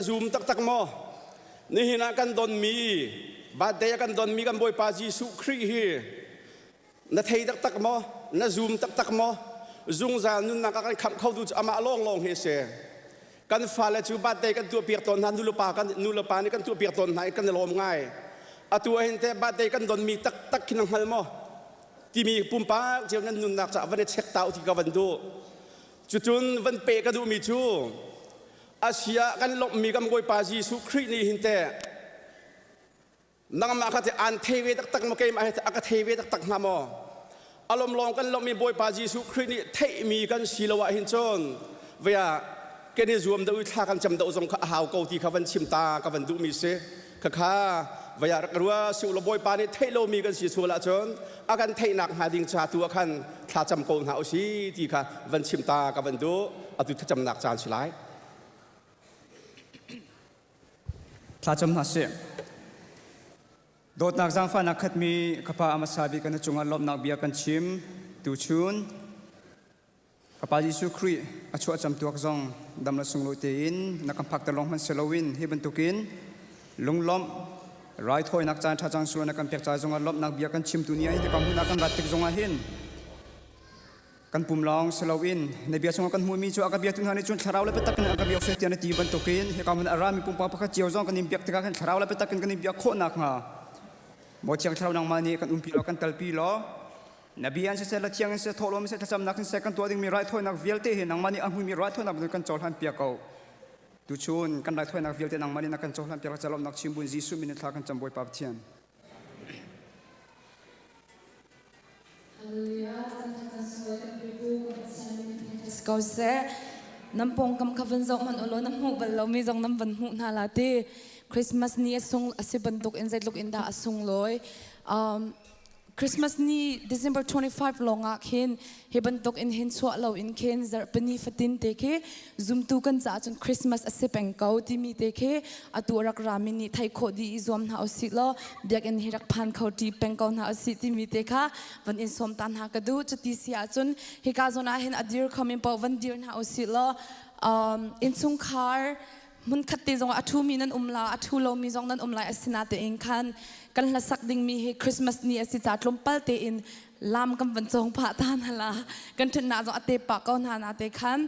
Zum taktak maw? Nihin ah kan donmi, birthday ah kan donmi kan Bawipa Jesuh Khrih hi na thei taktak maw? Na zum taktak maw? Zungzal nunnak ah kan khamh khotu cu amah lawnglawng hi a si. Kan fale cu birthday kan tuahpiak tawn hna, nulepa kan nulepa nih kan tuahpiak tawn hna i kan i lawm ngai. Atu ah hin teh birthday kan donmi taktak khi na hngal maw? Timi pumpak cio nan nunnak caah van i check ta u ti ka van duh. Cucun van pe ka duhmi cu Asia kan lawmhmi kan Bawipa Jesuh Khrih nih hin teh nangmah kha te aan thei ve taktak maw keimah he a ka thei ve taktak hnga maw? A lawm lawng kan lawmhmi Bawipa Jesuh Khrih nih theihmi kan si lo ah hin cun via kan i zuam deuh i thla kan cam deuh zong kha a hau ko ti kha van chim ta ka van duhmi si. Khakha vaya rak rua si ulaw Bawipa nih theih lomi kan si sual ahcun a kan theihnak hnga ding ca tu ah khan thla cam ko hna usih ti kha van chim ta ka van duh. Atu thlacamnak caan si lai. Thlacam hna sih. Dawtnak zaangfahnak khatmi ka Pa Amasa bik na cungah lawmhnak bia kan chim. Tuchun Ka Pa Jesuh Khrih a chuah camtuak zong dam le sunglawi tein na kan phakter lawng hmanh si loin hi bantukin lunglawmh raithawinak caan ṭha cang sulaw na kan pek ca zongah lawmhnak bia kan chimtu ni ah hi hika hmun ah kan rat tik zongah hin kan pum lawng si loin na bia chungah kan hmuhmi cu a ka biatu hna nih cun thlarau le biatak in an ka biak seh tiah na ti bantukin hika hmun a rami pumpak pakhat cio zong kan in biak tikah khan thlarau le biatak in kan in biak khawh nakhnga Maw Thiang Thlarau nangmah nih kan umpi law kan telpi law Na bia in siseh, la thiang in siseh, thawhlawm in siseh, thlacamnak in siseh, kan tuah dingmi raithawinak vialte hi nangmah nih a hmuimi raithawinak bantuk kan cohlan piak ko. Tuchun kan raithawinak vialte nangmah nih na kan cohlan piak la lawmhnak chim buin Jesuh min in thla kan cam Bawipa Pathian. Ko seh nan pawngkam kha van zoh hmanh ulaw na hmuh bal lomi zong nan van hmuh hna la ti Christmas ni a sung a si bantuk in zeitluk in dah a sunglawi um, Christmas ni December 25 lawngah khin hi bantuk in hin chuah lo in khin zarhpini fatin te khi zumtu kan caah cun Christmas a si peng ko timi te khi atu rak rami nih thei khawh dih i zuam hna usih law biakinn hi rak phan kho ṭi peng ko hna usih timi te kha van in sawm ta hna ka duh. Cuti si ahcun hika zawn ah hin a dir khomi paoh van dir hna usih law innchungkhar hmunkhat te zongah a ṭhumi nan um la a ṭhu lomi zong nan um lai asinatein khan kan hlasak dingmi hi Christmas ni a si ca tlawmpal tein lam kan van cawng phah ta hna la kan ṭhutnak zong a te pah ko hna na te khan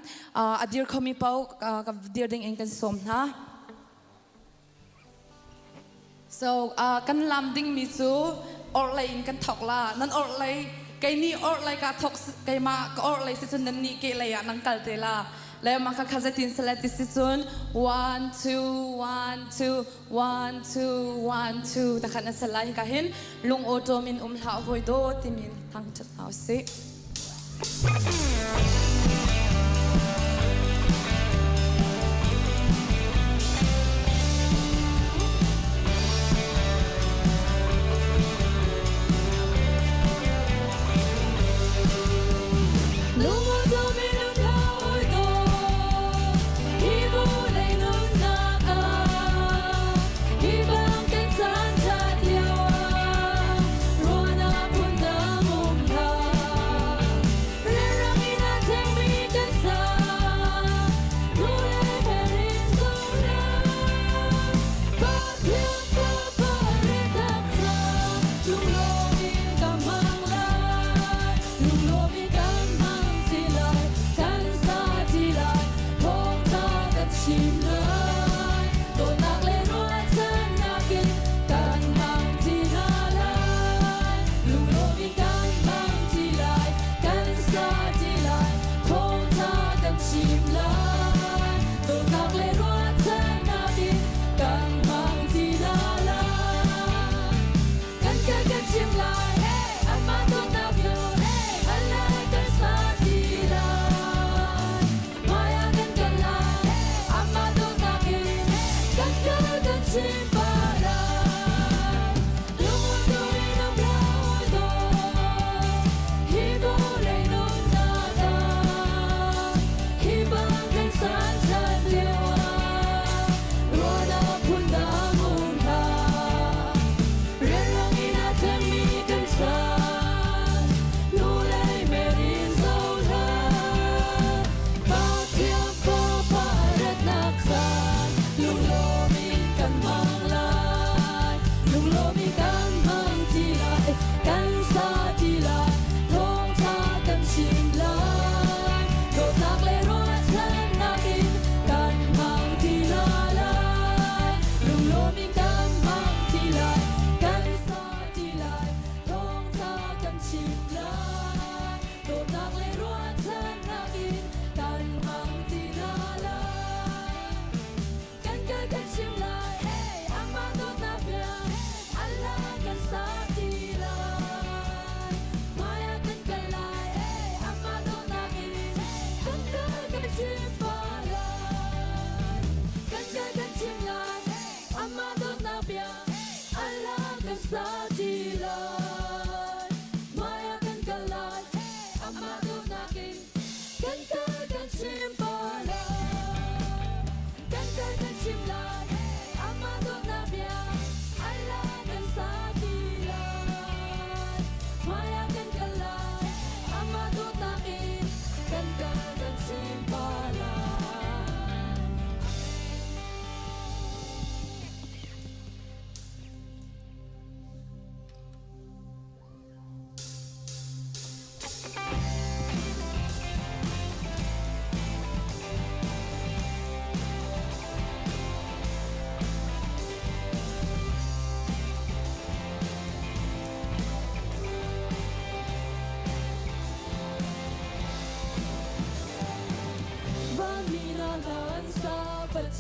a dir khomi paoh ka dir ding in kan sawm hna. So kan lam dingmi cu orhlei in kan thawk la nan orhlei kei nih orhlei ka thawk keimah ka orhlei si cun nan nih kehlei ah nan kal te la le mah kha kha zeitin sale ti si cun one two one two one two one two takhan a sal lai hika hin lung awṭawm in um hlah hawi daw timi thangṭhat hna usih.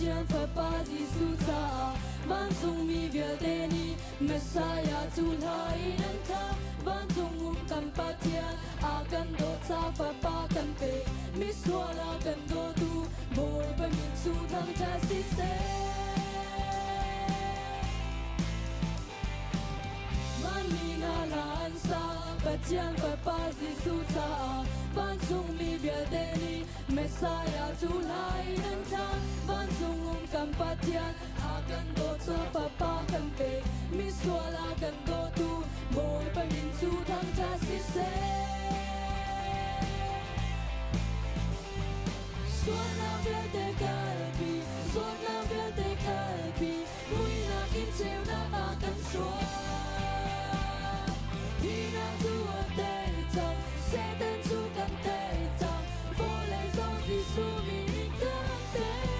Pathian Fapa Jesuh caah vancungmi vialte nih Messiah cu hla in an thlah. Vancung um kan Pathian a kan dawt ca Fapa kan pek. Misual a kan dawtu Bawipa min cu thangṭhat siseh. Vanmi hna hla an sa, Pathian Fapa Jesuh caah vancungmi vialte nih Messiah cu hla in an thlah. Vancung um kan Pathian a kan dawt ca Fapa kan pek. Misual a kan dawtu Bawipa min cu thangṭhat siseh. Sualnak vialte kalpi, zawtnak vialte kalpi, Muihnak in ceunak ah kan hruai. Hinak cu a tei cang, Satan cu kan tei cang, vawlei zong Jesuh min in kan tei.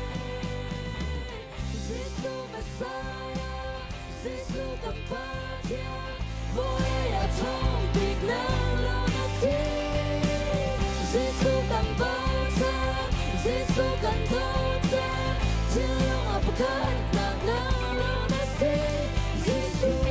Jesuh Messiah, Jesuh kan Pathian, vawlei a ṭhawng bik nang lawng a si. Jesuh kan bochan, Jesuh kan dawt. Thinlung a pakhatnak nang lawng na si, Jesuh.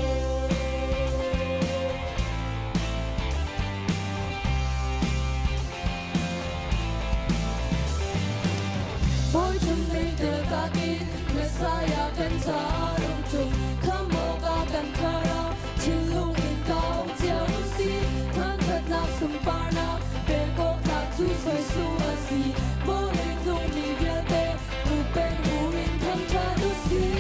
Bawi chung meitel kakin Messiah kan caah rungṭum kham awkah kan thlarau thinlung in kaung cio si thangṭhatnak sunparnak pek awk tlak cu Jesuh a si vawleicung mi vialte bu peng bu in thangṭhat u sih.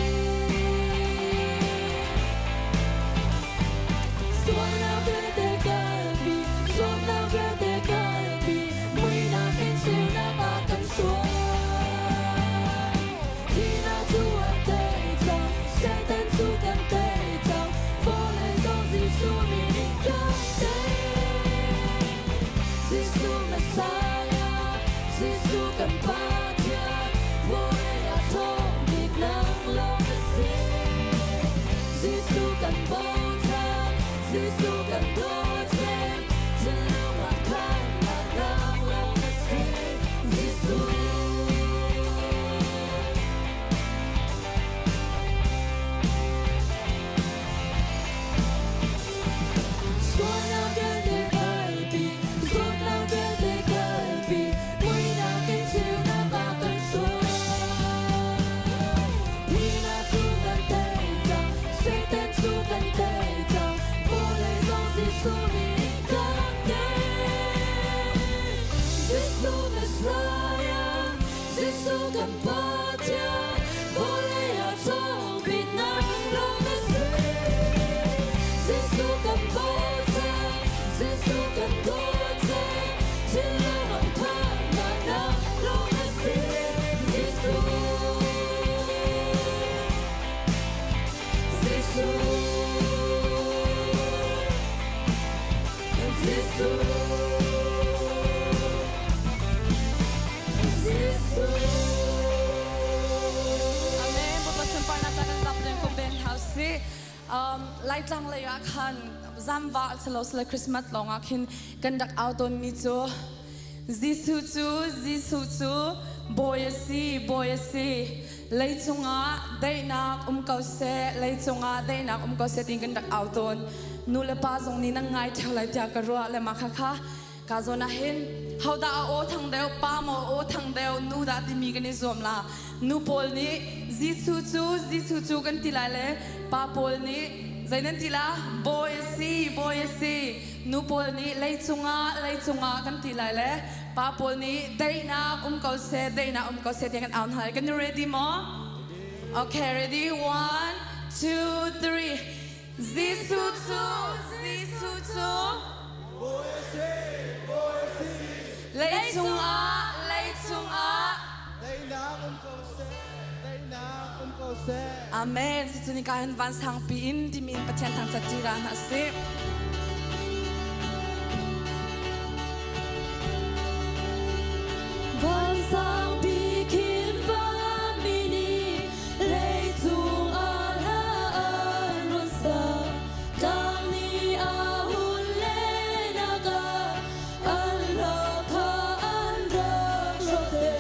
Sualnak vialte kalpi, sualnak vialte kalpi, muihnak in ceunak ah kan hruai. Thihnak cu a tei cang, Satan cu kan tei cang, vawlei zong Jesuh min in kan tei. Jesuh Messiah, Jesuh kan Pathian, vawlei ah ṭhawng bik nang lawng na si. Jesuh kan bochan, Jesuh kan dawt, thinlung ah khannak nang lawng na si. Jesuh. Sualnak vialte kalpi, zawtnak vialte kalpi, muihnak in ceunak ah kan hruai. Thihnak cu kan tei cang, Satan cu kan tei cang, vawlei zong Jesuh nih kan tei. Jesuh Messiah, Jesuh kan Pathian, vawlei ah ṭhawng biknak lawng na si. Jesuh kan bochan, Jesuh kan dawt, thinlung ah phannak lawng na si. Jesuh, Jesuh, Jesuh, Jesuh. Amen. Bawipa sunparnak ca kan zap ding kum ben hau si. Laitlang lei ah khan zamva silo sile Christmas lawng ah khin kan rak au tawn mi cu Jesuh cu Jesuh cu Bawi a si Bawi a si leicung ah daihnak um ko seh leicung ah daihnak um ko seh tiin kan rak au tawn nu le pa zong nih nan ngai ṭheo lai tiah ka ruah le mah khakha Ka zawn ah hin hodah a aw thang deuh, pa maw aw thang deuh, nu dah timi kan i zuam la. Nu pawl nih Jesuh cu Jesuh cu kan ti lai le pa pawl nih zei nan ti la? Bawi a si, bawi a si. Nu pawl nih leicung ah, leicung ah kan ti lai le pa pawl nih daihnak um ko seh, daihnak um ko seh tiah kan au hna lai. Kan i ready maw? Okay, ready? One, two, three. Jesuh cu, Jesuh cu leicung ah, leicung ah. Daihnak um ko seh, daihnak um ko seh. Amen. Cucu ni ka hin vansang pi in timi in Pathian thangṭhat ṭi hna sih. Vansang bik in vanmi nih leicung ah hla an run sak. Tlang nih a hun lenak ah an hla kha an rak hrawk te.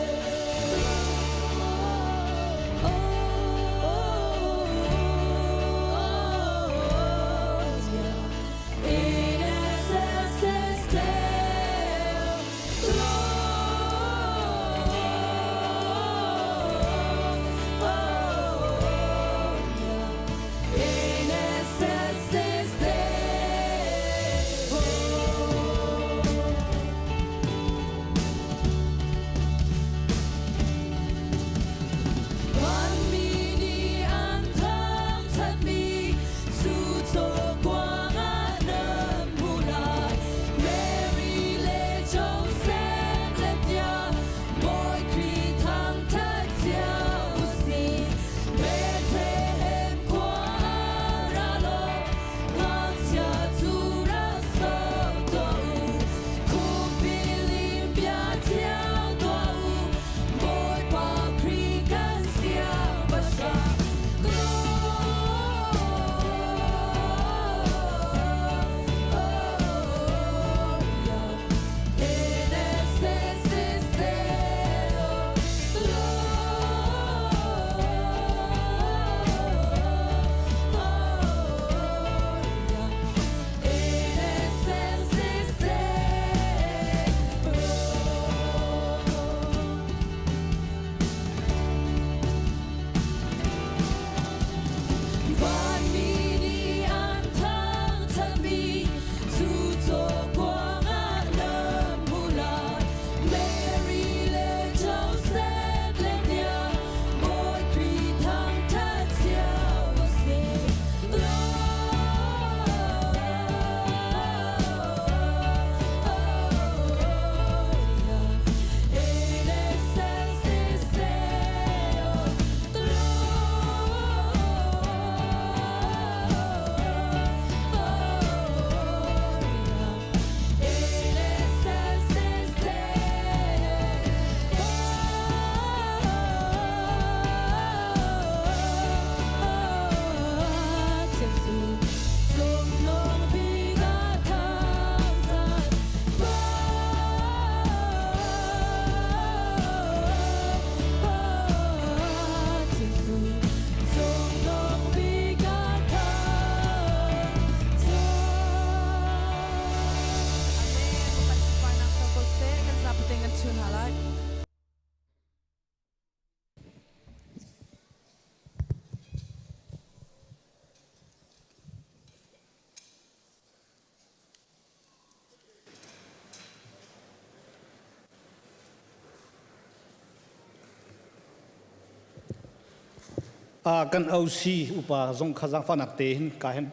Kan OC upa zong kha zaangfahnak te hin ka hen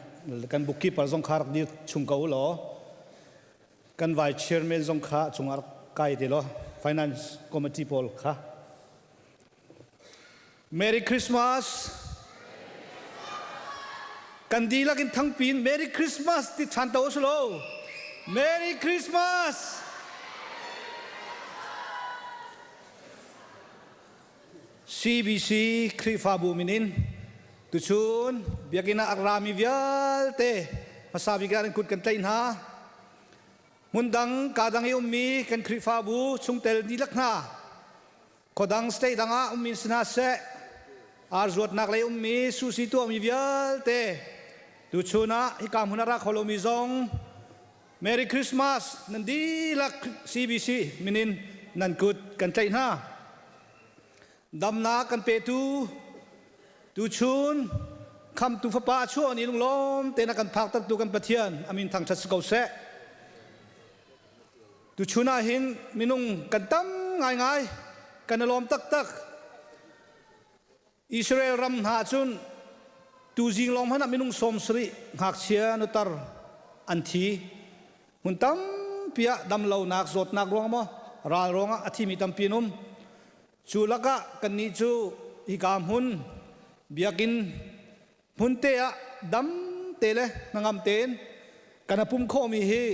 kan bookkeeper zong kha rak dir chung ko law kan vice chairman zong kha chungah rak kai te law finance committee pawl kha. Merry Christmas. Kan dihlak in thangpi in Merry Christmas ti ṭhan to u lo. Merry Christmas. CBC Khrihfabu min in tuchun biakinn ah a rami vialte hmasa bik ah nan kut kan tlaih hna. Hmundang ka dang i ummi kan Khrihfabu chungtel dihlak hna Khuadang state dang ah ummi si hna seh, ar zuatnak lei ummi susi tuahmi vialte tuchun ah hika hmun a ra kho lomi zong Merry Christmas nan dihlak CBC minin nan kut kan tlaih hna. Damnak kan petu tuchun khamtu fapa a chuah ni lunglawm tein a kan phaktertu kan Pathian amin thangṭhat si ko seh. Tuchun ah hin minung kan tam ngaingai, kan i lawm taktak. Israel ram hna cun tuzing lawng hmanh ah minung 70 ngakchia nutar an thi. Hmun tampi ah damlonak zawtnak ruang maw ral ruangah a thimi tampi an um. Cu lakah kannih cu hika hmun biakinn hmunte ah dam te le hnangam tein kan pum khawhmi hi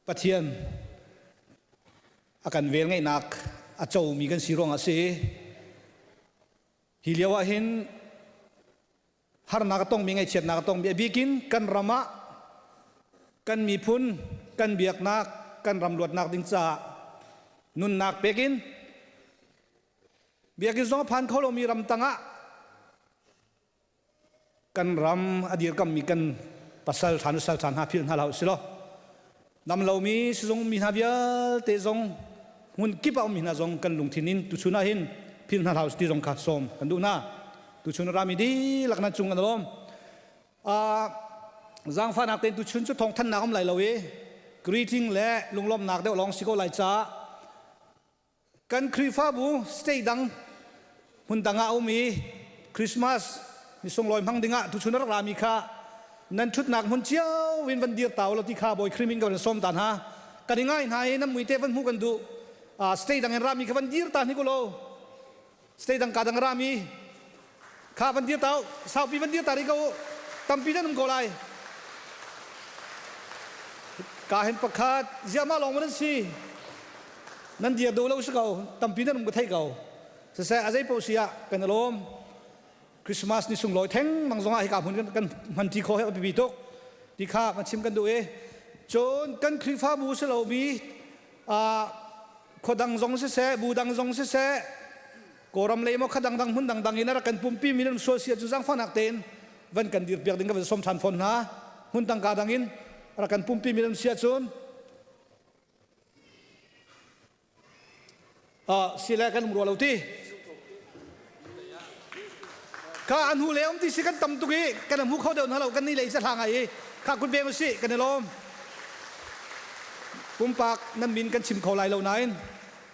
Pathian a kan vel ngeihnak a comi kan si ruangah a si. Hi lio ah hin harnak a tongmi ngaihchiatnak a tongmi a bikin kan ram ah kan miphun kan biaknak kan ram luatnak ding caah nunnak pekin Biakinn zong a phan kho lomi ram tangah kan ram a dirkammi kan pasal ṭha nusal ṭha hna philh hna hlah usih law dam lomi sizung mi hna vialte zong hmun kip ah ummi hna zong kan lungthin in tuchun ah hin philh hna hlah usih ti zong kha sawm kan duh hna. Tuchun rami dihlak nan cung an lawm. Zaangfahnak tein tuchun cu thawngthannak um lai lo i greeting le lunglawmhnak deuh lawng si ko lai caah Kan Khrihfabu state dang hmun dang ah a um i Christmas ni sunglawi hmang dingah tuchun a rak rami kha nan ṭhutnak hmun cio in van dir ta u law ti kha Bawi Khrih min ka van sawm ta hna. Kan i ngai hna i nan mui te van hmuh kan duh. State dang in rami kha van dir ta hnik u law. State dang ka dang rami kha van dir ta u. Saupi van dir ta rih ko u. Tampi nan um ko lai. Ka hen pakhat ziahmah lawng nan si. Nan dir do lo si ko. Tampi nan um ka thei ko. Siseh a zei paoh si ah kan i lawm. Christmas ni sunglawi theng mang zongah hika hmun kan hman ti kho he a biapi tuk ti kha kan chim kan duh i cun kan Khrihfabu si lomi khuadang zong siseh bu dang zong siseh Kawlram lei maw kha dangdang hmun dangdang in a rak kan pumpi mi nan sual si ahcun zaangfahnak tein van kan dir piak ding ka van sawm ṭhan fawn hna. Hmun tangka dang in rak kan pumpi mi nan si ahcun sile kan um rua lo ti. Kha an hu le um ti si kan tam tuk i kan hmu kho deuh hna lo kan ni lei hla ngai i kha kut beng usih kan i lawm. Pumpak nan min kan chim kho lai lo nain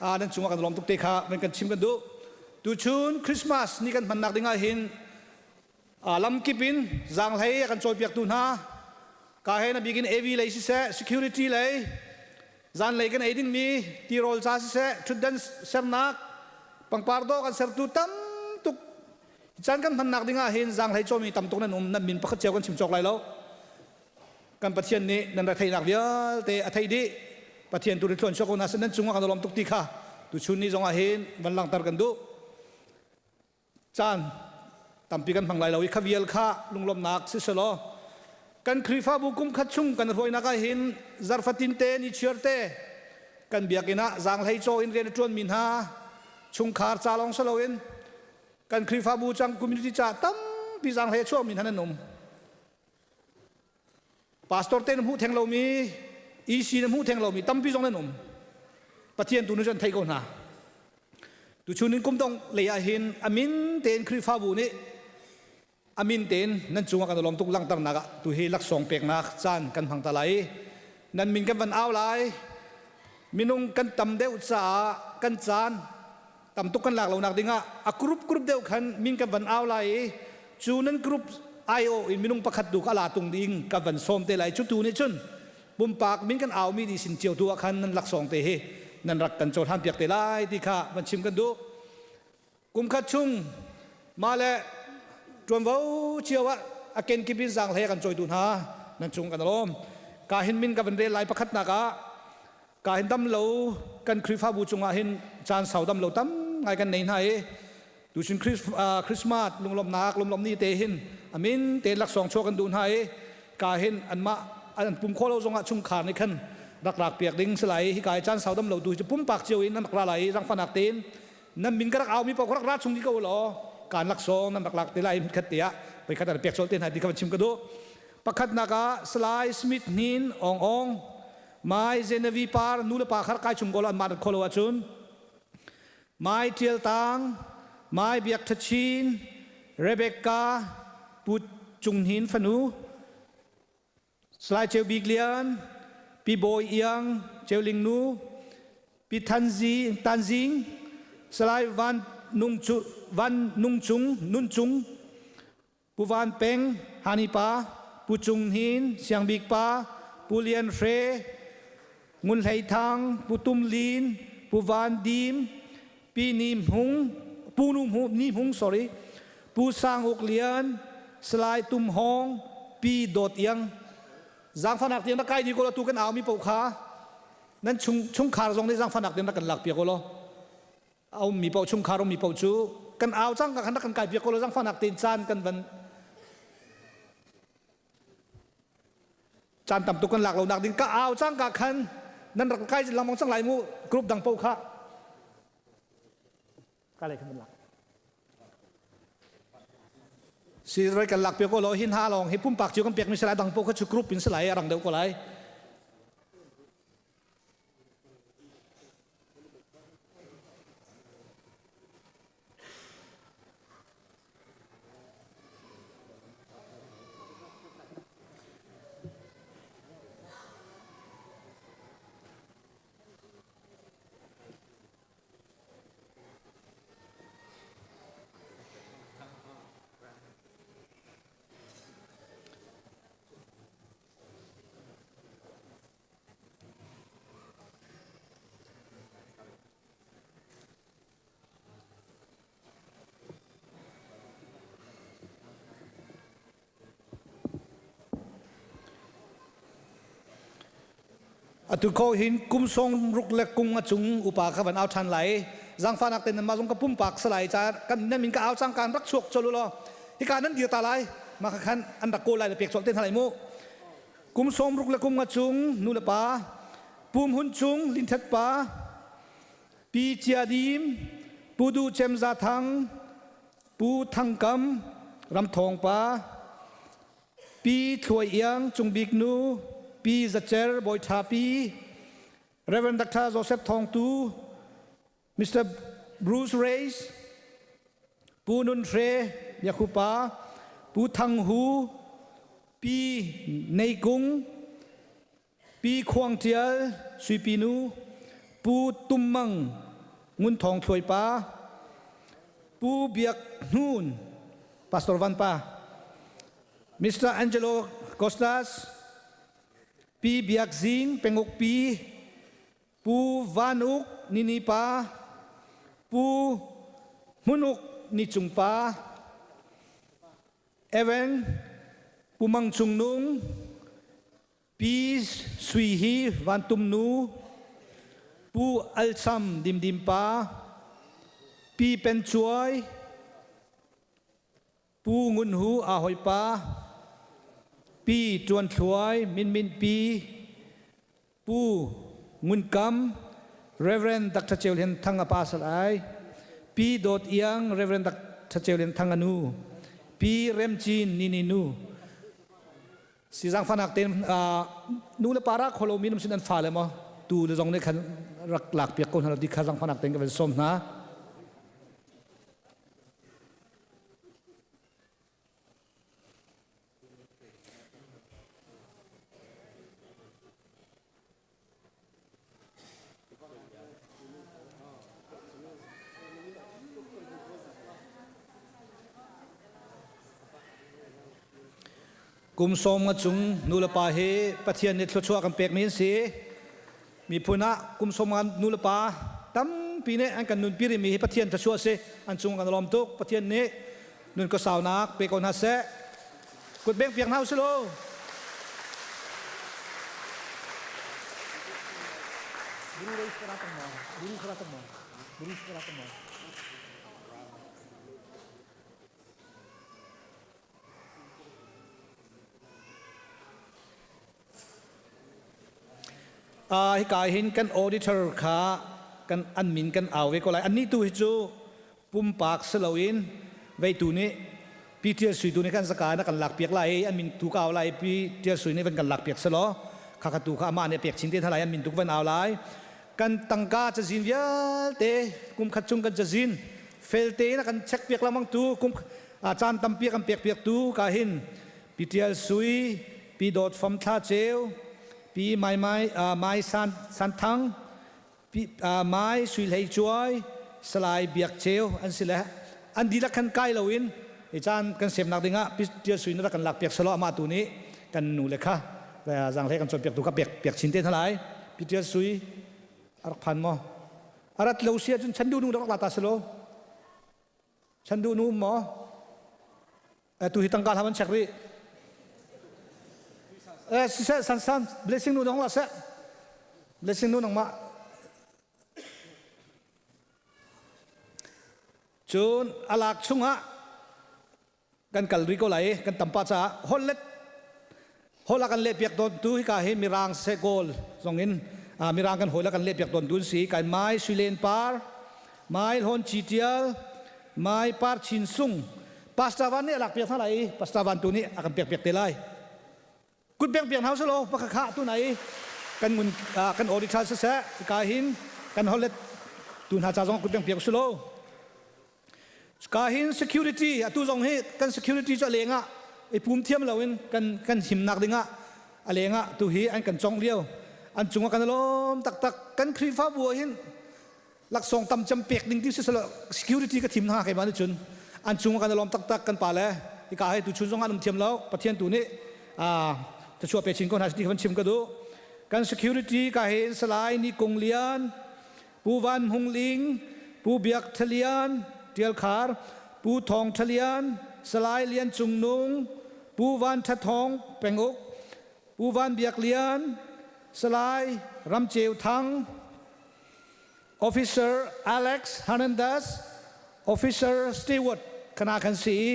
nan cungah kan lawm tuk te kha nan kan chim kan duh. Tuchun Christmas ni kan hmannak ding ah hin lamkip in zaanghlei a kan cawipiaktu hna ka he na bikin AV lei siseh security lei zanlei kan ei dingmi tirawl ca siseh ṭhutdan sernak pangpar dawh kan sertu tam tuk caan kan hmannak ding ah hin zaanghlei cawmi tam tuk nan um nan min pakhat cio kan chim cawk lai lo. Kan Pathian nih nan retheihnak vialte a theih dih. Pathian tu nih thluan chuak ko hna seh nan cungah kan lawm tuk ti kha tuchun ni zongah hin van langhter kan duh. Caan tampi kan hmang lai lo i kha vial kha lunglawmhnak si selaw kan Khrihfabu kum khat chung kan hruainak ah hin zarfatin te ni chiar te kan biakinn ah zaanghlei caw in rian a ṭuanmi hna chungkhar ca lawng si loin kan Khrihfabu cang community ca tampi zaanghlei a chuakmi hna nan um. Pastor te na hmuh theng lomi, EC na hmuh theng lomi tampi zong nan um. Pathian tu nu cu an theih ko hna. Tuchun in kum dong lei ah hin amin tein Khrihfabu nih amin tein nan cungah kan lawm tuk langhternak ah tu hi laksawng peknak caan kan hmang ta lai. Nan min kan van au lai. Minung kan tam deuh caah kan caan. Tam tuk kan lak lonak dingah a group group deuh khan min kan van au lai i cu nan group IO in minung pakhat tu kha a la tung ding kan van sawm te lai. Cu tu nih cun pumpak min kan aumi dih sin cio tu ah khan nan laksawng te hi nan rak kan cohlan piak te lai ti kha van chim kan duh. Kumkhat chung mah le ṭuanvo cio ah a kenkip in zaanghlei a kan cawitu hna nan cung kan lawm. Ka hin min ka van rel lai pakhatnak ah ka hin dam lo kan Khrihfabu cungah hin caan sau dam lo tam ngai kan nei hna i tuchun Christmas lunglawmhnak lunglawmh ni te hin amin te laksawng chuah kan duh hna i ka hin anmah an pum khawh lo zongah chungkhar nih khan rak rak piak ding si lai hi ka caan sau dam lo tu hi pumpak cio in nan rak ra lai i rangfanak tein nan min ka rak aumi paoh ka rak ra chung dih ko law kaan laksawng nan rak lak te lai khat te ah pei khat an pek colh te hna ti kha van chim ka duh. Pakhatnak ah Salai Smith Hnin Ong Ong Mai Zenavi Par nu le pa khar kai chung ko lo an mah rat kholo ahcun Mai Tial Tang Mai Biak Tha Chin Rebecca Pu Cung Hnin fanu Salai Ceu Bik Lian, Pi Bawi Iang, Ceu Ling Nu, Pi Than Zi, Tan Zing, Salai Van Nung, Cu, Van Nung Cung, Nun Cung, Pu Van Peng, Hani Pa, Pu Cung Hnin, Siang Bik Pa, Pu Lian Hre, Ngun Hlei Thang, Pu Tum Lin, Pu Van Dim, Pi Ni Hmung, Pu Nu Hmung, Ni Hmung sorry, Pu Sang Uk Lian, Salai Tum Hawng, Pi Dawt Iang. Zaangfahnak tiang rak kai ni ko law tu kan au mi paoh kha nan chung chungkhar zong nih zaangfahnak tiang rak kan lak piak ko law a ummi paoh chungkhar ummi paoh cu kan au cang ka khan rak kan kai piak ko law zaangfahnak tein caan kan van Caan tam tuk kan lak lo nak ding ka au cang ka khan nan rak kai lengmang cang lai mu group dang paoh kha ka lei khan lak si roi kan lak pe ko lo hin ha long hi pumpak chu kan pek mi salai dang paoh kha chu group in salai arang deuh ko lai. Atu kho hin kum song ruk le kung a cung upa kha van au ṭhan lai. Zaangfahnak ten nanmah zong ka pumpak salai ca kan nan min ka au cang kan rak chuak chol u law hika nan dir ta lai mah kha khan an rak kawl lai le pek colh te hna lai mu. Kum sawm ruk le kum nga cung nu le pa pum hun chung linthet pa Pi Cia Dim, Pu Duh Cem Za Thang, Pu Thang Kam, Ram Thawng Pa, Pi Thluai Iang, Cung Bik Nu, Pi Za Cer, Bawi Tha Pi, Reverend Dr. Joseph Thawng Tu, Mr. Bruce Reyes, Pu Nun Hre, Biakhu Pa, Pu Thang Hu, Pi Nei Kung, Pi Khuang Ṭial, Suipi Nu, Pu Tum Mang, Ngun Thawng Thluai Pa, Pu Biak Hnun, Pastor Van Pa, Mr. Angelo Costas, Pi Biak Zing, Penguk Pi, Pu Van Uk Nini Pa, Pu Hmun Uk Ni Cung Pa, Evan Pu Mang Cung Nung, Pi Sui Hi Vantum Nu, Pu Al Sam Dim Dim Pa, Pi Pen Cuai, Pu Ngun Hu A Hoi Pa, Pi Tuan Thluai Min Min Pi, Pu Ngun Kam, Reverend Dr. Ceu Lian Thang a pa salai, Pi Dawt Iang, Reverend Dr. Ceu Lian Thang a nu, Pi Rem Cin Nini nu. Si zaangfahnak tein nu le pa ra kholo mi num sin an fa le maw tu le zong nih khan rak lak piak ko hna lo ti kha zaangfahnak tein ka van sawm hna. Kum sawm nga chung nulepa hi Pathian nih thluachuah kan pekmi an si. Miphun ah kum sawm nga nulepa tampi nih an kan nunpi rihmi hi Pathian thluachuah a si. An cung kan lawm tuk. Pathian nih nun khuasaunak pe ko hna seh. Kut beng piak hna usih law. Uh, hika hin kan auditor kha kan an min kan au ve ko lai annih tu hi cu pumpak si loin veitu nih Pi Tial Sui tu nih kan zaka na kan lak piak lai i an min tu ka au lai Pi Tial Sui nih van kan lak piak selaw kha kha tu kha amah nih pek chin te hna lai an min tu van au lai kan tangka cazin vialte kum khat chung kan cazin felte in a kan check piak lengmang tu kum caan tampi a kan pek piak tu ka hin Pi Tial Sui Pi Dawt Fam Thla Ceu Pi Mai Mai Mai San San Thang Mai Sui Hlei Cuai, Salai Biak Ceu an si le an dihlak khan kai loin i caan kan semnak dingah Tial Sui na rak kan lak piak selaw amah tu nih kan nu le kha zanghlei kan cawnpiak tu kha pek piak chin te hna lai. Pi Tial Sui a rak phan maw? A rat lo si ahcun chan duh nu rak la ta selaw. Chan duh nu um maw? Tu hi tangka hlam an check rih. Eh siseh san san blessing nu dong la seh. Blessing nu nangmah. Cun alak chungah kan kal rih ko lai kan tampa caah holh let holh a kan leh piak tawn tu hika hi mirang seh kawl zong in mirang kan hawi la kan leh piak tawn tu an si kai mai suilen par mai hlawn chi tial mai par chin sung pastor van nih a lak piak hna lai i pastor van tu nih a kan pek piak te lai kut beng piak hna usih pakha kha tu nai kan ngun kan auditor siseh ka hin kan hollet tu hna ca zong kut beng piak usih law Ka hin security atu zong hi kan security cu a leng ah i pum thiam loin kan kan himnak dingah a leng ah tu hi an kan cong lio an cungah kan lawm taktak kan Khrihfabu ah hin laksawng tam cem pek ding ti si selo security ka thim hna keimah nih cun an cungah kan lawm taktak kan pa le hika hi tu chun zong an um thiam lo Pathian tu nih a chuah pe chin ko hna ti kan chim ka duh kan security ka hin Salai Ni Kung Lian Pu Van Hung Ling, Pu Biak Thalian, Tial Khar, Pu Thawng Thalian, Salai Lian Cung Nung, Pu Van Tha Thawng Penguk, Pu Van Biak Lian, Salai Ram Ceu Thang, Officer Alex Hernandez, Officer Stewart kana kan si i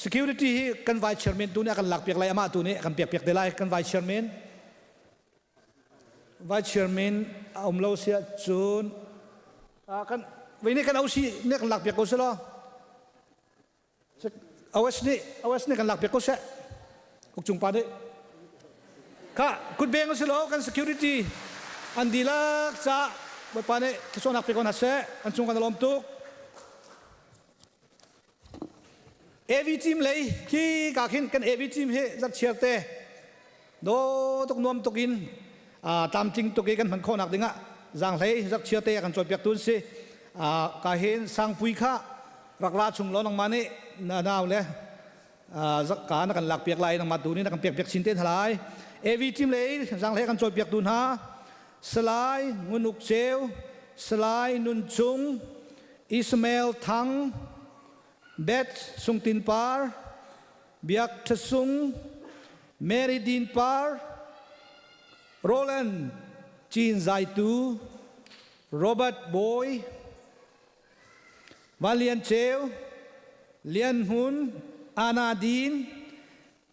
security hi kan vice chairman tu nih a kan lak piak lai amah tu nih a kan pek piak te lai kan vice chairman Vice Chairman a um lo si ahcun kan vei nih kan OC nih kan lak piak ko seh law OS nih OS nih kan lak piak ko seh ukcung pa nih kha kutbeng si law kan security an dihlak ca Bawipa nih thluachuahnak pe ko hna seh an cung kan lawm tuk AV team lei khi ka khin kan AV team hi zarchiar te do tuk nuam tuk in tlamtling tuk i kan hman khawhnak dingah zaanghlei zarchiar te kan cawnpiak tu an si ka hin sangpui kha rak la chung lo nangmah nih na nau le ka na kan lak piak lai nangmah tu nih na kan pek piak chin te hna lai AV team lei zaanghlei kan cawnpiak tu hna Salai Ngunuk Ceu Salai Nun Cung Ismail Thang, Beth Sungtin Par, Biak Tha Sung, Mary Din Par, Roland Cin Zaitu, Robert Bawi, Van Lian Ceu, Lian Hmun, Anna Din,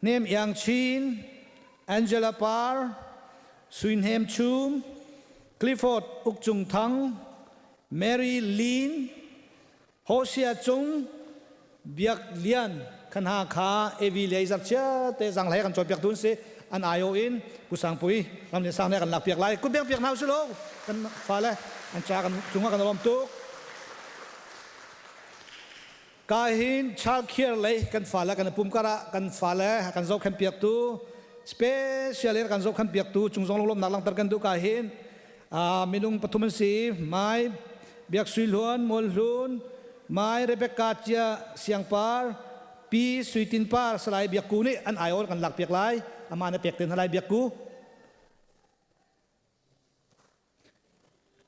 Hnem Iang Chin, Angela Par, Sui Hnem Chum, Clifford Uk Cung Thang, Mary Lin, Hosea Cung, Biak Lian, kan ha kha Evi lei zarchia te zang lai kan cawnpiak tun si an aio in Pu Sangpui ram le sang ne kan lak piak lai kut beng piak hna usih lo kan fale an cha kan cungah kan lawm tuk Ka hin child care lei kan fale kan pum karah kan fale kan zohkhenh piaktu special in kan zohkhenh piaktu cung zong lunglawmhnak langhter kan duh ka hin minung pathum an si Mai Biak Sui Hluan Mual Hlun Mai Rebecca Cia Siangpar. Pi Sui Tin Par Salai Biak Ku nih an aiawl kan lak piak lai. Amah na pek te hna lai Biak Ku.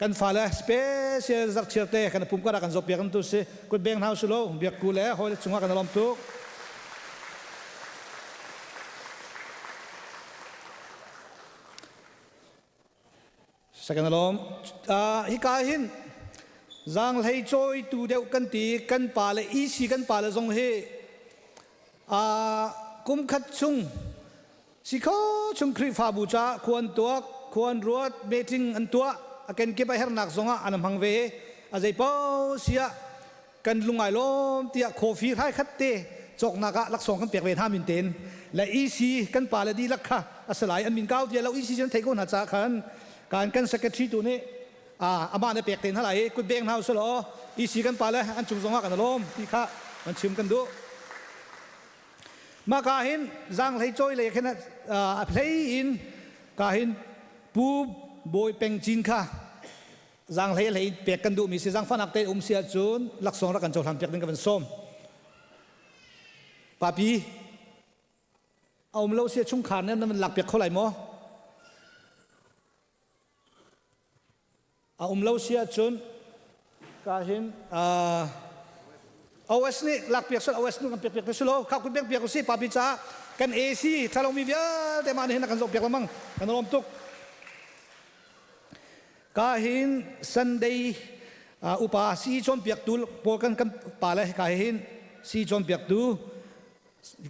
Kan fale special zarhchiar te kan pum kar ah kan zawt piak an tu si. Kut beng hna usih law Biak Ku le hawile cungah kan lawm tuk. Second alawm. Uh, hika hin zaanghlei cawitu deuh kan ti kan pa le EC kan pa le zong hi uh, kum khat chung si kho chung Khrihfabu ca khuan tuak khuan ruat meeting an tuah a kenkip a hernak zongah an hmang ve a zei paoh siah kan lungai lawm tiah coffee hrai khat te cawknak ah laksawng kan pek ve hna min ten le EC kan pa le dihlak kha a si lai an min kau tia lo EC cu thei ko hna ca khan kan kan secretary tu nih amah ne pek te hna lai kut beng hna usulaw EC kan pa le an cung zongah kan lawm ti kha kan chim kan duh mah ka hin zanghlei cawi lei khin a hlei in ka hin pu bawi peng cin kha Zaanghlei hlei pek kan duhmi si zaangfahnak te um si ahcun laksawng rak kan cohlan piak ding ka van sawm. Papi, a um lo si chungkhar nih nan van lak piak kho lai maw? A um lo si ahcun ka hin OS nih lak piak sel OS nu kan piak piak te sulo khak kun piak piak usi papi ca kan AC thalomi vialte mah nih hin kan zoh piak lamang kan lawm tuk Ka hin Sunday upa si cawnpiaktu pawl kan kan pa le ka hin si cawnpiaktu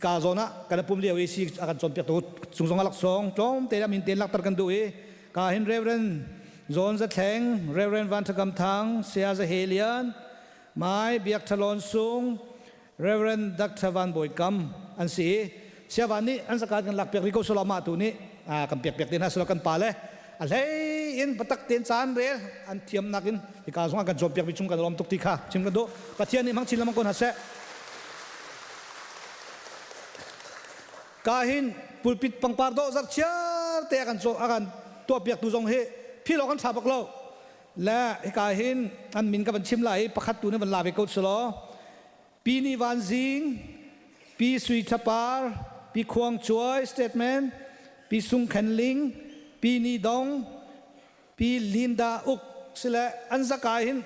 ka zawn ah kan pum lio i si a kan cawnpiaktu cung zong a laksawng tlawm te min te lakter kan duh i ka hin Reverend John Za Thleng Reverend Van Thakam Thang Saya Za He Lian Mai Biak Thalon Sung Reverend Dr. Van Bawi Kam an si i Siavan nih an zakat kan lak piak rih ko selaw mah tu nih kan piak piak te hna selaw kan pa le a hlei in patak ten caan rel an thiamnak in hika zong kan cawn piak mi chung kan lawm tuk ti kha chim kan duh Pathian nih hmang chin lengmang ko hna seh ka hin pulpit pangpar dawh zar chiar te kan caw a kan tuah piak tu zong hi philo kan tha bak lo le hika hin an min ka van chim lai i pakhat tu nih van la ve ko selaw Pi Ni Van Zing, Pi Sui Tha Par, Pi Khuang Cuai Statement, Pi Sung Khen Ling, Pi Ni Dong, Pi Linda Uk sile an zaka hin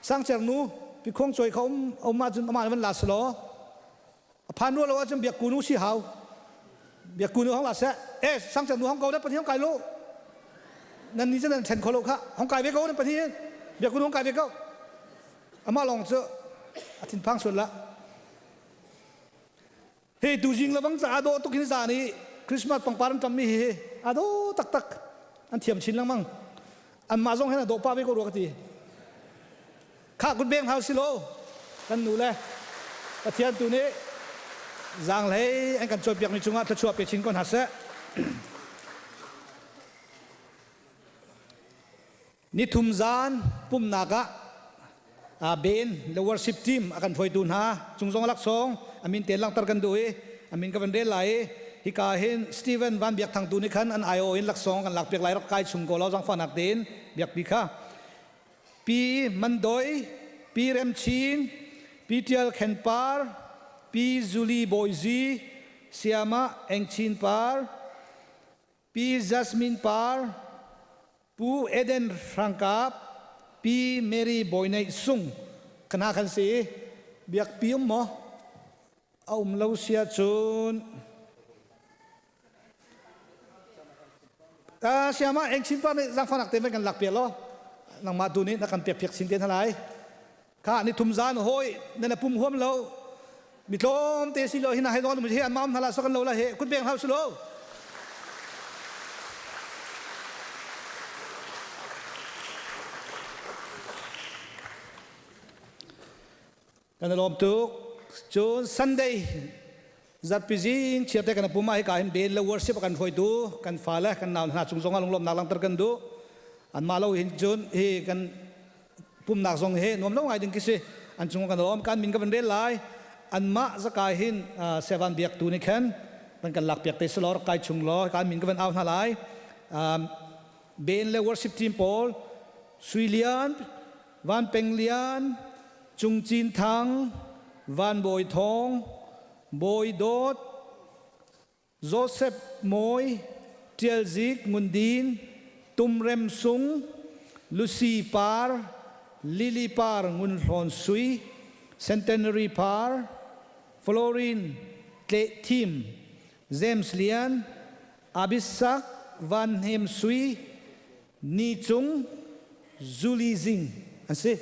sangcer nu Pi Khuang Cuai kha um um ahcun amah van la selaw a phan rua lo ahcun biak kunu si hau biak kunu hong la seh e sangcer nu hong ko da pathian kai lo nan ni cun nan then kho lo kha hong kai ve ko nan pathian biak kunu hong kai ve ko Amah lawng cu a thinphang sual lah. Hi tuzing le bang ca dawh tuk hin zan i Christmas pangpar an ṭammi hi a dawh taktak an thiam chin lengmang. Anmah zong hin a dawh pah ve ko rua ka ti. Khah kut beng hau si lo kan nu le Pathian tu nih zaanghlei an kan cawnpiakmi cungah thluachuah pe chin ko hna seh. Nithum zan pumnak ah Ben le worship team a kan hruaitu hna cung zong laksawng a min te langhter kan duh i a min ka van rel lai i hika hin Steven Van Biak Thang tu nih khan an IO in laksawng kan lak piak lai rak kai chung ko lo zangfahnak tein biakpi kha Pi Man Doi Pi Rem Chin Pi Tial Khen Par Pi Zuli Bawizi Siama Eng Chin Par Pi Jasmine Par, Pu Eden Hrangkap, Pi Mary Bawineih Sung kana kan si. Biakpi um maw? A um lo sia cun Uh, siama eng chin pa nih zangfanak te kan lak piak lo nangmah tu nih na kan piak piak sin te hna lai Kha ni thum zan hawi nan pum huam lo mi tlawm te si lo hina hai non he an mam hala sakan lo la he kut beng hau si lo kan lawm tuk cun Sunday Zarhpi zing chiarte kan pum ah hika hin bel le worship kan hruaitu kan fale kan nau hna cung zong ah lunglawmnak langhter kan duh anmah lo hin cun hi kan pumnak zong hi nuam lo ngai ding khi si an cung kan lawm kan min ka van rel lai anmah zakai hin sevan biak tu nih khan van kan lak piak te selor kai chung law kan min ka van au hna lai ben le worship team pawl Sui Lian Van Peng Lian Cung Cin Thang Van Bawi Thawng. Bawi Dawt, Joseph Mawi, Ṭial Zik Ngun Din, Tum Rem Sung, Lucy Par, Lily Par Ngun Hlawn Sui, Centenary Par, Florin Tleh Thim, James Lian, Abisak Van Hnem Sui, Ni Cung, Julie Zing an si.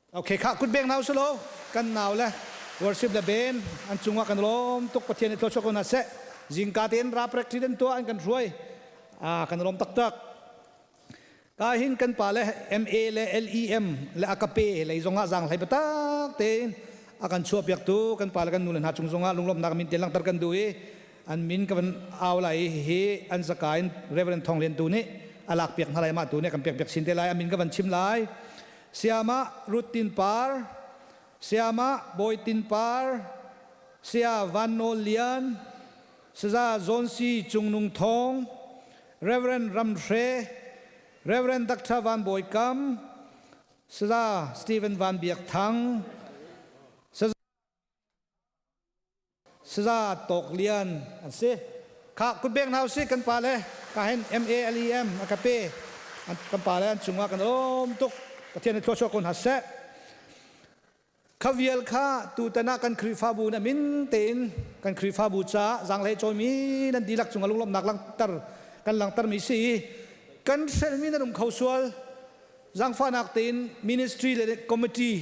Okay, kha kut beng nau silo kan nau le worship le ben an cungah kan lawm tuk Pathian i thluachuah ko hna seh. Zingka tein ra practice an tuah an kan hruai. Ah kan lawm taktak. Ka hin kan pa le MA le LEM le akape lei zongah zaang hlei biatak tein a kan chuah piaktu kan pa le kan nu le hna cung zongah lunglawmhnak min te langhter kan duh i an min ka van au lai i hihi an zaka in Reverend Thawng Lian Tu nih a lak piak hna lai mah tu nih kan pek piak sin te lai a min ka van chim lai Siamah Ruth Tin Par Siamah Bawi Tin Par Sia Van Nawl Lian Saza Zawn Si Cung Nung Thawng, Rev. Ram Hre, Rev. Dr. Van Bawi Kam, Saza Stephen Van Biak Thang, Saza Tawk Lian an si. Kha kutbeng hna usih kan pa le ka hin M A L E M a ka pe kan pa le an cungah kan um tuk Pathian nih thluachuah ko hna seh. Kha vial kha tutan ah kan Khrihfabu na min tein kan Khrihfabu caah zaanghlei cawimi nan dihlak cungah lunglawmhnak langhter kan langhtermi si i kan hrelmi nan um kho sual zaangfahnak tein ministry le committee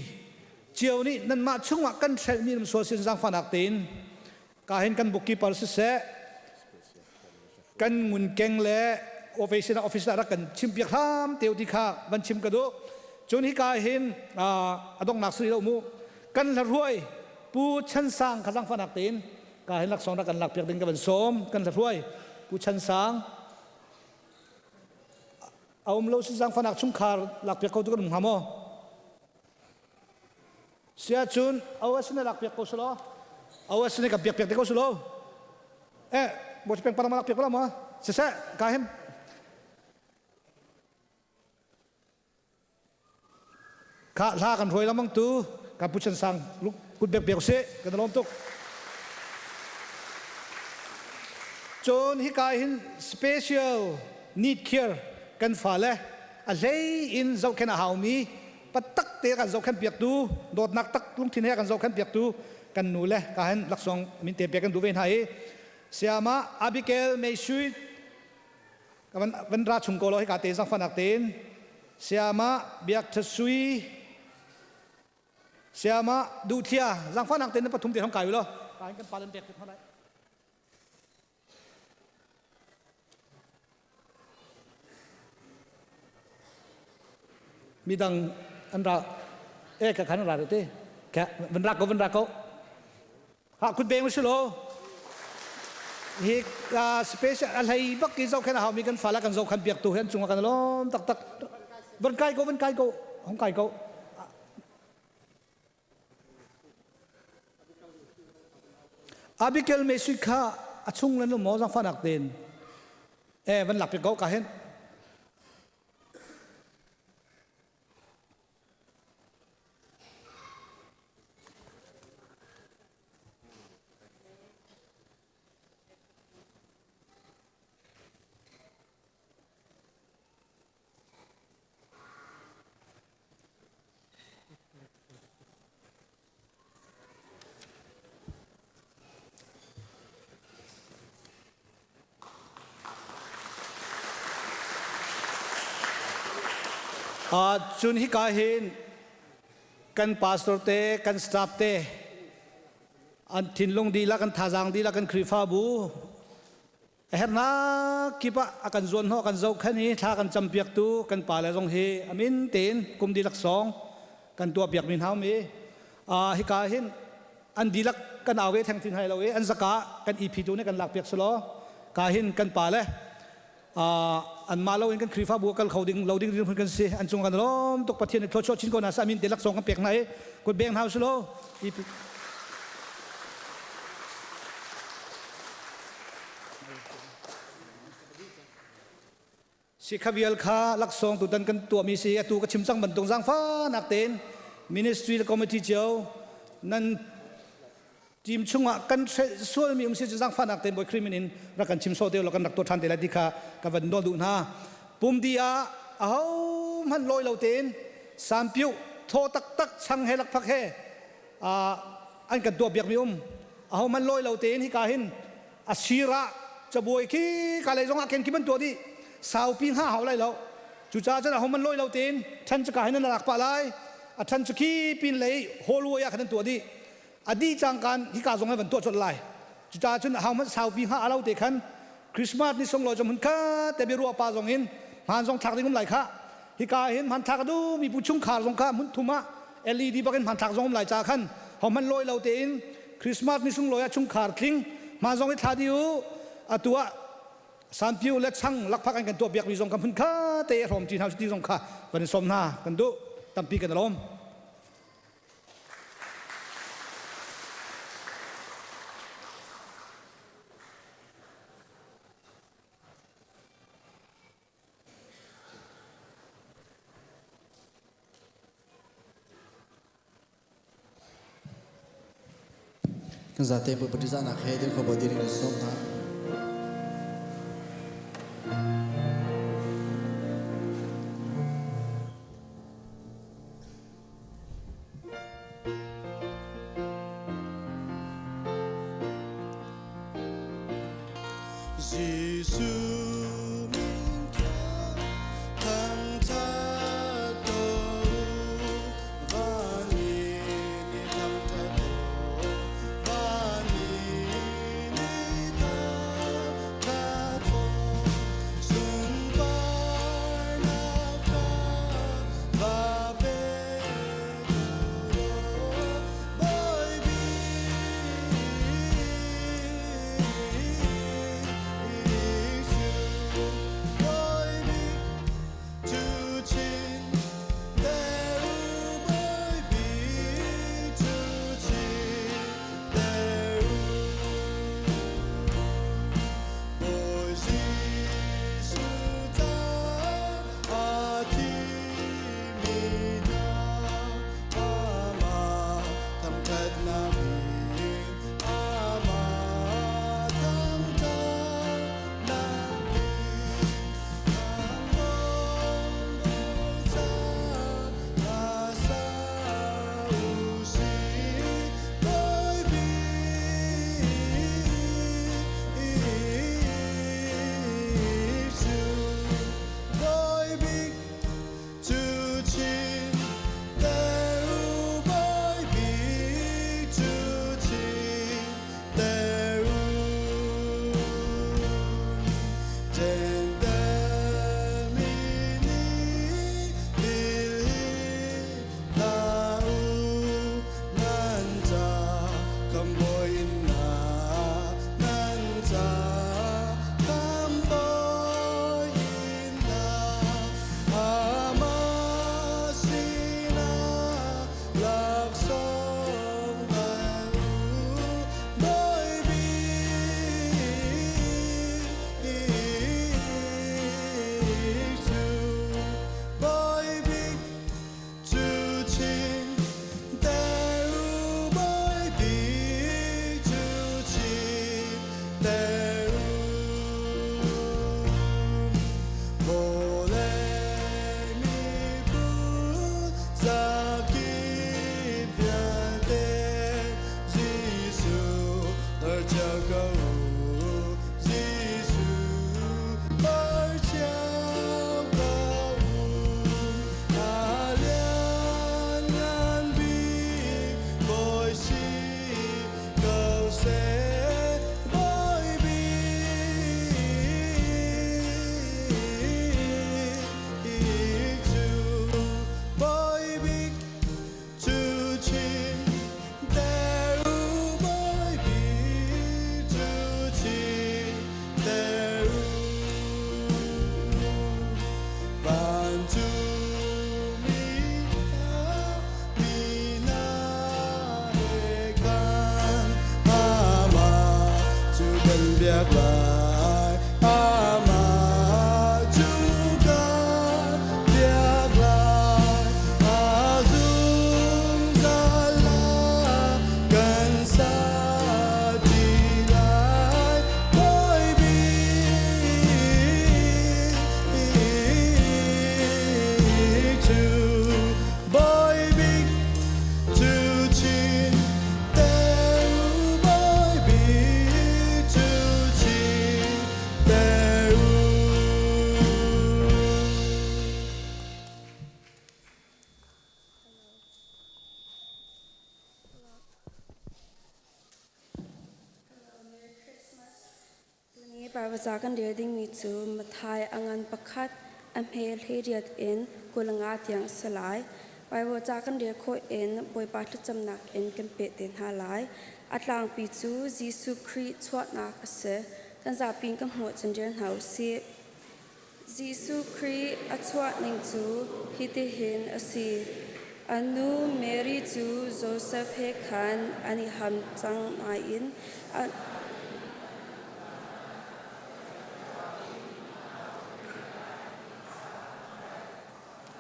cio nih nanmah chungah kan hrelmi um sual sin zaangfahnak tein ka hin kan bookkeeper siseh kan ngunkeng le office office rak kan chimpiak hram teu ti kha van chim ka duh cun hika hin a donghnak sri lo mu kan hla pu Chan Sang kha zangfanak tein ka hin laksawng rak kan lak piak ding ka van sawm kan hla pu Chan Sang a um lo si zangfanak chungkhar lak piak ko tu kan um hnga maw Siahcun OS na lak piak ko selaw. OS ne ka piak piak te ko selaw. Eh, bo peng parang lak piak ko la ma. Siseh, ka hem. Kha hla kan hruai lamang tu ka pu chan sang kut bek piak se kan lawm tuk. Cun hika hin special need care kan fale a hlei in zohkhenh a haumi patak te kan zohkhenh piaktu dawtnak tak lungthin he kan zohkhenh piaktu kan nu le ka hen laksawng min te pek kan duh ve hna i siama Abigail Meisui van van ra chung ko lo hi ka te zang fanak tein siama Biak Thasui siama Duhthia zang fanak tein pathum te hong kai lo ka kan palan pek te lai Midang an ra e ka khan ra te ka van ra ko van ra ko ha kut beng si lo hi special a hlei bak ki zo khan hau mi kan fala kan zo khan biak tu hian chunga kan lom tak tak van kai ko van kai ko hong kai ko Abigail Mesui kha a chung le nu maw zangfahnak tein e van lak piak ko ka hin Cun hika hin kan pastor te kan staff te an thinlung dihlak an thazaang dihlak kan Khrihfabu A herhnak kip ah a kan zuanhnawh kan zohkhenh i thla kan campiaktu kan pale zong hi a min tein kum dihlak sawng kan tuahpiakmi hna um i hika hin an dihlak kan au ve theng ti hna lo i an zaka kan EP tu nih kan lakpiak selaw ka hin kan pale anmah lo in kan Khrihfabu kal kho ding lo ding dirhmun kan si an cung kan lawm tuk Pathian nih thluachuah chin ko hna seh amin te laksawng kan pek hna i kut beng hna usih EP Si kha vial kha laksawng tutan kan tuahmi si atu ka chim cang bantuk zaangfahnak tein ministry le committee cio nan. Team chungah kan hrelh sualmi um si cu zaangfahnak tein Bawi Khrih min in rak kan chim sawh te law kan rak tuah ṭhan te lai ti kha ka van nawl duh hna. Pumdi ah ahohmanh lawi lo tein sampiuh thaw taktak chang he lakphak he an kan tuah biakmi um ahohmanh lawi lo tein hika hin a sir ah cabuai khi ka lei zongah ken kim an tuah dih saupi hnga hau lai lo cucaah cun ahohmanh lawi lo tein ṭhan cu ka hin an rak pah lai a ṭhan cu khi pin lei hallway ah khan an tuah dih a dih cangkan hika zong an van tuah colh lai cucaah cun ahohmanh saupi hnga a lo te khan Christmas ni sunglawi cu hmun khat te biaruah pa zong in hmaan zong thlak ding um lai kha hika hin hmanthlak a duh mi pu chungkhar zong kha hmun thum ah LED bak in hmanthlak zong um lai ca khan hohmanh lawi lo tein Christmas ni sunglawi ah chungkhar tling hmaan zong i thla dih u atu ah sanpiu le chang lakphak an kan tuah piak mi zong kha hmun kha te hrawm ti hna ti zong kha kan i sawm hna kan duh tampi kan i lawm. Kan zate Bawi he dir kho ding in sawm hna. Jesuh min kha thangṭhat ko, van in i thangṭhat ko, van in i thangṭhat ko. Sunparnak kha va pe Baibal ca kan rel dingmi cu Matthai a ngan pakhat a hme 18 in 25 tiang a si lai. Baibal ca kan rel khawh in Bawipa thlacamnak in kan peh te hna lai. A tlangpi cu Jesuh Khrih chuahnak a si. Kan zapi in kan hmuh cun rel hna u sih. Jesuh Khrih a chuah ning cu hitihin a si. A nu Mary cu Josef he khan an i ham cang nain a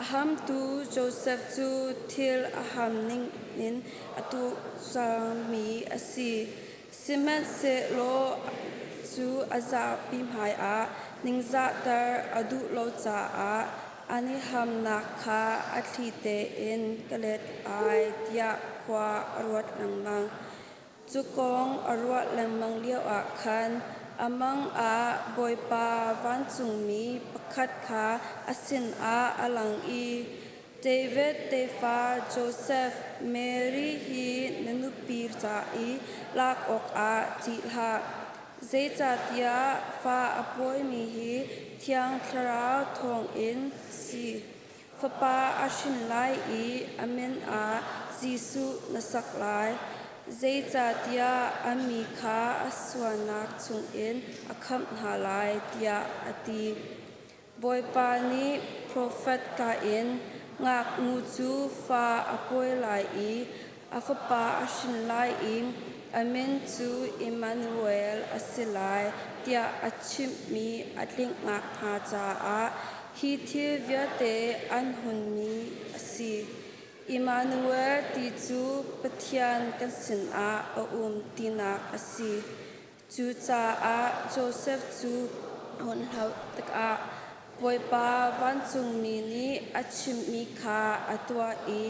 A hamtu Josef cu thil a ham ningin a tuah cangmi a si. Sihmanhsehlaw cu a zapi hmaiah ningzahter a duh lo caah an i hamnak kha a thli tein ka let ai tiah khua a ruat lengmang. Cu kong a ruah lengmang lioah khan a mang ah Bawipa vancungmi pakhat kha a sinah a lang i, David tefa Josef, Mary hi na nupi ca i lak awkah ṭih hlah. Zeicahtiah fa a pawimi hi Thiang Thlarau thawngin si. Fapa a hrin lai i a min ah Jesuh na sak lai. Zeicahtiah a mi kha a sualnak chungin a khamh hna lai, tiah a ti. Bawipa nih profet ka in ngaknu cu fa a pawi lai i a fapa a hrin lai i a min cu Immanuel a si lai tiah a chimhmi a tlingh nakhnga caah hi thil vialte an hunmi a si. Immanuel ti cu Pathian kan sinah a um tinak a si. Cucaah Josef cu a hun hlauh tikah Bawipa vancungmi nih a chimhmi kha a tuah i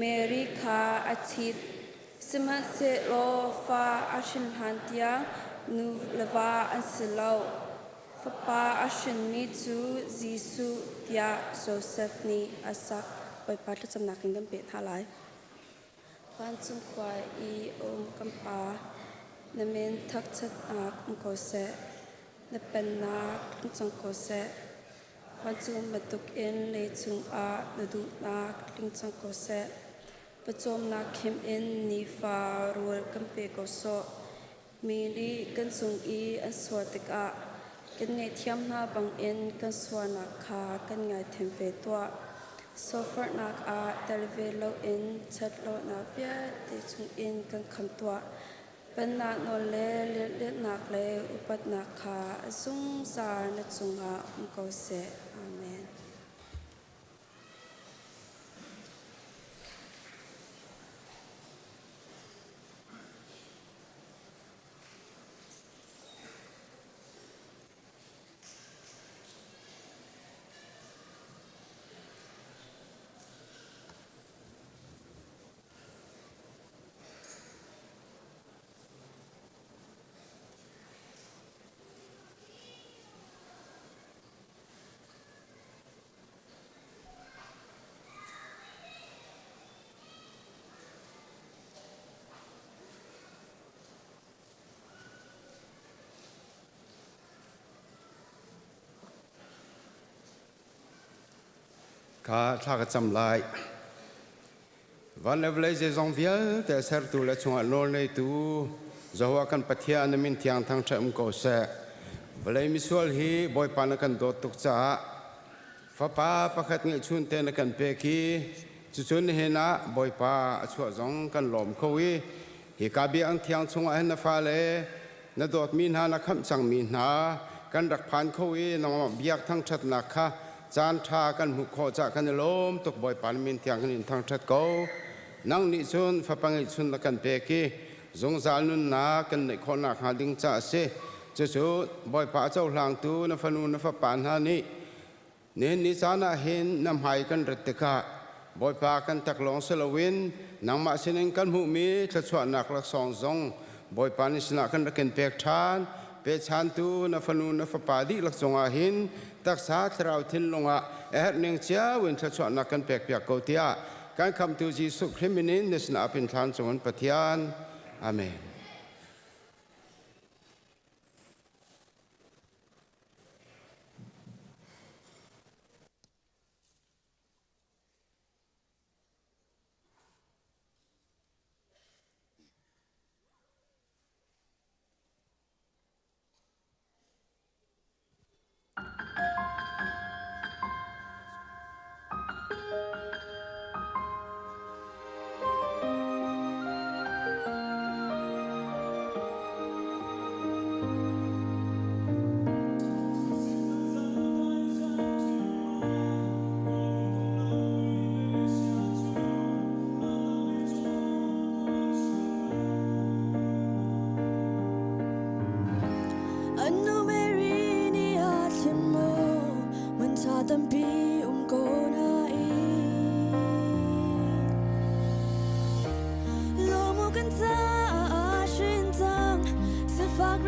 Mary kha a ṭhit. Sihmanhsehlaw fa a hrin hlan tiang nu le va an si lo. Fapa a hrinmi cu Jesuh tiah Josef nih a sak. Bawipa thlacamnak in kan peh hna lai. Vancung khua i a um kan Pa, na min thangṭhatnak um ko seh. Na pennak tlung cang ko seh. Vancung bantukin leicung ah na duhnak tling cang ko seh. Pawcawmnak khim in nifa rawl kan pe ko sawh. Mi nih kan cung i an sual tikah kan ngaihthiam hna bangin kan sualnak kha kan ngaithiam ve tuah. Sofarnak ah tel ve loin ṭhatlonak vialte chungin kan kham tuah. Pennak nawl le lianhlianhnak le upatnak kha a zungzal na cungah um ko seh. Amen. Kha thla ka cam lai. Van le vawlei zeizong vialte sertu le chungah nawl neitu Jehovah kan Pathian na min thiang thangṭhat um ko seh. Vawlei misual hi Bawipa na kan dawt tuk caah Fapa pakhat ngeihchun te na kan pek i cucun nihin ah Bawipa a chuah zong kan lawm kho i hika biakinn thiang chungah hin na fale na dawtmi hna na khamh cangmi hna kan rak phan kho i nangmah biak thangṭhatnak kha caan ṭha kan hmuh khawh cah kan i lawm tuk Bawipa na min thiang kan in thangṭhat ko. Nang nih cun fapa ngeihchun na kan pek i zungzal nunnak kan neih khawh nakhnga ding ca a si. Cucu Bawipa a cohlangtu na fanu na fapa hna nih Nihin ni caan ah hin na hmai kan rat tikah Bawipa kan taklawng si loin nangmah sinin kan hmuhmi thluachuahnak laksawng zong Bawipa ni sinah kan rak in pek ṭhan. Pechantu na fanu na fapa dihlak cungah hin taksa thlarau thinlung ah a herh ning cio in thluachuahnak kan pekpiak ko tiah kan khamtu Jesuh Khrih min in na sinah pin thlan cungin Pathian. Amen.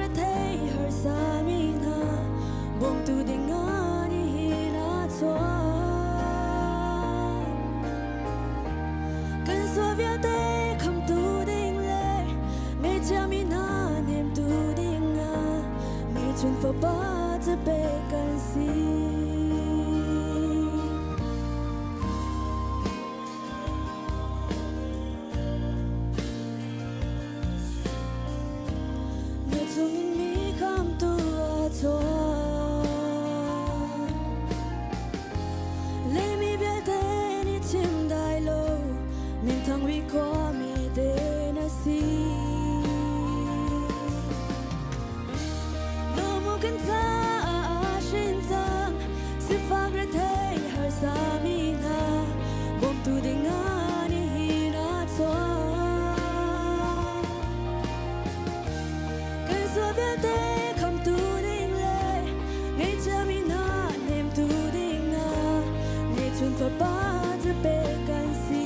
rethei harsami hna bawmtu ding ah nihin a chuak. Kan sual vialte khamtu ding le ngeichiami hna hnemtu ding ah mi chun fapa cu pek kan si. Na chungin mi khamtu a chuak. Leimi vialte nih chim dai lo, minthang wi khuami te na si. Lawmu kan caah hrin cang, sifak rethei harsa mi hna, bawmtu ding ah nihin a chuak. Kan sual vialte khamtu ding le ngeichiami hna hnemtu ding ah ngeihchun fapa cu pek kan si.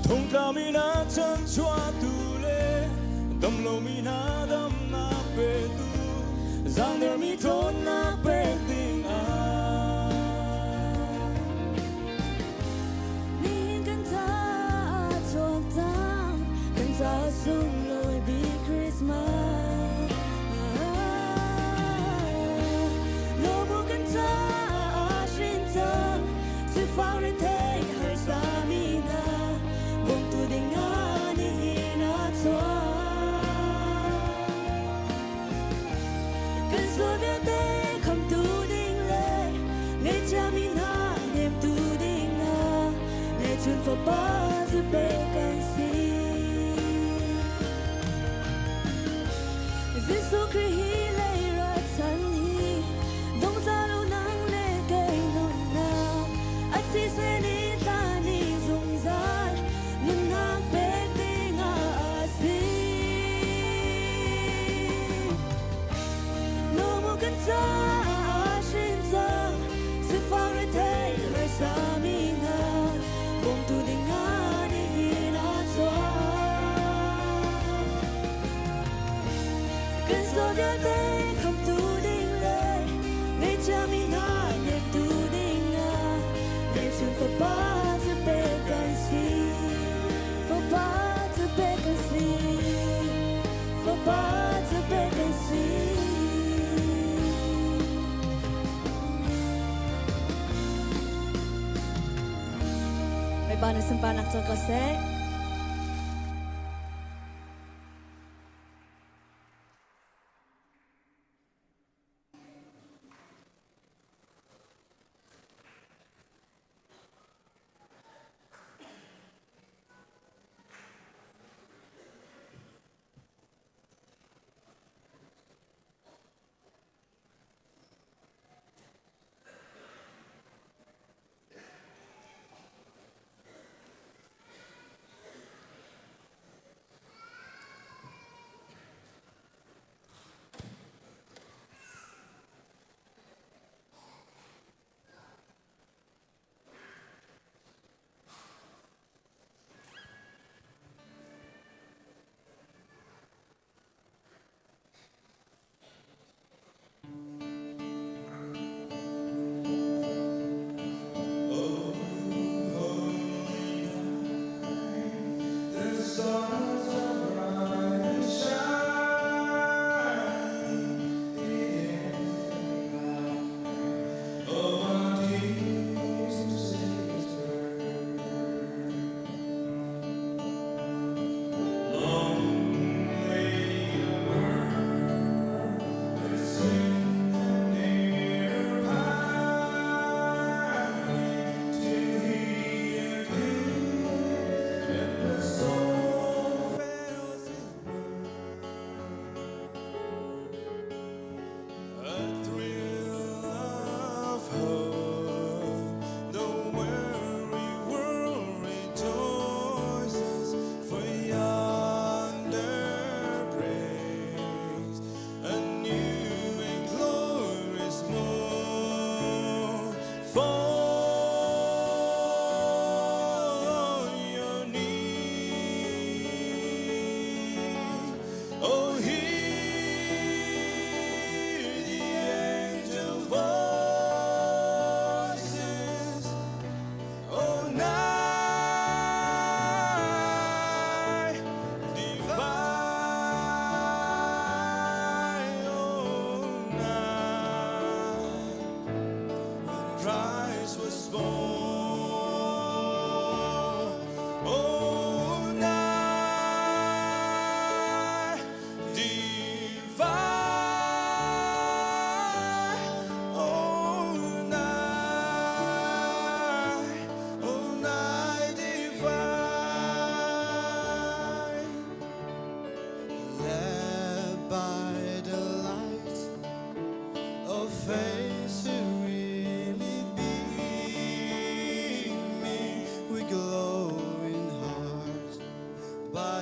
Thongtlami hna chanchuahtu le damlomi hna damnak petu zaangdermi ṭhawnnak pek ding ah. Nihin kan caah chuak cang, kan caah sunglawi bik Christmas. Lawmu kan caah hrin cang, sifak rethei harsa mi hna, bawmtu ding ah nihin a chuak. Kan sual vialte khamtu ding le ngeichiami hna hnemtu ding ah ngeihchun fapa cu pek kan si. Jesuh Khrih hi lei rat chan hi dongtla lo nang le kei nunnak a thisen in tlan i zungzal nunnak pek ding ah a si. Lawmu kan caah hrin cang, sifak rethei harsa mi hna, bawmtu ding ah nihin a chuak. Kan sual vialte khamtu ding le ngeichiami hna hnemtu ding ah ngeihchun fapa cu pek kan si. Fapa cu pek kan si. Fapa cu pek kan si. Bawipa na sunparnak co ko seh.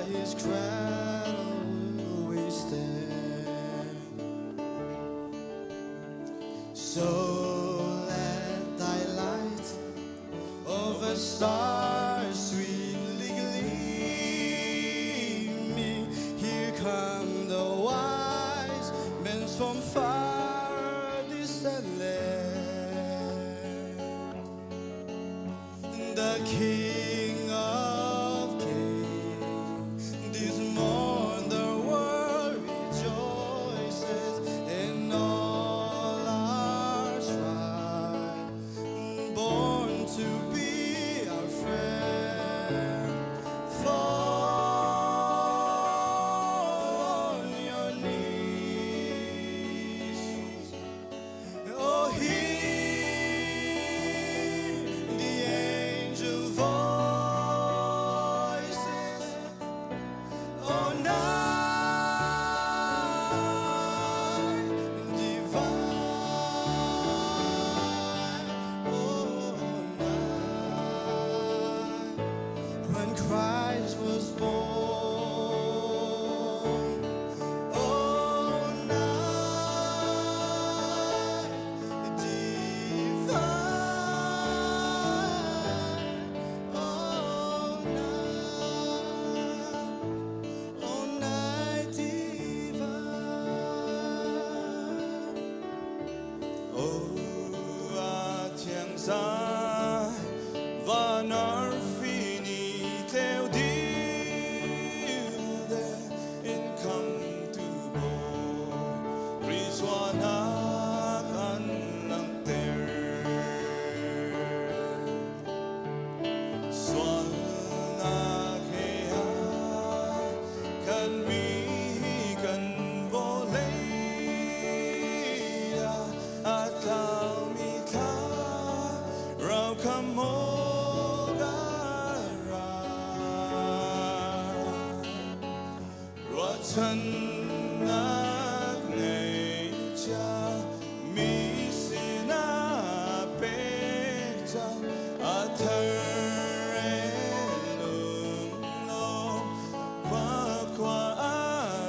his cradle we stand. So let thy light of a star sweetly gleaming. Here come the wise men from far distant land. The King of Kings, this morn the world rejoices in all our strife, born to be our friend. Fall on your knees. Oh, hear the angel voices. Oh, night divine. Oh, night when Christ was born. Oh, night divine. Oh, night, oh, night divine. Oh, a thiang zan van arfi nih tleu dil de in khamhtu Bawi Khrih chuahnak an langhter. Sualnak he aa khatmi kan vawlei ah a tlaumi thlarau khamh awk a ra. Ruahchannak ngei cia mi sinah pek cang a thar e lunglawm khua khua a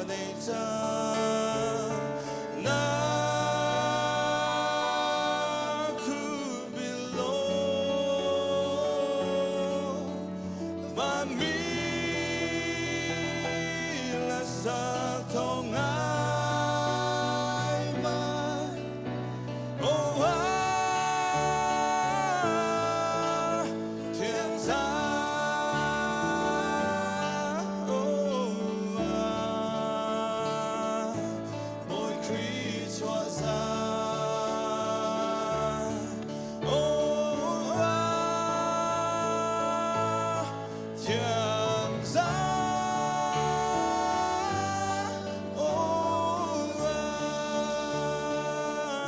dei cang na thubi law vanmi hlasak thawng ngai ma Oh, ah, thiang zan oh, ah, Bawi Khrih chuah zan oh, ah, thiang zan oh, ah,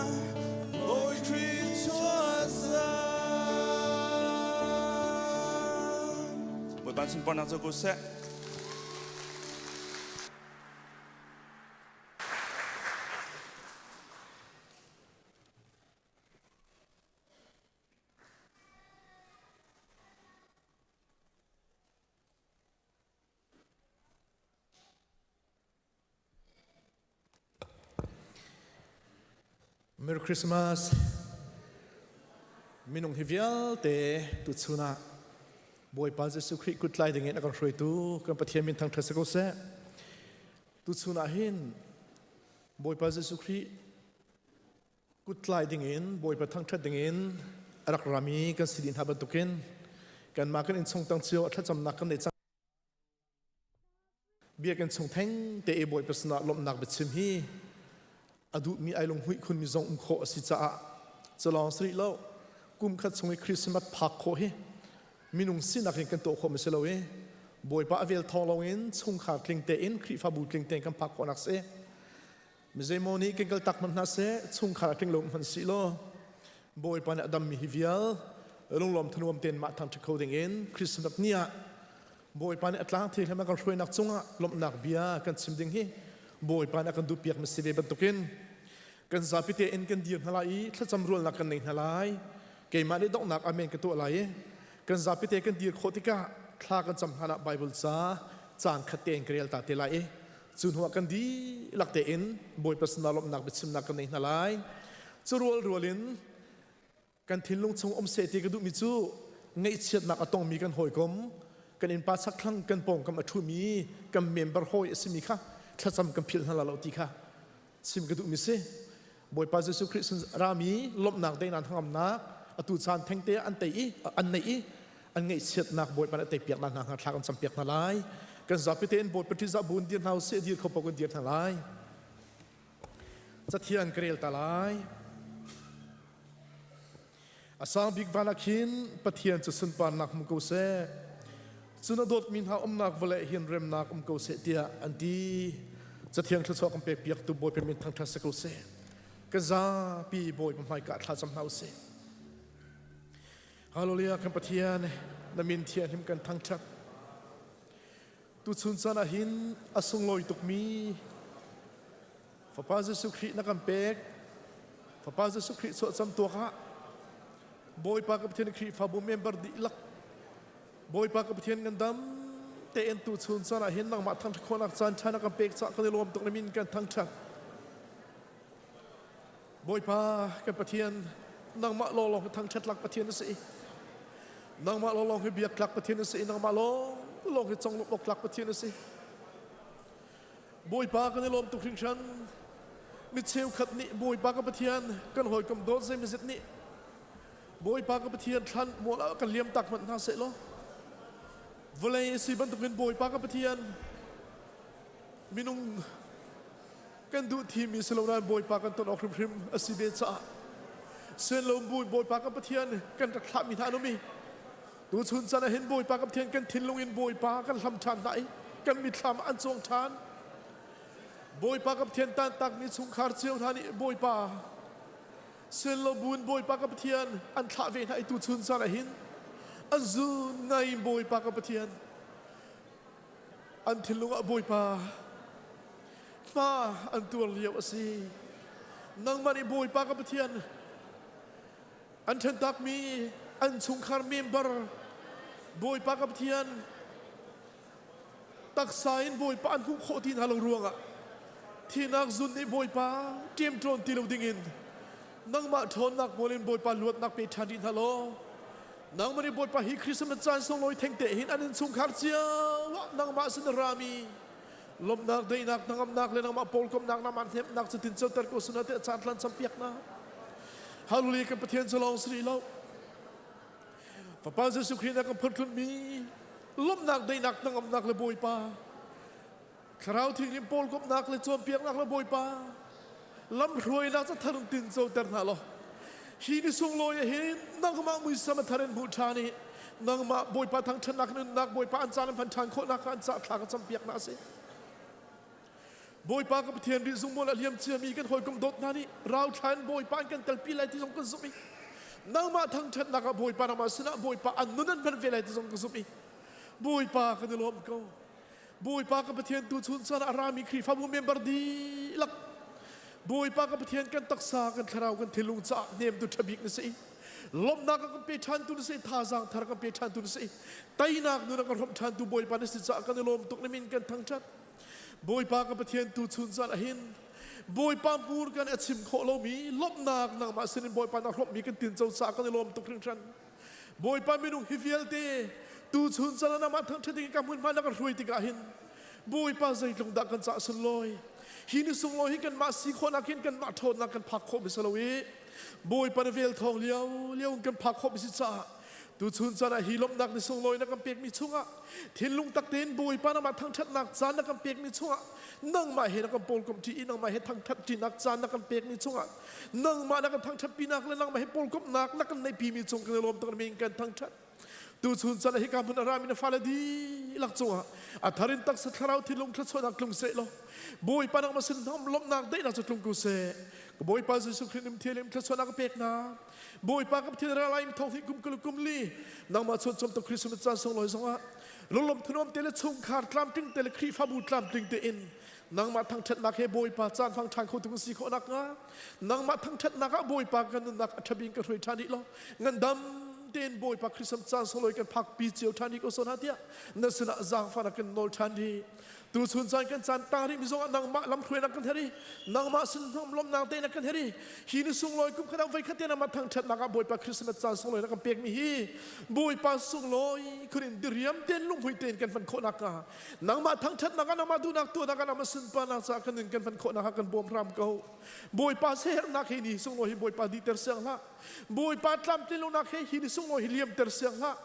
Bawi Khrih chuah zan Bawipa sunparnak cu ko seh. Merry Christmas. Minung hi vialte tuchun ah Bawipa Jesuh Khrih kut tlai dingin a kan hruaitu kan Pathian min thangṭhat si ko seh. Tuchun ah hin Bawipa Jesuh Khrih kut tlai dingin Bawipa thangṭhat dingin a rak rami kan si dih hna bantukin kanmah kan innchung tang cio a thlacamnak kan nei cang. Biakinn chung theng te i Bawipa sinah lawmhnak biachim hi a duhmi ai lunghmuih khunmi zong um khawh a si caah culawng si rih lo kum khat chung i Christmas phak khawh hi minung sinak in kan tuah khawh mi si lo i Bawipa a vel thawng lawngin chungkhar tling tein Khrihfabu tling tein kan phak khawhnak si. Mi zeimaw nih kan kal tak hmanh hna seh chungkhar a tling lo hmanh si law Bawipa nih a dammi hi vial lunglawm thanuam tein mah thangṭhat kho dingin Christmas ni ah Bawipa nih a tlang thianghlim a kan hruainak cungah lawmhnak bia kan chim ding hi Bawipa nih a kan duhpiak mi si ve bantukin kan zapi tein kan dir hna lai i thlacam rualnak kan nei hna lai. Keimah nih donghnak amen ka tuah lai i kan zapi te kan dir khawh tikah thla kan cam hlan ah Bible ca Caang khat tein ka rel ta te lai i cu hnuah kan dihlak tein Bawipa sinah lawmhnak biachimnak kan nei hna lai. Cu rual rual in kan thinlung chung um seh ti ka duhmi cu ngaihchiatnak a tongmi kan hawikom kan innpa chakthlang kan pawngkam a ṭhumi kan member hawi a simi kha thlacam kan philh hna la lo ti kha chim ka duhmi si. Bawipa Jesuh Khrih sin rami lawmhnak deinan hangamnak atu caan thengte an tei i an neih i an ngaihchiatnak Bawipa nih a teipiak hna hnga thla kan campiak hna lai. Kan zapi tein Bawipa ṭihzah buin dir hna usih dir kho paoh kan dir hna lai. Cathiang ka rel ta lai. A sang bik van ah khin Pathian cu sunparnak hmu ko seh. Cun a dawtmi hna umnak vawlei hin remnak um ko seh tiah an ti. Cathiang thluachuah kan pek piaktu Bawipa min thangṭhat si ko seh. Kan zapi Bawipa hmaika thla cam hna usih. Hallelujah kan Pathian na min thianghlim kan thangṭhat. Tuchun caan ah hin a sunglawi tukmi Fapa Jesuh Khrih na kan pek. Fapa Jesuh Khrih chuahcam tuak ah Bawipa ka Pathian Khrihfabu member dihlak Bawipa ka Pathian kan dam tein tu chun caan ah hin nangmah thangṭhat khawhnak caan ṭha na kan pek caah kan i lawm tuk na min kan thangṭhat. Bawipa kan Pathian nangmah lawnglawng hi thangṭhat lak Pathian na si. Nangmah lawnglawng hi biak tlak Pathian na si. Nangmah lawnglawng hi conglawmh awk tlak Pathian na si. Bawipa kan i lawm tuk hringhran. Mi cheukhat nih Bawipa ka Pathian kan hawikom dawt zeimazet nih Bawipa ka Pathian thlan mual ah kan liam tak hmanh hna seh law vawlei a si bantukin Bawipa ka Pathian minung kan duh thimi si lo nain Bawipa kan ton awk hrimhrim a si ve caah sian lo Bawipa kan Pathian kan rak thlahmi hna an um i Tuchun caan ah hin Bawipa kan Pathian kan thinlung in Bawipa kan hlam ṭhan hna i kan mitthlam an cuang ṭhan. Bawipa kan Pathian tantakmi chungkhar cio hna nih Bawipa sian lo buin Bawipa kan Pathian an thlah ve hna i tuchun caan ah hin an zun ngai in Bawipa kan Pathian an thinlung ah Bawipa hma an tuar lio a si. Nangmah nih Bawipa kan Pathian An ṭhentakmi an chungkhar member Bawipa ka Pathian taksa in Bawipa an hmuh khawh ti hna lo ruangah thihnak zun nih Bawipa ṭemṭawn ti lo dingin nangmah ṭhawnnak hmual in Bawipa luatnak pe ṭhan rih hna law nangmah nih Bawipa hi Christmas caan sunglawi thengte hin an innchungkhar cio ah nangmah sin a rami lawmhnak daihnak hnangamnak le nangmah pawlkomhnak nangmah hnemhnak cu tincoter ko suna te caan tlan campiak na Hallelujah kan Pathian cu lawng si rih lo Fapa Jesuh Khrih na kan phurthlunmi lawmhnak daihnak hnangamnak le Bawipa Thlarau Thianghlim pawlkomhnak le cawnpiaknak le Bawipa lamhruainak ca thar tin coter hna law hi ni sunglawi ah hin nangmah muisam a thar in hmuh ṭhan i nangmah Bawipa thangṭhatnak nunnak Bawipa an caan an hman ṭhan khawhnak kha an cah thla ka campiak hna a si. Bawipa ka Pathian rih zungmual a liam ciami kan hawikom dawt hna nih rauthla in Bawipa an kan kalpi lai ti zong kan zumh i nangmah thangṭhatnak ah Bawipa nangmah sinah Bawipa an nun an hman ve lai ti zong ka zumh i Bawipa kan i lawm ko. Bawipa ka Pathian tu chun caan a rami Khrihfabu member dihlak Bawipa ka Pathian kan taksa kan thlarau kan thinlung caah hnemtu ṭha bik na si lawmhnak a kan pe ṭhantu na si thazaang thar kan pe ṭhantu na si teinak nun a kan hrawmh ṭhantu Bawipa na si caah kan i lawm tuk na min kan thangṭhat Bawipa ka Pathian tu chun caan ahhin Bawipa hmur kan a chim khawh lomi lawmhnak nangmah sinin Bawipa na hrawmhmi kan tinco caah kan i lawm tuk hringhran Bawipa minung hi vialte tuchun caan ah nangmah thangṭhat ding ka hmunhma na kan hruai tikah hin Bawipa zeitluk dah kan cah sunlawi hi ni sunglawi hi kanmah si khawhnak hin kanmah ṭhawnnak kan phak khawh mi si lo i Bawipa na vel thawng lio lio in kan phak khawh mi si caah tuchun caan ah hi lawmhnak ni sunglawi na kan pekmi chungah thinlung tak tein Bawipa nangmah thangṭhatnak caan na kan pekmi chungah nangmah he na kan pawlkomh ṭi i nangmah he thangṭhat ṭinak caan na kan pekmi chungah nangmah na kan thangṭhat pinak le nangmah he pawlkomhnak na kan neihpimi cung kan i lawm tuk na kan thangṭhat tuchun caan ah hika hmun a rami na fale dihlak cungah a thar in taksa thlarau thinlung thluachuahnak tlung seh law Bawipa nangmah sin lawmhnak daihnak cu tlung ko seh ka Bawipa Jesuh Khrih nim thialim thluachuahnak ka pek hna Bawipa ka Pathian ralaim thong hi kum kul kum li nangmah chuan chom to Christmas caan sunglawi zongah lunglawm thunuam te le chungkhar tlamtling te le Khrihfabu tlamtling te in Nangmah thangṭhatnak he Bawipa caan hmang ṭhan kho tu kan si khawh nakhnga nangmah thangṭhatnak ah Bawipa kan nunnak a ṭhabing ka hruai ṭhan rih law ngandam. tein Bawipa Christmas caan sunglawi kan phakpi cio ṭhan rih ko sawh hna tiah na sinah zaangfahnak kan nawl ṭhan rih. Tuchun caan kan caan tang rih mi zongah nangmah lamhruainak kan herh i nangmah sin lawmnak tein kan herh i hi ni sunglawi kum khat ah voi khat te nangmah thangṭhatnak ah Bawipa Christmas caan sunglawi na kan pekmi hi Bawipa sunglawi khun in diriam tein lunghmui tein kan hman khawh nakhnga nangmah thangṭhatnak ah nangmah duhnak tuahnak ah nangmah sunparnak caah kan nun kan hman khawh nakhnga kan bawm hram ko. Bawipa siaherhnak he ni sunglawi hi Bawipa dihter siang hlah. Bawipa tlamtlinlonak he hi ni sunglawi hi liamter siang hlah.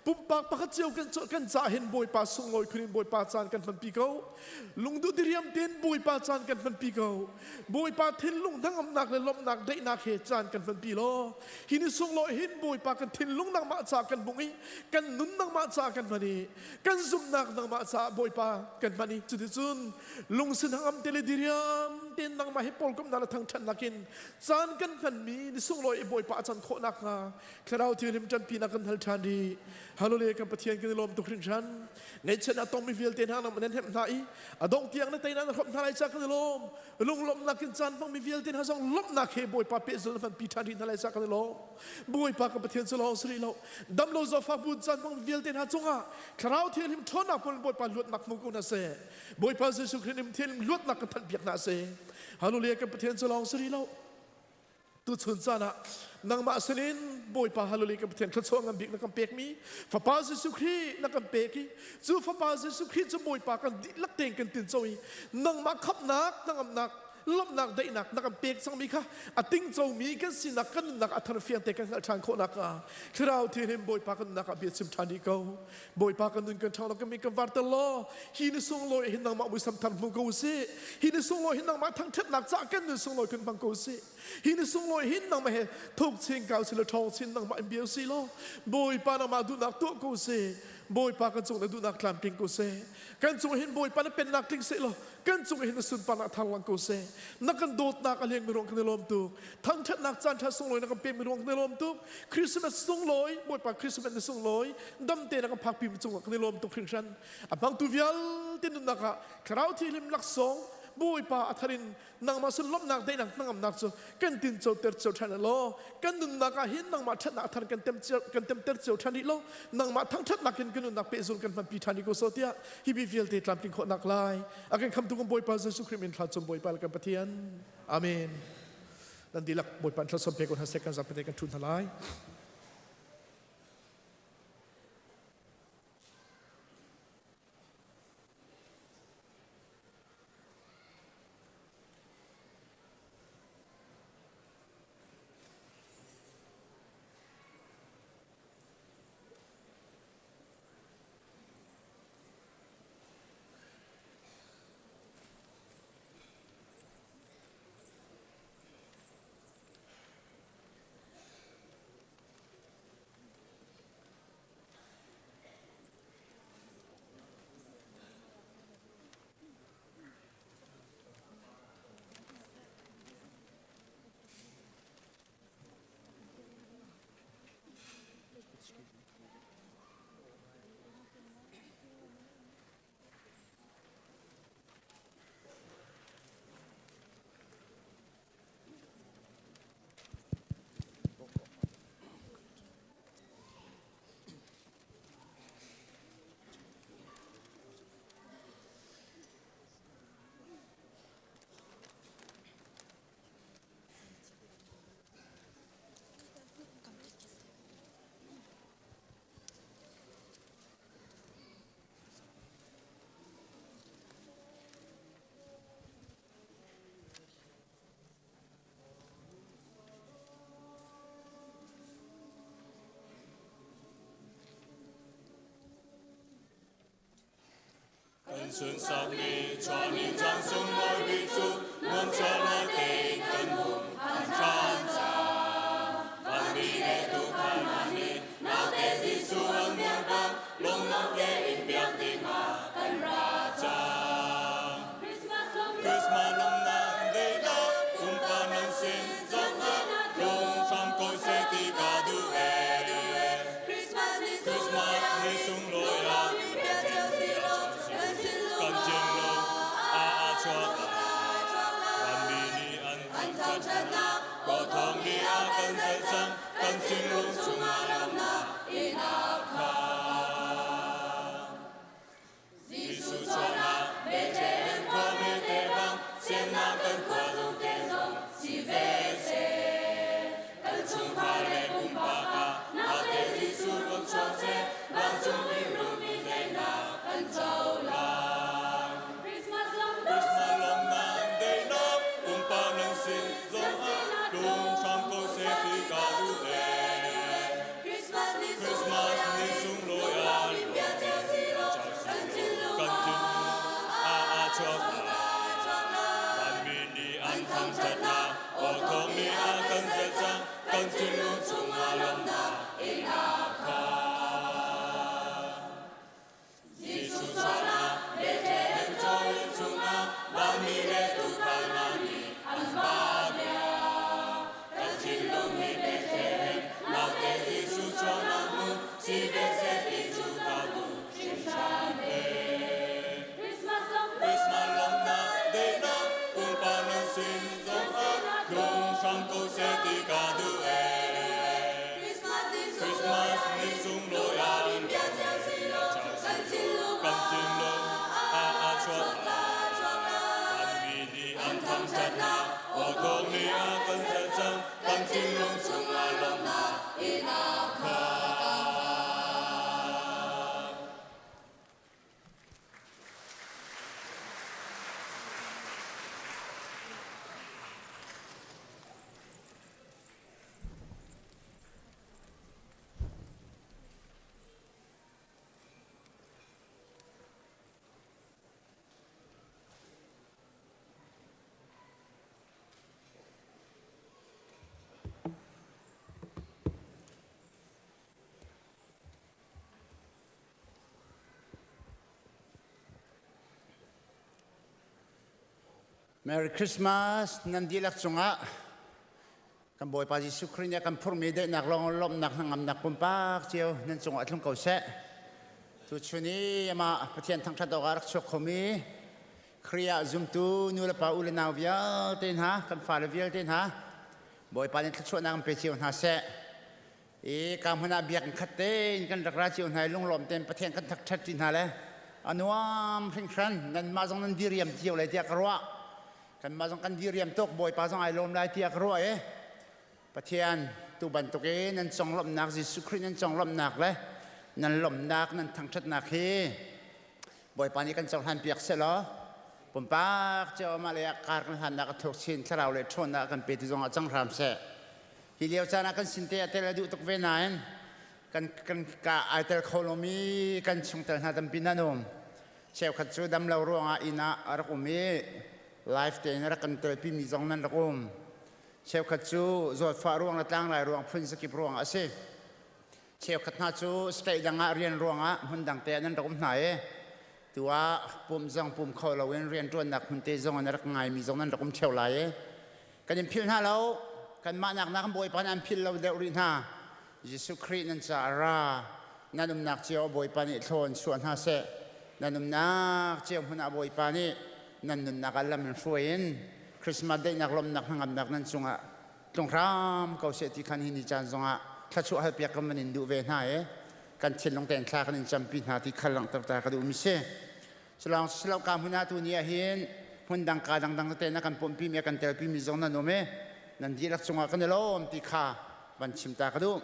Pumpak pakhat cio kan kan cah hin Bawipa sunglawi khun in Bawipa caan kan hmanpi ko. Lungduh diriam tein Bawipa caan kan hmanpi ko. Bawipa thinlung hnangamnak le lawmhnak daihnak he caan kan hmanpi law. Hi ni sunglawi hin Bawipa kan thinlung nangmah ca kan bung i kan nun nangmah ca kan hman i kan zumhnak nangmah caah Bawipa kan hman i cuticun lungsi hnangam te le diriam tein nangmah hi pawlkomhnak le thangṭhatnak in caan kan hmanmi ni sunglawi i Bawipa a can khawh nakhnga Thlarau Thianghlim ṭanpinak kan hal ṭhan rih. Hallelujah kan Pathian kan i lawm tuk hringhran. Ngaihchiatnak tongmi vialte hna nangmah nan hnemh hna i a dongh tiang na teinak na hrawmh hna lai caah kan i lawm. Lunglawmhnak in caan hmangmi vialte hna zong lawmhnak he Bawipa pehzulh na hmanpi ṭhan rih hna lai caah kan i lawm. Bawipa kan Pathian cu lawng si rih lo. Damlo zawtfak bu caan hmangmi vialte hna cungah Thlarau Thianghlim ṭhawnnak hmun Bawipa luatnak hmu ko hna seh. Bawipa Jesuh Khrih nih Thianghlim luatnak kan thanhpiak hna seh. Hallelujah kan Pathian cu lawng si rih lo. Tuchun caan ah nangmah sinin Bawipa hallelujah kan Pathian thluachuah ngan bik na kan pekmi Fapa Jesuh Khrih na kan pek i cu Fapa Jesuh Khrih cu Bawipa kan dihlak tein kan tinco i nangmah khamhnak hnangamnak lawmhnak daihnak na kan pek cangmi kha a tingcomi kan sinak kan nunnak a thar fiang te kan hngalh ṭhan khawh nakhnga Thlarau Thianghlim Bawipa kan nunnak ah bia chim ṭhan rih ko Bawipa kan nun kan ṭhang lo kan min kan varter law hi ni sunglawi hin nangmah muisam thar hmu ko usih hi ni sunglawi hin nangmah thangṭhatnak caah kan nun sunglawi kan hmang ko usih hi ni sunglawi hin nangmah he thuk chin kau si law ṭhawng chin nangmah in bia usih law Bawipa nangmah duhnak tuah ko usih Bawipa kan cung na duhnak tlamtling ko seh kan cung hin Bawipa na pennak tling seh law kan cung hin na sunparnak thar lang ko seh na kan dawtnak a leng mi ruang kan i lawm tuk thangṭhatnak caan ṭha sunglawi na kan pek mi ruang kan i lawm tuk Christmas sunglawi Bawipa Christmas na sunglawi dam te na kan phakpi mi cungah kan i lawm tuk hringhran a hmangtu vialte nunnak ah Thlarau Thianghlim laksawng Bawipa a thar in nangmah sun lawmhnak daihnak hnangamnak cu kan tinco ter cio ṭhan law kan nunnak ah hin nangmah ṭhatnak thar kan tem kan temter cio ṭhan rih lo nangmah thangṭhatnak in kan nunnak pehzul kan hmanpi ṭhan rih ko so tiah hi bi vialte tlamtling khawhnak lai a kan khamtu kan Bawipa Jesuh Khrih min thla cum Bawipa le kan Pathian Amen nan dihlak Bawipa thla som pe ko hna seh kan zapi te kan ṭhu hna lai Kan sunsakmi chuahni caan sunglawi bik cu nuamcia lai tein kan um an caan cang. Vanmi le tuukhal hna nih naute Jesuh an biak bang lunglawm tein biak dingah kan ra cang. Christmas lawmnak daihnak pumpa nan sin zawtnak lung hram ko seh ti ka duh ee. Christmas ni sunglawi ah kan thinlung a a chuak Vanmi nih an thangṭhatnak kawthawng nih a kan zelh cang kan thinlung chungah lawmhnak. chuak lai. Vanmi nih an thangṭhatnak aw thawng nih a kan zelh cang, kan thinlung chungah lawmhnak in a khat. Jesuh chuahnak Bethlehem cawinn chungah vanmi le tuukhal hna nih an va biak. Kan thinlung hi Bethlehem naute Jesuh chuahnak hmun si ve seh ti cu ka duh hringhran e. Christmas lawmhnak daihnak pupa nan sin zongah tlung hram ko seh ti ka duh e. Christmas ni sunglawi ah in bia cio si law kan thinlung ah a chuak lai. Vanmi nih an thangṭhatnak aw thawng nih a kan zelh cang, kan thinlung chungah lawmhnak in a khat. Merry Christmas nan dihlak cungah kan Bawipa Jesuh Khrih nih a kan phurhmi daihnak lawng lawmhnak hnangamnak pumpak cio nan cungah tlung ko seh. Tuchun i amah Pathian thangṭhat awkah rak chuak khomi Khrih ah zumtu nu le pa u le nau vialte hna kan fale vialte hna Bawipa nih thluachuahnak an pe cio hna seh. I ka hmun ah biakinn khat tein kan rak ra cio hna i lunglawm tein Pathian kan thangṭhat ṭi hna le a nuam hringhran nanmah zong nan diriam cio lai tiah ka ruah. Kanmah zong kan diriam tuk Bawipa zong ai lawm lai tiah ka ruah i Pathian tu bantuk i nan conglawmhnak Jesuh Khrih nan conglawmhnak le nan lawmhnak nan thangṭhatnak hi Bawipa nih kan cohlan piak sehlaw pumpak cio mah le kar kan hlannak a thuk chin thlarau le ṭhawnnak kan pe ti zong ah cang hram seh. Hi lio caan ah kan sin te a tel a duh tuk ve nain kan kan ka ai tel kho lomi kan chungtel hna tampi nan um. Cheukhat cu damlo ruangah inn ah a rak um i live tein a rak kan telpimi zong nan rak um. Cheukhat cu zawtfah ruang le tlangrai ruang phun zakip ruangah a si. Cheukhat hna cu state dang ah rian ruangah hmun dang te ah nan rak um hna i tu ah pum zong pum kho loin rianṭuannak hmun te zong in a rak ngaimi zong nan rak um ṭheo lai i kan in philh hna lo. Kanmah nak nak Bawipa nih an philh lo deuh rih hna. Jesuh Khrih nan caah ra. Nan umnak cio Bawipa nih thlawn chuah hna seh. Nan umnak cio hmun ah Bawipa nih nan nunnak ah lam in hruai in Christmas daihnak lawmhnak hnangamnak nan cungah tlung hram ko seh ti khan hi ni caan zongah thluachuah halpiak kan van in duh ve hna i kan thinlung tein thla kan in campi hna ti khal langhter ta ka duh mi si. Culawng silo ka hmun ah tu ni ah hin hmun dang ka dangdang tete na kan pumpi mi kan telpi mi zong nan um i nan dihlak cungah kan i lawm ti kha van chim ta ka duh.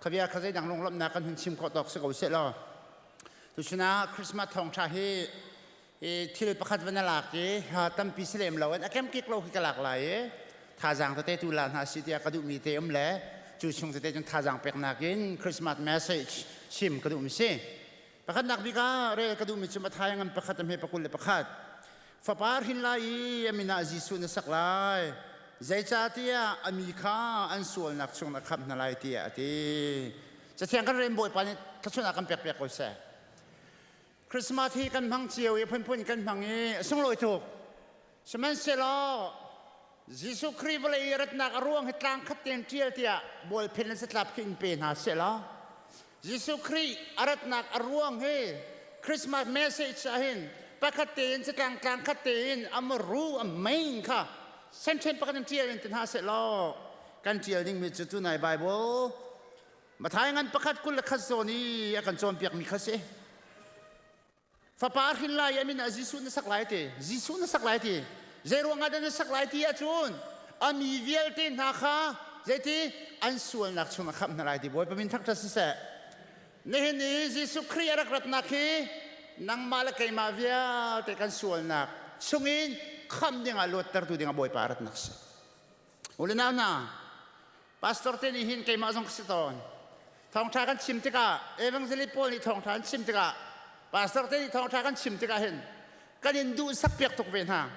Khabia kha zeidang lunglawmhnak kan hun chim khawh tawk si ko seh law. Tuchun ah Christmas thawngṭha hi i thil pakhat van a lak i tampi si lem lo in a kemkik lo khi ka lak lai i thazaang tete tu la hna si tiah ka duhmi te um le cu chung tete cun thazaang peknak in Christmas message chim ka duhmi si. Pakhatnak bik ah rel ka duhmi cu Matthai ngan pakhat a hme pakul le pakhat. Fapa hrin lai i a min ah Jesuh na sak lai. Zeicahtiah a mi kha an sualnak chung na khamh hna lai tiah a ti. Cathiang kan rem Bawipa nih thluachuahnak kan pek piak ko seh. Christmas hi kan hmang cio i phunphun kan hmang i a sunglawi tuk. Sihmanhsehlaw Jesuh Khrih vawlei i ratnak a ruang hi tlang khat tein ṭial tiah bualphen le catlap khi in pe hna sehlaw Jesuh Khrih a ratnak a ruang hi Christmas message ah hin pakhat tein catlang tlang khat tein a maru a main kha sentence pakhat in ṭial in ti hna sehlaw kan ṭial dingmi cu tunai Bible Matthai ngan pakhat 21 zawn i a kan cawnpiakmi kha si. Fapa hrin lai i a min ah Jesuh na sak lai ti. Jesuh na sak lai ti. Zei ruangah dah na sak lai ti ahcun a mi vialte hna kha zeiti an sualnak chung a khamh hna lai ti Bawipa min thangṭhat siseh. Nihin i Jesuh Khrih a rak ratnak hi nangmah le keimah vialte kan sualnak chungin khamh dingah luattertu dingah Bawipa a ratnak si. U le nau hna, pastor te nih hin keimah zong ka si tawn. Thawngṭha kan chim tikah, evangelist pawl nih thawngṭha an chim tikah, pastor te nih thawngṭha kan chim tikah hin, Kan in duhsak piak tuk ve hna.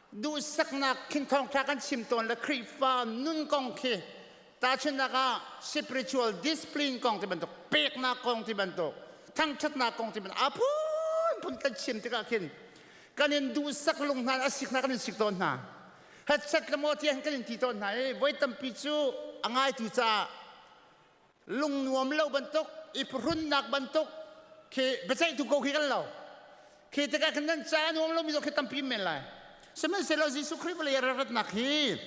Duhsaknak khin thawngṭha kan chim tawn le Khrihfa nun kong khi tahchunhnak ah spiritual discipline kong ti bantuk, peknak kong ti bantuk, thangṭhatnak kong ti bantuk a phunphun kan chim tikah khin kan in duhsak lung hna a sik hna kan in sik tawn hna. Headset le maw tiah kan in ti tawn hna i voi tampi cu a ngaitu caah lungnuam lo bantuk i phuhrunnak bantuk khi biaceihtu ko khi kan lo khi tikah khin nan ca nuam lomi zong khi tampi men lai sihmanhsehlaw Jesuh Khrih vawlei a ratnak hi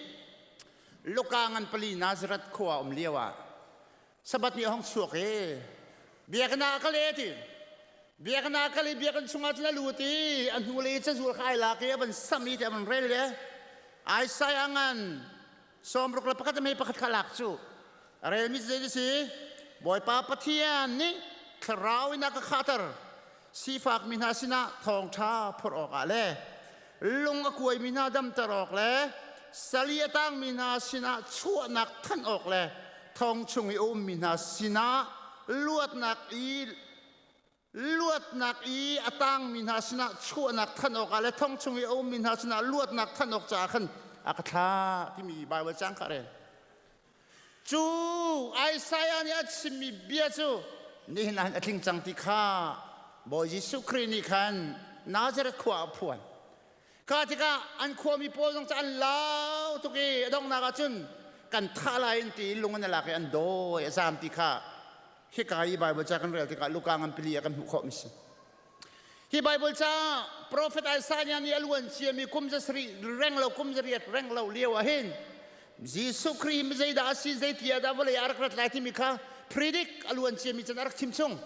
Luka ngan pali Nazareth khua um lio ah Sabbath ni a hong chuak i biakinn ah ka le ti biakinn ah kal i biakinn chungah cun a lut i a hnulei cazual kha ai lak i a van sam i ti a van rel le Isaiah ngan 61 a mei pakhat kha lak cu a relmi cu zei a si Bawipa Pathian nih thlarau in a ka khahter sifakmi hna sinah thawngṭha phorh awkah le lung a kuaimi hna damter awk le sali a tangmi hna sinah chuahnak thanh awk le thong chung i a ummi hna sinah luatnak i luatnak i a tangmi hna sinah chuahnak thanh awkah le thong chung i a ummi hna sinah luatnak thanh awk caah khan a ka thlah timi Baibal cang kha rel. Cu Isaiah nih a chimmi bia cu nihin ah hin a tling cang ti kha Bawi Jesuh Khrih nih khan Nazareth khua ah a phuan. Kha tikah an khuami pawl zong cu an lau tuk i a donghnak ah cun kan thah lai in ti lung an i lak i an dawi a zaam ti kha hika i Bible ca kan rel tikah Luka ngan pali ah kan hmuh khawh mi si. Hi Bible ca Prophet Isaiah nih a luan ciami kum za sarih reng lo kum za riat reng lo lio ah hin Jesuh Khrih mi zeidah a si zeiti ah dah vawlei ah a rak rat lai timi kha predict a luan ciami cun a rak chim chung.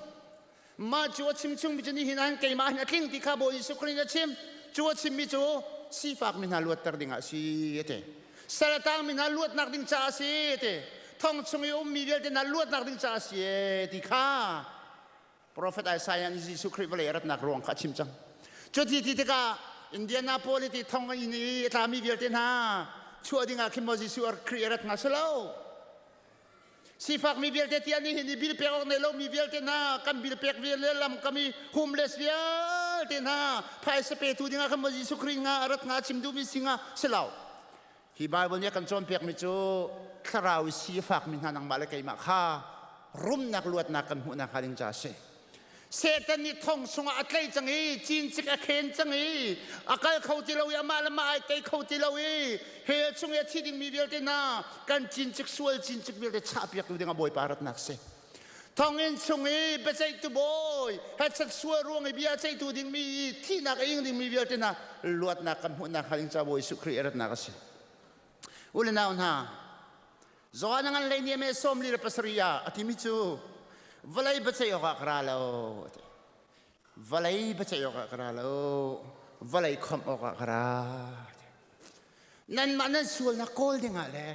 Mah cu a chim chungmi cu nihin ah hin keimah hin a tling ti kha Bawi Jesuh Khrih nih a chim. Cu a chimmi cu sifakmi hna luatter ding ah a si a ti. Sal a tangmi hna luatnak ding caah a si a ti. Thong chung i a ummi vialte hna luatnak ding caah a si e ti kha Prophet Isaiah nih Jesuh Khrih vawlei a ratnak ruang kha a chim cang. Cuti ti tikah Indianapolis i thong in i a tlami vialte hna chuah ding ah khin maw Jesuh Khrih a rat hnga si lo. Sifakmi vialte tiah nihin i bil pek awk nei lomi vialte hna kan bil pek vial le lam kam i homeless vialte hna phaisa petu dingah khan maw Jesuh Khrih nga a rat nga chim duhmi si nga si lo. Hi Bible nih a kan cawnpiakmi cu thlarau i si a fakmi hna nangmah le keimah kha rumnak luatnak kan hmuhnak hnga ding ca a si. Satan nih thong chungah a tlaih cang i cincik a khen cang i a kal kho ti lo i amah le mah ai tei kho ti lo i hell chung i a thi dingmi vialte hna kan cincik sual cincik vialte chahpiaktu dingah Bawipa ratnak si. Thonginn chung i biaceihtu bawi hetset sual ruang i bia ceihtu dingmi i thihnak a ing dingmi vialte hna luatnak kan hmuhnak hnga ding ca Bawi Jesuh Khrih a ratnak a si. U le nau hna, Johan a ngan lei ni me 47 ah a timi cu vawlei biaceih awkah ka ra lo a ti. Vawlei biaceih awkah ka ra lo, vawlei khawmh awkah ka ra. Nanmah nan sualnak kawl dingah le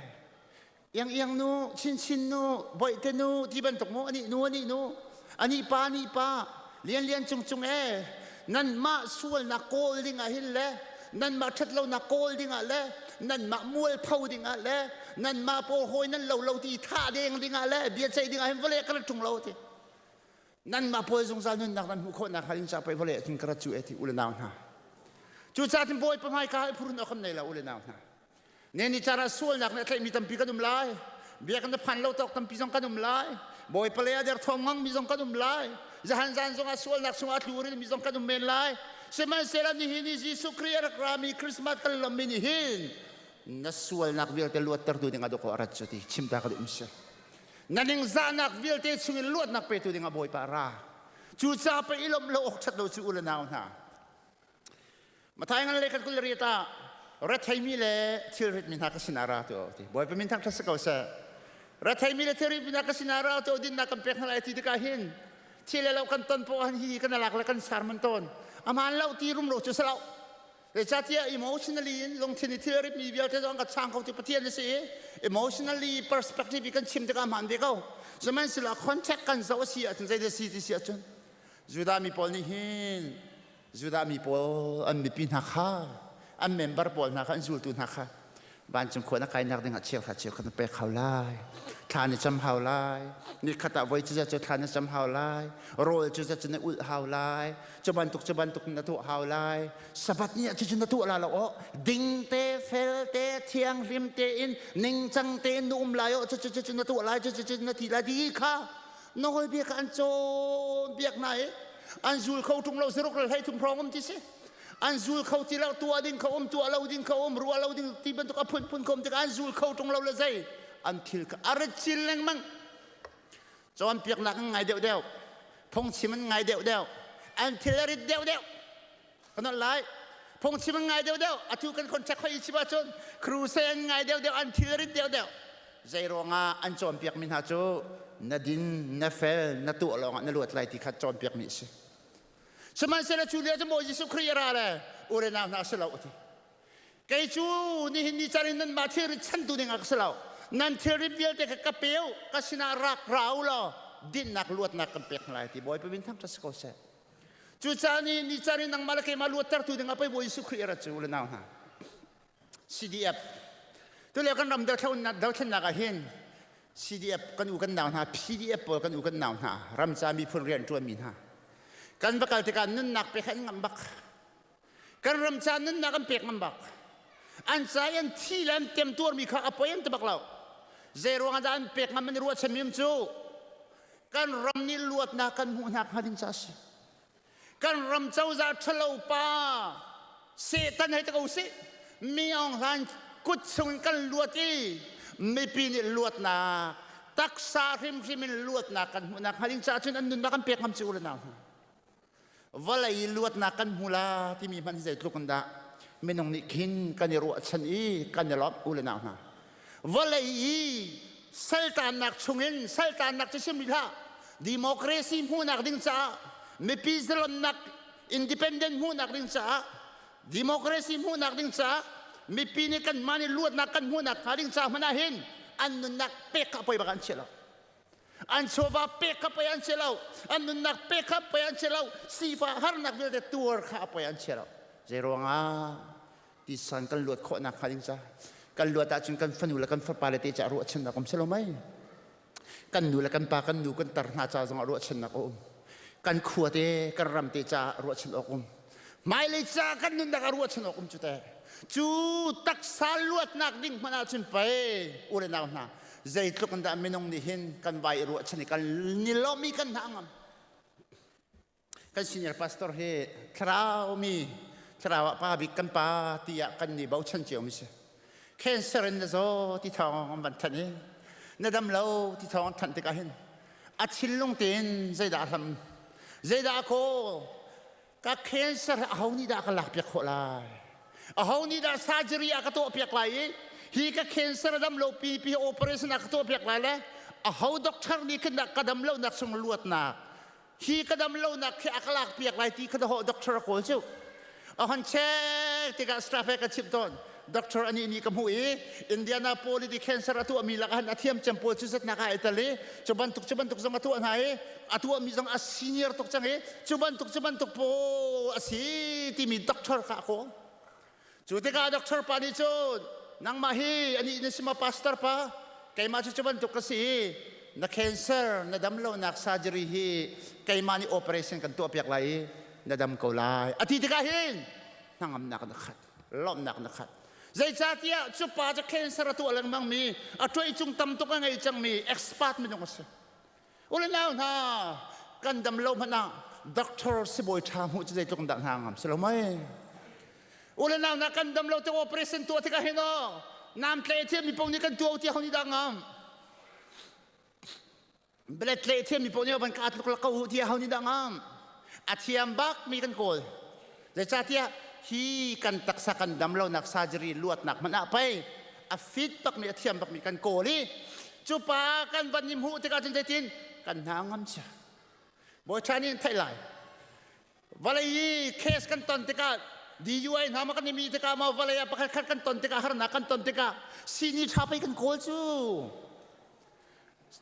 iang iang nu, chin chin nu, boihte nu ti bantuk mu anih nu anih nu, anih pa anih pa, lian lian cung cung e nanmah sualnak kawl dingah hin le nanmah ṭhatlonak kawl dingah le nanmah mualpho dingah le nanmah pawl hawi nan lo lo ti thah deng dingah le biaceih dingah hin vawlei ka rat ṭung lo ti nanmah pawl zungzal nunnak nan hmuh khawhnak hnga ding ca pei vawlei ah cun ka rat cu e ti u le nau hna cucaah cun Bawipa hmaika i phurun awk kan nei lo u le nau hna Ne ni caan ah sualnak nih a tlaihmi tampi kan um lai. Biakinn a phan lo tawk tampi zong kan um lai. Bawipa lei ah derthawm ngangmi zong kan um lai. Zahan zan zong ah sualnak chungah a tlu mi zong kan um men lai. Sihmanhsehlaw nihin i Jesuh Khrih a rak rami Christmas kan lawmmi nih hin na sualnak vialte luattertu ding ah dawkaw a rat cu ti chim ta ka duh si. Na ningzahnak vialte chungin luatnak petu ding ah Bawipa a ra. Cucaah pei i lawmh lo awk ṭhat lo cu u le nau hna. Mathai ngan le khat kul riat ah retheimi le thilritmi hna ka sinah ra tuah ti. Bawipa min thangṭhat si ko seh. Retheimi le thilritmi hna ka sinah ra tuah dinnak kan pek hna lai ti tikah hin thil le lo kan ton poah hin hi kan alak le kan sarman tawn. Aman lo ti rumro cu si lo. Zeicahtiah emotionally in lungthin i thil ritmi vialte zong kan chang kho ti Pathian a si i emotionally perspective i kan chim tikah hmaan ve ko. Sihmanhsehlaw contact kan zoh a si ahcun zeidah si ti si ahcun Judah mi pawl nih hin Judah mi pawl an mipi hna kha an member pawl hna kha an zultu hna kha. Vancung khua na kainak ding ah cheuhra cheukhat na pek hau lai. Thla na cam hau lai. Nikhat ah voi cu cu thla na cam hau lai. Rawl cu cu na ulh hau lai. Cu bantuk cu bantuk na tuah hau lai. Sabbath ni ah cu na tuah la lo aw. Ding te, fel te, thianghlim tein, ningcang tein na um lai aw. Cu cu cu na tuah lai, cu cu cu na ti lai ti kha nawlbia kha an cawnpiak hna i an zul kho ṭung lo saruk le 13 hrawng um ti si. An zul kho ti lo tuah ding kha um tuah lo ding kha um ruah lo ding ti bantuk a phunphun kha um tikah an zul kho ṭung lo le zei an thil kha a rit chin lengmang. Cawnpiaknak an ngai deuhdeuh, phungchim an ngai deuhdeuh, an thil a rit deuhdeuh. Kan holh lai. Phungchim an ngai deuhdeuh, atu kan contract hoi chim ahcun crusade an ngai deuhdeuh, an thil a rit deuhdeuh. Zei ruangah an cawnpiakmi hna cu na din, na fel, na tuah lawngah na luat lai ti kha cawnpiakmi a si. Sihmanhsehlaw cu lio cu Bawi Jesuh Khrih a ra le u le nau hna si lo a ti. Kei cu nihin ni caan in nanmah thilrit chantu ding ah ka si lo. Nan thilrit vialte kha ka pe u, ka sinah rak ra u law dinnak luatnak kan pek hna lai ti Bawipa min thangṭhat si ko seh. Cucaah ni ni caan in nangmah le keimah luattertu ding ah pei Bawi Jesuh Khrih a rat cu u le nau hna. CDF Tulio kan ram dothlennak ah hin CDF kan u kan nau hna PDF pawl kan u kan nau hna ramca miphun rian ṭuanmi hna kan va kal tikah nunnak pek an ngam bak kan ramca nunnak an pek ngam bak an ca i an thi le an temtuarmi kha a poi an ti bak lo zei ruangah dah an pek ngam an i ruahchanmi um cu kan ram nih luatnak kan hmuh hna hnga ding ca a si Kan ram cozah ṭhalo pa Satan hei ti ko sih mi Aung Hlaing kut chung in kan luat i mipi nih luatnak taksa hrimhrim in luatnak kan hmuhnak hnga ding caah cun an nunnak kan pek ngam cu u le nau hna vawlei luatnak kan hmu la timi hmanh hi zeitluk in dah minung nih khin kan i ruahchan i kan i lawmh u le nau hna vawlei i saltannak chungin saltannak cu sim rih hlah democracy hmuhnak ding caah mipi zalonnak independent hmuhnak ding caah democracy hmuhnak ding caah mipi nih kanmah nih luatnak kan hmuhnak hnga ding caah hmanh ah hin an nunnak pek kha poi bak an chia lo an chawva pek kha poi an chia lo an nunnak pek kha poi an chia lo sifah harnak vialte tuar kha poi an chia lo zei ruangah tisan kan luat khawhnak hnga ding ca kan luat ahcun kan fanu le kan fapa le te ca ruahchannak um selo mei kan nu le kan pa kan nu kan tar hna ca zongah ruahchannak a um kan khua te kan ram te ca ruahchan awk um hmailei ca kan nunnak ah ruahchan awk um cu te cu taksa luatnak ding hmanh ahcun pei u le nau hna zeitluk in dah minung nih hin kan vai i ruahchan i kan ni lawm i kan hna ngam Kan senior pastor hi thlarau mi thlarau ah pa bik kan pa tiah kan ni bochan cio mi si. Cancer in na zaw ti thawng an van thanh i na dam lo ti thawng an thanh tikah hin a thinlung tein zeidah a hlam zeidah a kaw ka cancer aho nih dah ka lak piak khawh lai aho nih dah surgery a ka tuah piak lai i hi ka cancer a dam lo pi pi operation a ka tuah piak lai le aho doctor nih khin dah ka dam lo nak sung luatnak Hi ka dam lonak khi a ka lak piak lai ti kha dahawh doctor a kawl cu. A hon check tikah staff he ka chimh tawn. Doctor ani nih ka hmuh i Indianapolis i cancer a tuahmi lakah han a thiam cem pawl cu zatnak ah ai tel i cu bantuk cu bantuk zong a tuah hna i a tuahmi zong a senior tuk cang i cu bantuk cu bantuk pawl a si timi doctor kha a kawl. Cu tikah doctor pa nih cun nangmah hi anih na si ma pastor pa keimah cu cu bantuk ka si i na cancer na dam lonak surgery hi keimah nih operation kan tuah piak lai i na dam ko lai a ti tikah hin hnangamnak na khat lawmhnak na khat zeicahtiah cu pa cu cancer a tuah lengmang mi a tuai cung tam tuk a ngei cangmi expert minung a si Ule nau hna kan dam lo hmanh ah doctor sibawi ṭha hmuh cu zeitluk in dah hna ngam si lo mei. Ule nau hna kan dam lo te operation tuah tikah hin aw nam tle thiam mi paoh nih kan tuah ti ho nih dah ngam. Belet tle thiam mi paoh nih van ka tluk la ko ti ho nih dah ngam. A thiam bak mi kan kawl. Zeicahtiah hi kan taksa kan dam lonak surgery luatnak hmanh ah pei a fit bakmi a thiam bakmi kan kawl i cu pa kan van i hmuh tikah cun zeitin kan hna ngam cia bawi ṭha nih theih lai vawlei i case kan ton tikah DUI hna ma kan i mi tikah ma vawlei ah pakhat khat kan ton tikah harnak kan ton tikah sini ṭha pei kan kawl cu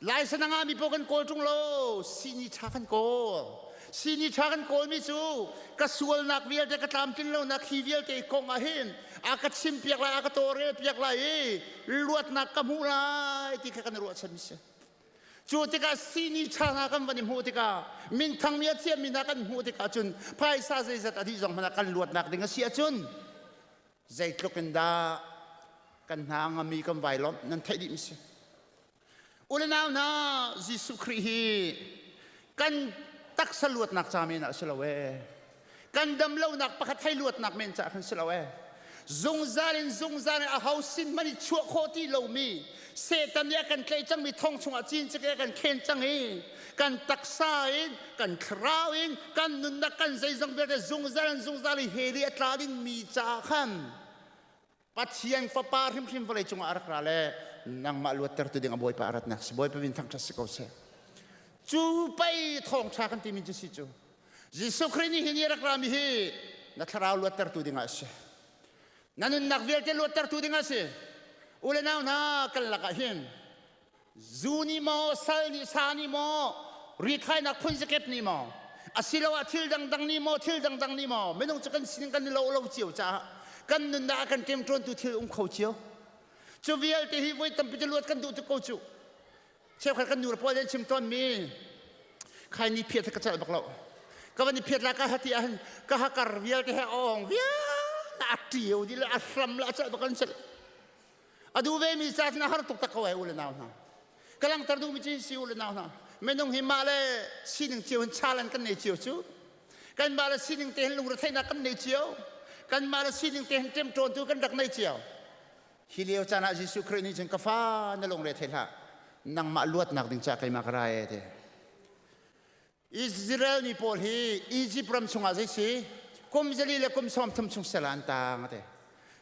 Laisen a ngahmi paoh kan kawl ṭung lo, sihni ṭha kan kawl. Sini ṭha kan kawlmi cu ka sualnak vialte ka tlamtlin lonak hi vialte kong ah hin a ka chimpiak lai, a ka tawlrelpiak lai i luatnak ka hmuh lai ti kha kan i ruahchan si. Cu tikah sini ṭha hna kan van i hmuh tikah minthangmi a thiammi hna kan hmuh tikah cun phaisa zeizat a dih zong hmanh ah kan luatnak ding a si ahcun zeitluk in dah kan hna ngami kan vai lawmh nan theih dih mi si. U le nau hna, Jesuh Khrih hi kan taksa luatnak ca men ah si lo ee. Kan dam lonak pakhat hei luatnak men caah khan si lo ee. Zungzal in zungzal in aho sin hmanh i chuah khawh ti lomi Satan nih a kan tlaih cangmi thong chungah cincik a kan khen cang i kan taksa in kan thlarau in kan nunnak kan zeizong vialte zungzal in zungzal i hell i a tla dingmi caah khan Pathian Fapa hrimhrim vawlei cungah a rak ra le nangmah luattertu ding a Bawipa a ratnak si. Bawipa min thangṭhat si ko seh. Cu pei thawngṭha kan timi cu si cu. Jesuh Khrih nih hi ni a rak rami hi na thlarau luattertu dingah a si. Na nunnak vialte luattertu dingah a si. U le nau hna kan lakah hin Zu nih maw, sal nih sa nih maw, rithainak phun zakep nih maw, asiloah thil dangdang nih maw, thil dangdang nih maw, minung cu kan sining kan i lo lo cio caah kan nunnak a kan ṭemṭawntu thil um kho cio. Cu vialte hi voi tampi cu luat kan duh tuk ko cu. Cheukhat kan nu le pawl an chim tawnmi khai ni phiat ka celh bak lo. Ka van i phiat la ka hati ahhin ka hakar vialte he a ong vialte a ṭio dih le a hram le a celh bak an celh. A duh vemi ca cun a har tuk tak ko ai u le nau hna. Ka langhter duhmi cu si u le nau hna. Minung hi mah le sining cio in challenge kan nei cio cu. Kanmah le sining te hin lungretheihnak kan nei cio. Kanmah le sining te hin ṭemṭawntu kan rak nei cio. Hi lio caan ah Jesuh Khrih nih cun ka fa na lungre thei hlah. Nangmah luatnak ding ca keimah ka ra e ti. Israel mi pawl hi Egypt ram chungah zei si kum zali le kum 30 chung sal an tang ate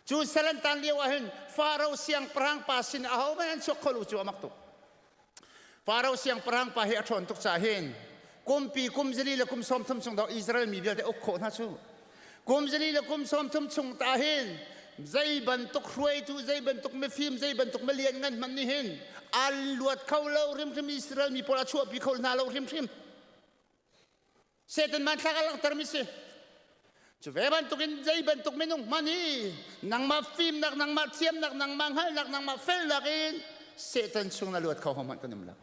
cu sal an tan lio ah hin Faro siangpahrang pa sin aho hmanh an chuak kho lo cu amak tuk Faro siangpahrang pa hi a ṭhawn tuk caah hin kumpi kum zali le kum 30 chung dawh Israel mi vialte uk khawh hna cu kum zali le kum 30 chung ta hin zei bantuk hruaitu zei bantuk mifim zei bantuk milian ngan hmanh nih hin an luat kho lo hrimhrim Israel mi pawl a chuahpi kho hna lo hrimhrim Satan hmanthlak a langhter mi si cu ve bantukin zei bantuk minung hmanh hi nangmah fimnak nangmah thiamnak nangmah hngalhnak nangmah felnak in Satan chung na luat kho hmanh kan um lo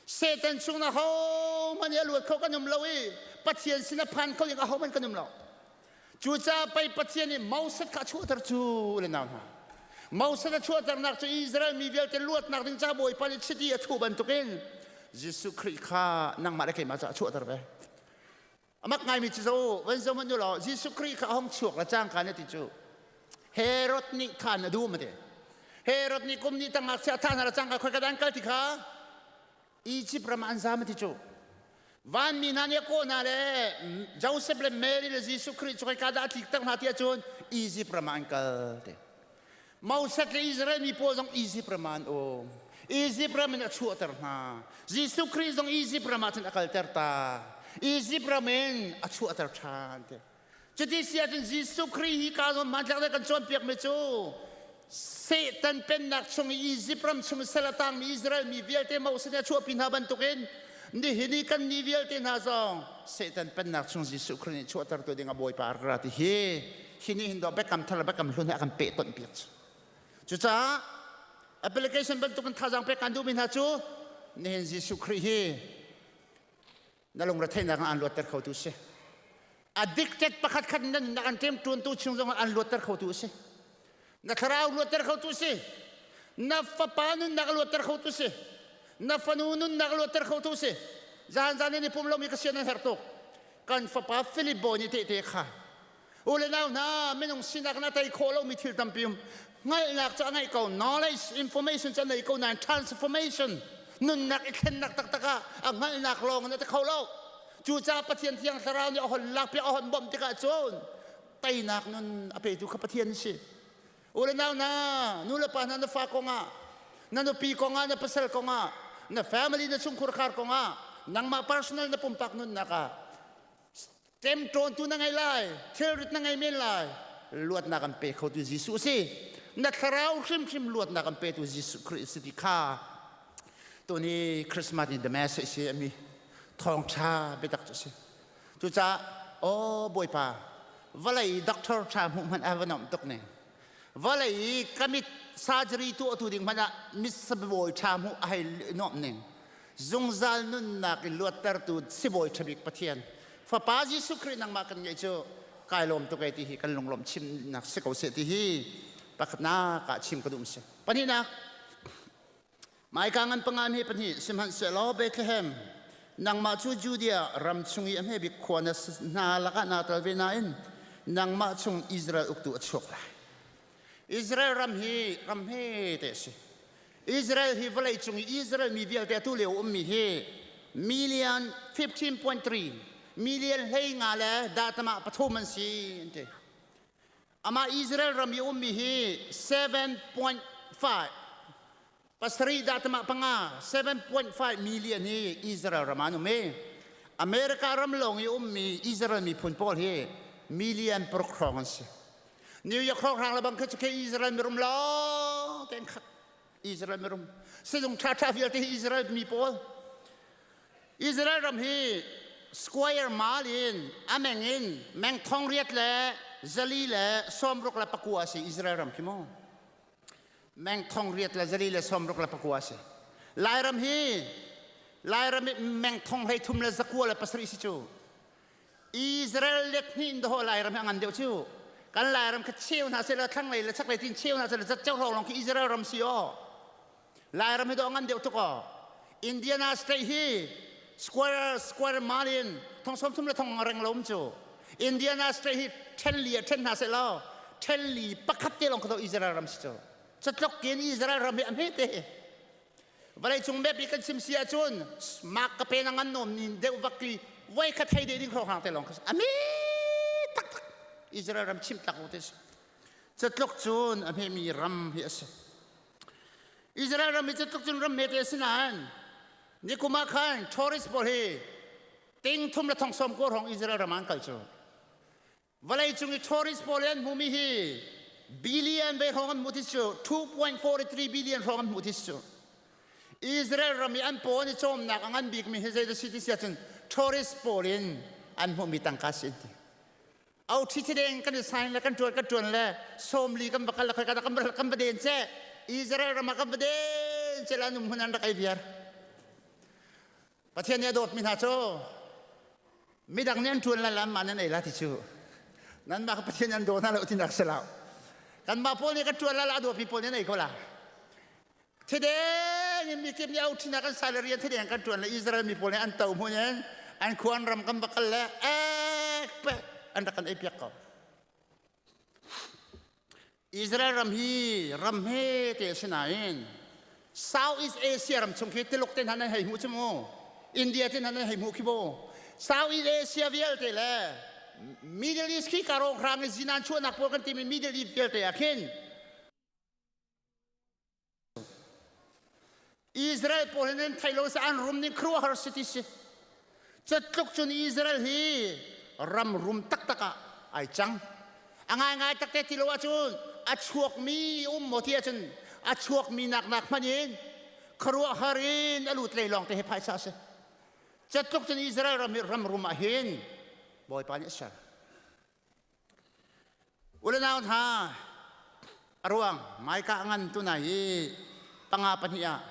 Satan chung na ho hmanh i a luat kho kan um lo i Pathian sin a phan kho ding aho hmanh kan um lo Cucaah pei Pathian nih Moses kha a chuahter cu le nau hna. Moses a chuahternak cu Israel mi vialte luatnak ding ca Bawipa nih chiti a thuh bantukin Jesuh Khrih kha nangmah le keimah caah a chuahter ve. Amak ngaimi cu zo van zo hmanh u law Jesuh Khrih kha a hung chuak le cangka na ti cu Herod nih khan a duh ma ti. Herod nih kum nih tang ngakchia thah hna le cangka khoi ka dan kal ti kha Egypt ram ah an zam ti cu vanmi hna nih a kawh hna le Joseph le Mary le Jesuh Khrih cu ka dah a tlik tak hna ti ahcun Egypt ram ah an kal ti Moses le Israel mi pawl zong Egypt ram ah an um Egypt ram in a chuahter hna Jesuh Khrih zong Egypt ram ah cun a kalter ta Egypt ram in a chuahter ṭhan ti Cuti si ahcun Jesuh Khrih hi ka zawn hmanthlak le kan cawnpiakmi cu Satan pennak chung i Izipt ram chung i sal a tangmi Israel mi vialte Moses nih a chuahpi hna bantukin nihin i kan ni vialte hna zong Satan pennak chung Jesuh Khrih nih chuahtertu ding a Bawipa a rak ra ti hi hi nih hin dawh biakam thar le biakam hlun he a kan pehtonh piak cu. Cucaah application bantukin thazaang pek kan duhmi hna cu nihin Jesuh Khrih hi na lungretheihnak ah an luatter khotu si addicted pakhat khat na nunnak an ṭemṭuantu chung zong an luatter khotu si na thlarau luatter khotu si na fapa nunnak luatter khotu si na fanu nunnak luatter khotu si zan zan in i pum lomi ka sian an herh tuk kan fapa Philip Bawi nih tehte kha U le nau hna, minung sinak na tei khawh lomi thil tampi um. Hngalhnak cu a ngeih ko, knowledge, information cu a nei ko nain transformation, nunnak i thlennak taktak ah a hngalhnak lawng in a ti kho lo. Cucaah Pathian Thiang Thlarau nih a hon lakpiak, a hon bawmh tikah cun teinak nun a petu kha Pathian a si. U le nau hna, nu le pa hna na fa kongah, na nupi kongah, na pasal kongah, na family, na chungkhur kongah, nangmah personal na pumpak nunnak ah Ṭemṭawntu na ngei lai, thilrit na ngei men lai. Luatnak an pe khotu Jesuh a si. Na thlarau hrimhrim luatnak an petu Jesuh Khrih a si ti kha tuni Christmas ni the message si ami. Thawngṭha biatak cu a si. Cucaah aw Bawipa, vawlei doctor ṭha hmuh hmanh a va nuamh tuk ning. Vawlei i ka mit surgery tuahtu ding hmanh ah mit sibawi ṭha hmuh a hei nuamh ning. Zungzal nunnak i luattertu sibawi ṭha bik Pathian Fapa Jesuh Khrih nangmah kan ngeih cu kai lawm tuk e ti hi kan lunglawmh chimnak si ko seh ti hi pakhatnak ah chim ka duh si. Pahnihnak, Maika ngan panga hme pahnih sihmanhsehlaw Bethlehem nangmah cu Judea ram chung i a hme bik khua na hna lakah naa tel ve nain nangmah chung Israel uktu a chuak lai. Israel ram hi ram hmete a si. Israel hi vawlei cung i Israel mi vialte atu lio ummi hi million 15.3 million hlei nga le datama pathum an si an ti. Amah Israel ram i ummi hi 7.5 pasarih dah panga 7.5 million hi Israel ram ah an um i America ram lawng i ummi Israel miphun pawl hi million paruk hrawng an si. New York hrawnghrang le bang khi cu khi Israel mirum lawng te an khat. Israel mirum. Sizung ṭhaṭha vialte hi Israel mi pawl. Israel ram hi square mile in a meng in meng thong riat le zali le sawmruk le pakua a si Israel ram khi mu. Meng thong riat le zali le sawmruk le pakua a si. Lairam hi Lairam hi meng thong hlei thum le zakua le pasarih si cu. Israel let hnih in daw Lairam hi a ngan deuh cu. Kan Lairam kha cheu hna seh law thlanglei le chaklei tin cheu hna seh law zatceo hrawng lawng khi Israel ram si aw. Lairam hi dawh ngan deuh tuk aw. Indiana State hi square square mile in thong sawm thum le thong reng lo um cu. Indiana State hi then li ah then hna seh law then li pakhat te lawng kha Israel ram si cu. Catlok in Israel ram hi a hme te. Vawlei cung map i kan chim si ahcun mak ka pe na ngan nom ni deuh vak i voi khat hei de ding hrawng hang te lawng kha a mi taktak Israel ram chim tak u te si. Catluk cun a hmemi ram hi a si. Israel ram hi cu tluk cun ram hmete a si nain nikum ah khan tourist pawl hi ting thum le thong sawm kua hrawng Israel ram ah an kal cu. Vawlei cung i tourist pawl hi an hmumi hi billion ve hrawng an hmuh ti cu 2.43 billion hrawng an hmuh ti cu. Israel ram i an paw an i cawmnak a ngan bikmi hi zeidah si ti si ahcun tourist pawl in an hmuhmi tangka si an ti. Au thi thi deng kan i sign le kan tuan kan tuan le sawmli kan va kal le khoi kan va kan va den che Israel ram ah kan va den che la num hun an rak ei viar Pathian nih a dawt mi hna cu midang nih an tuan la lam ma nan ei la ti cu nan mah Pathian an daw hna lo ti nak si lo kan mah pawl nih kan tuan la la a dawt mi pawl nih an ei ko la Thideng in mikip nih auṭhinak kan sai le rian thideng kan ṭuan le Israel mi pawl nih an to hmun in an khua an ram kan va kal le ek pe an rak kan ei piak ko. Israel ram hi ram he te a si nain Southeast Asia ram chung khi Tuluk te hna nan hei hmuh cu mu India te hna nan hei hmuh khi mu Southeast Asia vialte le Middle East khi ka rawng i zinan chuahnak pawl kan timi Middle East vialte ah khin Israel pawl hin an thei lo sa an rum ning khuaruahhar si ti si. Catluk cun Israel hi ram rum taktak ah ai cang. A ngaingai takte ti lo ahcun a chuakmi um maw ti ahcun a chuakmi nak nak hmanh in khuaruahhar in a lut lei lawng te hi phaisa a si. Catluk cun Israel ram hi ram rum ah hin Bawipa nih a ser. Ulenau hna, a ruang Maika ngan tuna hi panga pahnih ah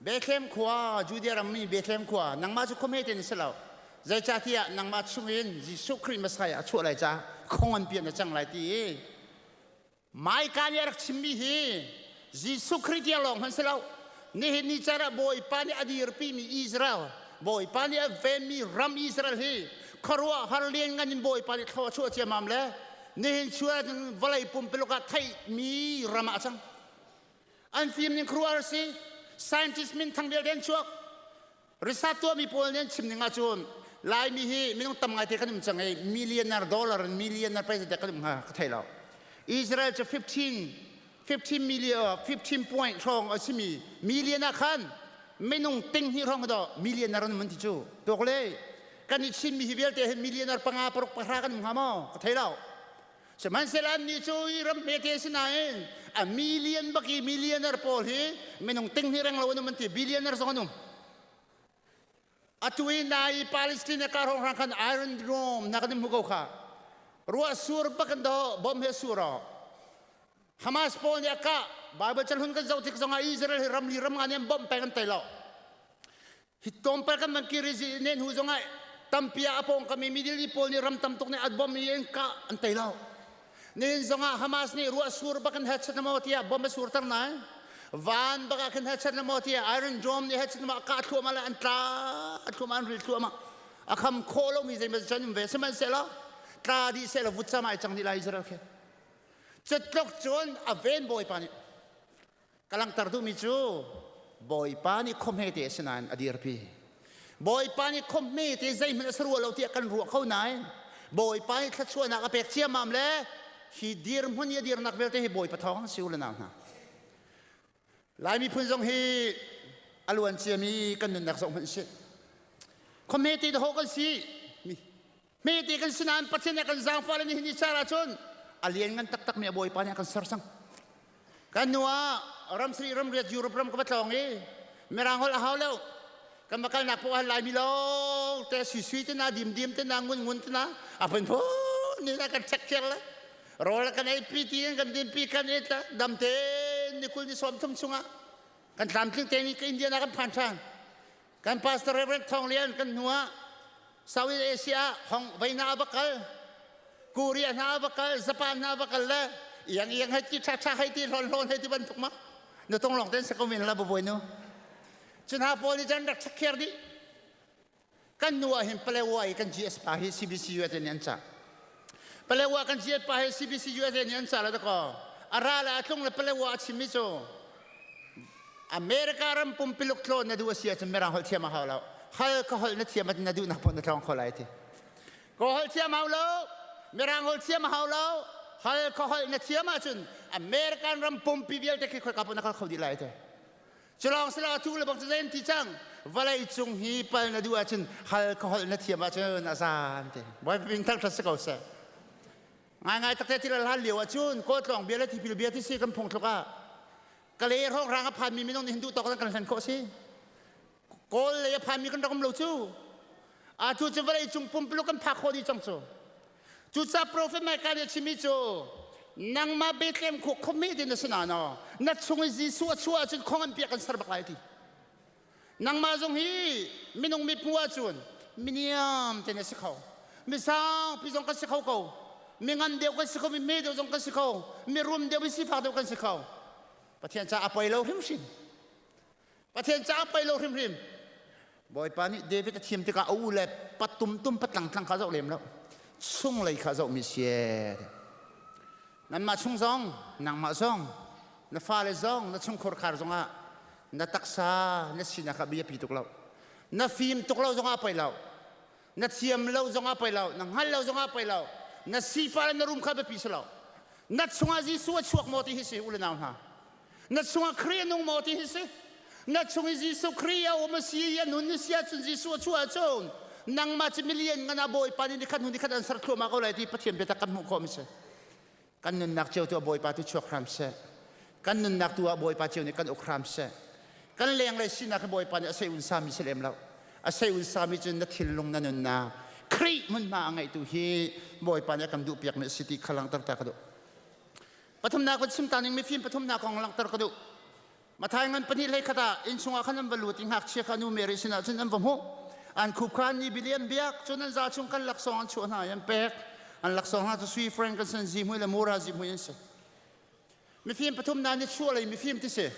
Bethlehem khua, Judea rammi Bethlehem khua, nangmah cu khuame te na si lo. Zeicahtiah nangmah chungin Jesuh Khrih Messiah a chuah lai ca khong an pian a cang lai ti i Maika nih a rak chimmi hi Jesuh Khrih tiang lawng hmanh si lo. Nihin ni caan ah Bawipa nih a dirpimi Israel, Bawipa nih a venmi ram Israel hi khuaruahhar lianngan in Bawipa nih thlua a chuah ciammam le nihin chuah ahcun vawlei pumpuluk ah theihmi ram ah a cang. An fim ning khuaruahhar si. Scientist minthang vialte an chuak. Research tuahmi pawl nih an chim ning ahcun Laimi hi minung tam ngaite kan um cang i millionaire dollar in millionaire president kan um hnga ka thei lo. Israel cu 15 15 million 15 point hrawng a simi million ah khan minung ting hnih hrawng do millionaire an um an ti cu. Tuak le kan i Chinmi hi vialte hi millionaire panga paruk pahra kan um hnga maw ka thei lo. Sihmanhsehlaw annih cu hi ram hmete si nain a million bak i millionaire pawl hi minung ting hnih reng lo an um an ti billionaire zong an um. Atu i nai Palestine ka hrawng hrang khan Iron Dome na kan hmu ko kha. Ruah sur bak kan do bom he sur o. Hamas pawl nih a kah. Bible chan hun kan zoh tik zongah Israel hi ramli ram nga nih an bawmh peng an tei lo. Hi tlawmpal kan van kir i nen hu zongah tampi ah a pawngkam i Middle East pawl nih ram tam tuk nih an bom i an kah an tei lo. Nihin zongah Hamas nih ruah sur bak in headset na maw tiah bom a surter nai. Van bak ah khin headset na maw tiah Iron Dome nih headset na maw kah thluahmah le an tla thluahmah an ril thluahmah. A kham khawh lomi zeimaw can um ve sihmanhsehlaw tla dih sehlaw vutcam ai cang dih lai Israel khi. Cutluk cun a ven Bawipa nih Ka langhter duhmi cu Bawipa nih khuahme te a si nain a dirpi. Bawipa nih khuahme te zeihmanh a si rua lo tiah kan ruah kho nain Bawipa nih thluachuahnak a pek ciammam le hi dirhmun i a dirnak vialte hi Bawipa thawng si u le nau hna. Lai miphun zong hi a luan ciami kan nunnak zoh hmanh sih. Khuahme te dawh kan si. Hmete kan si nain Pathian nih a kan zaangfah le nihin ni caan ahcun a lianngan taktakmi a Bawipa nih a kan ser cang. Kan hnu ah ram sarih ram riat Europe ram ka va tlawng i Mirang holh a hau lo. Kan va kalnak poah ah Laimi lawng te sui te na dim dim te na ngun ngun te na a phunphun ni na kan check thiang le rawl kan ei pi ti in kan din pi kan et la dam te ni kul ni sawm thum chungah kan tlamtling te ni ka Indiana kan phan ṭhan. Kan pastor Reverend Thawng Lian kan hnu ah Southeast Asia Hong veina a va kal Korea hna a va kal Japan hna a va kal le iang iang hei ti tha tha hei ti hlawn hlawn hei ti bantuk ma na tong long ten sa ko min la bawi nu cun ha pawl nih cun rak chakher dih kan nu ah hin Palewa i kan GS pa hi CBC USA nih an cah Palewa kan GS pa hi CBC USA nih an cah la dakaw a ra le a tlung le Palewa a chimmi cu America ram pumpiluk tlawn na duh a si ahcun Mirang holh thiam a hau lo. Hal ka holh na thiam ahcun na duhnak poh na tlawng kho lai ti. Ka holh thiam hau lo, Mirang holh thiam a hau lo, hal ka holh na thiam ahcun American ram pumpi vialte khi khoika poh na kal kho dih lai ti. Culawng silo atu le bang cu zei ti cang vawlei cung hi pal na duh ahcun hal ka holh na thiam ahcun a zan ti. Bawipa min thangṭhat si ko seh. Ngaingai takte thil a hlan lio ahcun kawtlawng bia le tipil bia ti si kan phung tluk ah Kale hrawnghrang a phanmi minung nih hin duh tawk in kan hlen khawh si. Kawl lei a phanmi kan rak um lo cu. Atu cu vawlei cung pumpuluk kan phak khawh dih cang cu. Cucaah Prophet Micah nih a chimmi cu nangmah Bethlehem khua khuami ti na si na no na chung i Jesuh a chuah ahcun khong an piak kan ser bak lai ti. Nangmah zong hi minung mithmuh ahcun miniam te na si kho. Misangpi zong kan si kho ko. Mi ngan deuh kan si kho, mi hme deuh zong kan si kho, mi rum deuh, mi sifak deuh kan si kho. Pathian caah a poi lo hrimhrim. Pathian caah a poi lo hrimhrim. Bawipa nih David a thim tikah a u le patum tum patlang tlang kha zoh lem lo. Chunglei kha zohmi si. Nanmah chung zong, nangmah zong, na fale zong, na chungkhur khar zongah na taksa na sinak ah biapi tuk lo. Na fim tuk lo zongah poi lo. Na thiam lo zongah poi lo. Na hngal lo zongah poi lo. Na sifa le na rum kha biapi si lo. Na chungah Jesuh a chuak maw ti hi si u le nau hna. Na chungah Khrih a nung maw ti hi si. Na chung i Jesuh Khrih a um a si i a nun ni si ahcun Jesuh a chuah ahcun nangmah cu milian ngan ah Bawipa nih nikhat hnu nikhat an ser thluahmah ko lai ti Pathian biatak kan hmuh khawh mi si. Kan nunnak cio tu ah Bawipa tu chuak hram seh. Kan nunnak tu ah Bawipa cio nih kan uk hram seh. Kan lenglei sinak hi Bawipa nih a sei un sami si lem lo. A sei un sami cun na thinlung na nunnak Khrih hmunhma a ngeihtu hi Bawipa nih a kan duhpiakmi a si ti kha langhter ta ka duh. Pathumnak van chim ta ning mifim pathumnak kong langhter ka duh. Mathai ngan pahnih hlei khat ah innchung ah khan an va lut i ngakchia kha nu Mary sinah cun an va hmuh. An khup kha an ni bilian biak, cun an za chung kan laksawng an chuah hna i an pek. An laksawng hna cu sui, frankincense, zihmui le mura zihmui an si. Mifim pathum hna nichuahlei mifim ti si.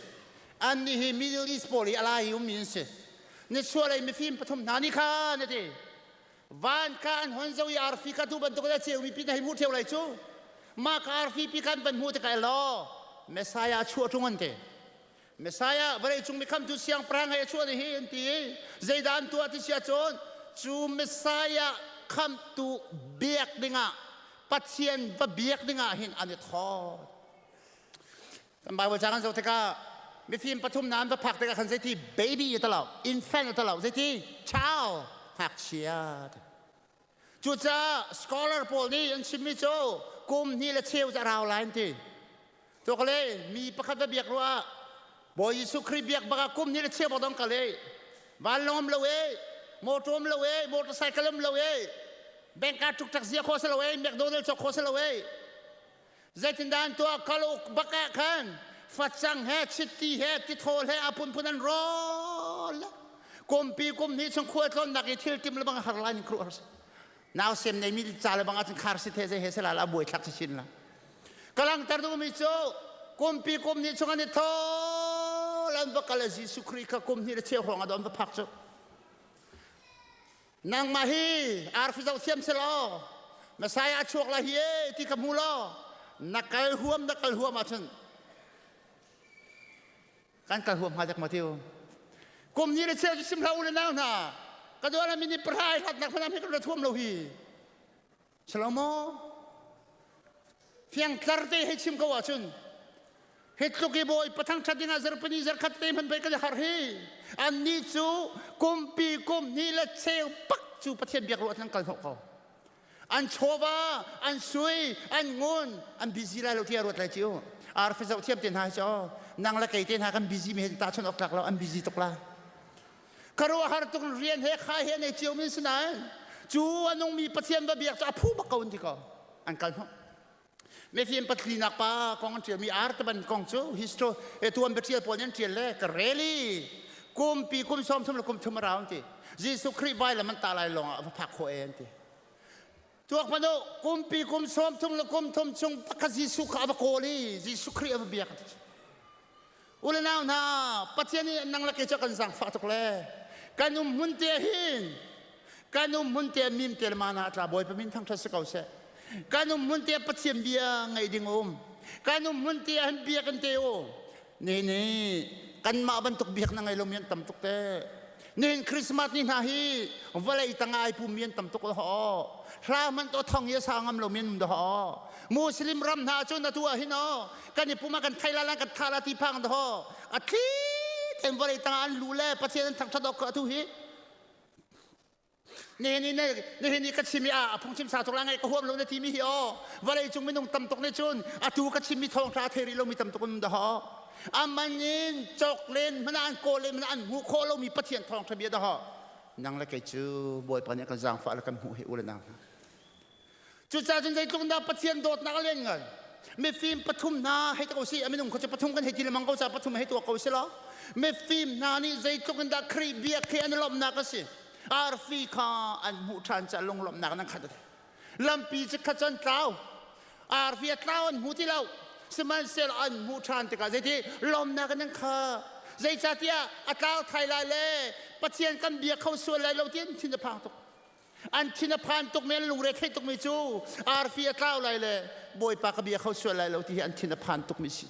Annih hi Middle East pawl i a lai i ummi an si. Nichuahlei mifim pathum hna nih khan a ti. Van kha an hon zo i arfi kha tu bantuk in a ceumi pi na hei hmuh ṭheo lai cu. Mah ka arfi pi khan van hmuh tikah elaw Messiah a chuah ṭung an ti. Messiah vawleicung mikhamtu siangpahrang hei a chuah ni hi an ti i zeidah an tuah ti si ahcun cu Messiah khamhtu biak dingah Pathian va biak dingah hin an i thawt. Kan Bible ca kan zoh tikah mifim pathum hna an va phak tikah khan zeiti baby a talo infant a talo zeiti child ngakchia cucaah scholar pawl nih an chimmi cu kum hnih le cheu cu a rau lai an ti Tukle mi pakhat va biak ruah Bawi Jesuh Khrih biak bak ah kum hnih le cheu bak dong kal e vanlawng um lo e. Motor um lo e, motorcycle um lo e, bank ah tuk zia kho si lo e, McDonald cawk kho si lo e. Zeitindah an tuah kaluk bak ah khan facang he chiti he tithawl he a phunphun an rawl. Kumpi kum hnih chung khual tlawnnak i thil tim le bang har lai ning kru har si. Nau sem nei mi ca le bang ah cun khar si the ze he se la la buai thlak si chin la. Ka langhter duhmi cu kumpi kum hnih chung an i thawl an va kal Jesuh Khrih kha kum hnih le cheu hrawng ah an va phak cu. Nangmah hi arfi zoh thiam si law Messiah a chuak lai hi e ti ka hmu law na kal huam na kal huam ahcun kan kal huam hnga dek maw tiu kum ni le cheu cu sim hlah u le nau hna ka duan mi ni pahra hlatnak hmanam hi kan ra thuam lo hi Salomo fiangtlar te hei chim ko ahcun hi tluk i bawi pathang ṭhat dingah zarhpini zarkhat te hman pei kan i har hi annih cu kumpi kum hnih le cheu bak cu Pathian biak ruah an kal hnawh ko an chawva an sui an ngun an busy lai lo tiah ruat lai ciu arfi zoh thiam te hna hi cu nang le kei te hna kan busy mi he ta chun awk tlak lo an busy tuk la Khuaruahhar tuk rian he khai he nei cio min sinain cu a nungmi Pathian va biak cu a phu bak ko an ti ko an kal hnawh mifim patlinak pa kong an ṭialmi artaban kong cu history e tuan biaṭial pawl nih an ṭial le ka reli kumpi kum 30 le kum thum a rau an ti Jesuh Khrih vailam an tah lai lawng ah va phak khawh e an ti tuak hmanh u kumpi kum 30 le kum thum chung pakhat Jesuh kha a va kawl i Jesuh Khrih a va biak U le nau hna, Pathian nih nang le kei cu kan zaangfah tuk le kan um hmun te hin kan um hmun te mim te le mana tla Bawipa min thangṭhat si ko seh. Kan um hmun te Pathian bia ngaih ding um. Kan um hmun te han bia kan te u. Ni ni kanmah bantuk biak na ngei lomi an tam tuk te. Nihin Christmas ni hna hi vawlei tang ai pummi an tam tuk ho. Hla hmanh to thong hi a sa ngam lomi an um ho. Muslim ram hna cu na tu ah hin o kan i pum ah kan thai la lan kan tha la ti phang ho. A thli ten vawlei tang an lu le Pathian an thangthat awk atu hi. Nihin ni nihin ni ka chim i a phungchim sa tuk la ngai ka huam lo na ti mi hi o vawlei cung minung tam tuk nih cun atu ka chim mi thawng tha thei rih lo mi tam tuk um dah aman in cawk len hmana an kawl len hmana an hmuh khawh lo mi Pathian thawng tha bia dah nang le kei cu Bawipa nih kan zaangfah le kan hmuh hi u le nang hna cucaah cun zeitluk dah Pathian dawtnak a lian ngan mifim pathum hna hei ta ko si a minung kha cu pathum kan hei ti lengmang ko ca pathum hei tuak ko si lo mifim hna nih zeitluk in dah Khrih biak khi an lawmhnak a si arfi kha an hmuh ṭhan ca lunglawmhnak nan khat lampi cu khat cun tlau arfi a tlau an hmu ti lo sihmanhsehlaw an hmuh ṭhan tikah zeiti lawmnak in an kha zeicahtiah a tlau thai lai le Pathian kan bia kho sual lai lo ti an thin a phang tuk an thin a phan tuk mi an lungre thei tuk mi cu arfi a tlau lai le bawipa ka bia kho sual lai lo ti hi an thin a phan tuk mi si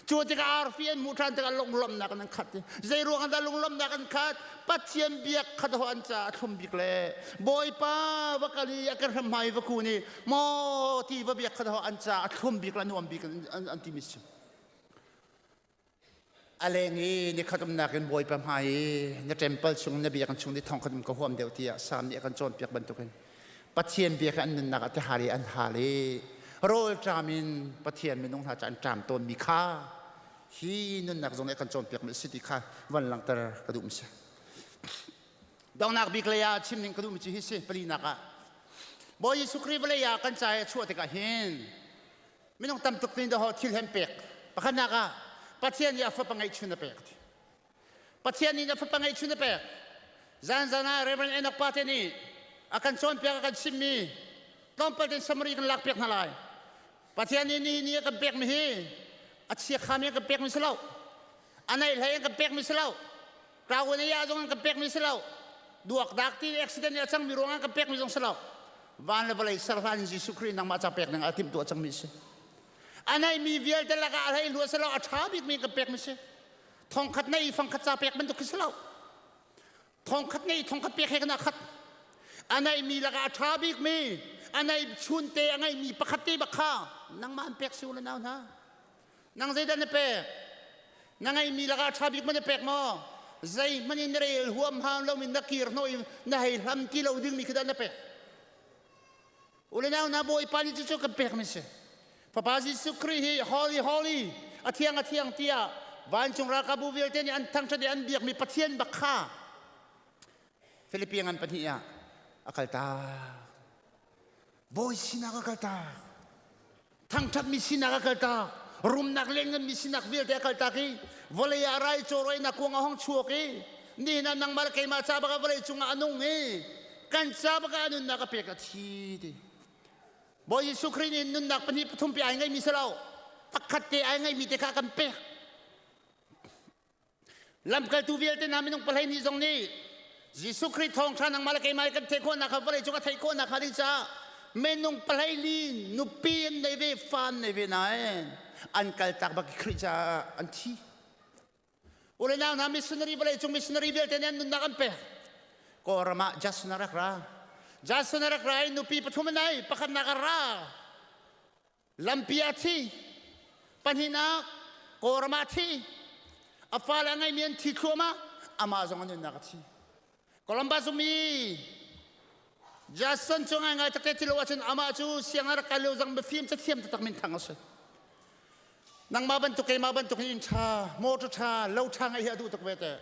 cu tikah arfi an hmuh ṭhan tikah lunglawmhnak an khat zei ruang dah lunglawmhnak an khat pathian biak khat ho an ca a thlum bik le bawipa va kal i a kan hram hmai va kun i maw ti va biak khat ho an ca a thlum bik le nuam bik an ti mi si A leng i nikhat umnak in Bawipa hmai i na temple chung na biakinn chung ni thong khat um ka huam deuh tiah Salm nih a kan cawnpiak bantukin Pathian bia kha an nunnak ah tihal i an hal i rawlṭam in Pathian minung hna cu an ṭam tawnmi kha hi nunnak zong nih a kan cawnpiakmi a si ti kha van langhter ka duhmi si. Donghnak bik lei ah chim ning ka duhmi cu hi si palinak ah Bawi Jesuh Khrih vawlei ah kan ca i a chuah tikah hin Minung tam tuk nih dawh thil hen pek. Pakhatnak ah Pathian nih a fapa ngeihchun a pek. Pathian nih a fapa ngeihchun a pek. Zan zan ah Reverend Enoch pa te nih a kan cawnpiak a kan chimmi tlawmpal tein summary kan lakpiak hna lai. Pathian nih ni ni a kan pekmi hi a chiakhami a kan pekmi si lo. A neih hlei a kan pekmi si lo. Ṭawan i ah zong an kan pekmi si lo. Duakdak ti accident i a cangmi ruangah kan pekmi zong si lo. Van le vawlei ser hlan in Jesuh Khrih nangmah ca pek ding ah timhtuah cangmi si. A neihmi vialte lakah a hlei lua si lo, a ṭha bikmi kan pekmi si. Thongkhat nei i fangkhat ca pek bantuk khi si lo. Thongkhat nei i thongkhat pek he kan khat. A neihmi lakah a ṭha bikmi, a neih chunte a ngeihmi pakhat te bak kha nangmah an pek si u le nau hna. Nang zeidah na pek? Na ngeihmi lakah a ṭha bik ma na pek maw? Zeihmanh in na rel huamham loin na kir hnawh i na hei hlam ti lo dingmi khi dah na pek? U le nau hna Bawipa nih cucu kan pekmi si. Fapa Jesuh Khrih hi holy holy a thiang a thiang tiah vancung ralkapbu vialte nih an thangṭhat i an biakmi Pathian bak kha. Filipi ngan pahnih ah a kaltak. Bawi sinak a kaltak. Thangṭhatmi sinak a kaltak. Rumnak liannganmi sinak vialte a kaltak i vawlei ah rai cawrawinak kuang a hong chuak i nihin ah nangmah le keimah ca bak ah vawlei cungah a nung i kan ca bak ah a nunnak a pek a thi ti. Bawi Jesuh Khrih nih nunnak pahnih pathum pi ai ngeimi si lo. Pakhat te ai ngeimi te kha kan pek. Lamkaltu vialte hna minung pahlei nih zong nih Jesuh Khrih thawngṭha nangmah le keimah kan theih khawhnak kha vawlei cung a theih khawhnak hnga ding caah minung pahlei li nupi an nei ve fa an nei ve nain an kaltak bak i Khrih caah an thi. U le nau hna missionary vawlei cung missionary vialte nih an nunnak an pek. Kawlram ah Jason a rak ra. Jason a rak ra i nupi pathum a nei pakhatnak a ra. Lampi a thi. Pahnihnak Kawlram ah a thi. A fale a ngeimi an thi thluahmah. Amah zong a nunnak a thi. Columbus ummi Jason cu ngaingai takte ti lo ahcun amah cu siang a rak kai lio zong mifim cathiam taktak minthang a si. Nangmah bantuk keimah bantuk in inn ṭha, motor ṭha, lo ṭha ngeih hi a duh tuk ve te.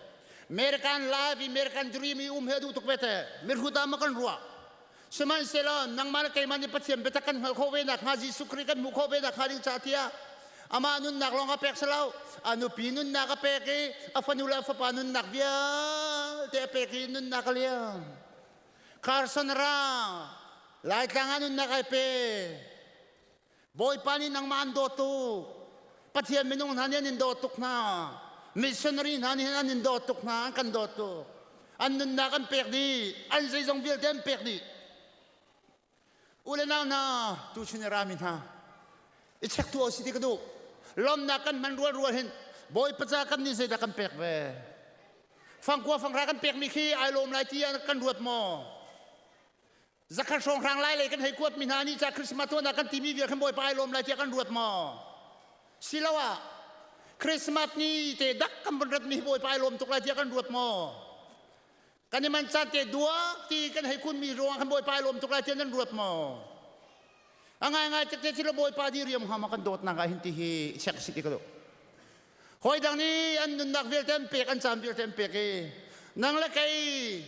American life, American dream i um hi a duh tuk ve te. Mirhut ah ma kan ruah. Sihmanhsehlaw nangmah le keimah nih Pathian biatak kan hngalh khawh ve nakhnga Jesuh Khrih kan hmuh khawh ve nakhnga ding caah tiah amah nunnak lawng a pek si lo a nupi nunnak a pek i a fanu le a fapa nunnak vialte a pek i nunnak a liam. Carson ra Laitlang ah nunnak ai pe. Bawipa nih nangmah an dawt tuk. Pathian minung hna nih an in dawt tuk hna. Missionary hna nih an in dawt tuk hna, an kan dawt tuk. An nunnak an pek dih, an zeizong vialte an pek dih. U le nau hna, tuchun i rami hna, i check tu si ti ka duh. Lawmnak kan hman rual rual hin Bawipa ca kan nih zeidah kan pek ve? Fangkua fanghra kan pekmi khi ai lawm lai ti kan ruat maw? Zakhat hrawnghrang lai lei kan hei kuat mi hna nih ca Christmas tuahnak kan timi vial khan Bawipa ai lawm lai tiah kan ruat maw? Siloah Christmas ni te dak kan von rat mi hi Bawipa ai lawm tuk lai tiah kan ruat maw? Kan i man caan te duak ti kan hei kun mi ruangah khan Bawipa ai lawm tuk lai tiah nan ruat maw? A ngaingai takte thil Bawipa di riam hnga ma kan dawtnak ah hin ti hi check si ti ka duh. Hawi dang nih an nunnak vialte an pek, an caan vialte an pek i nang le kei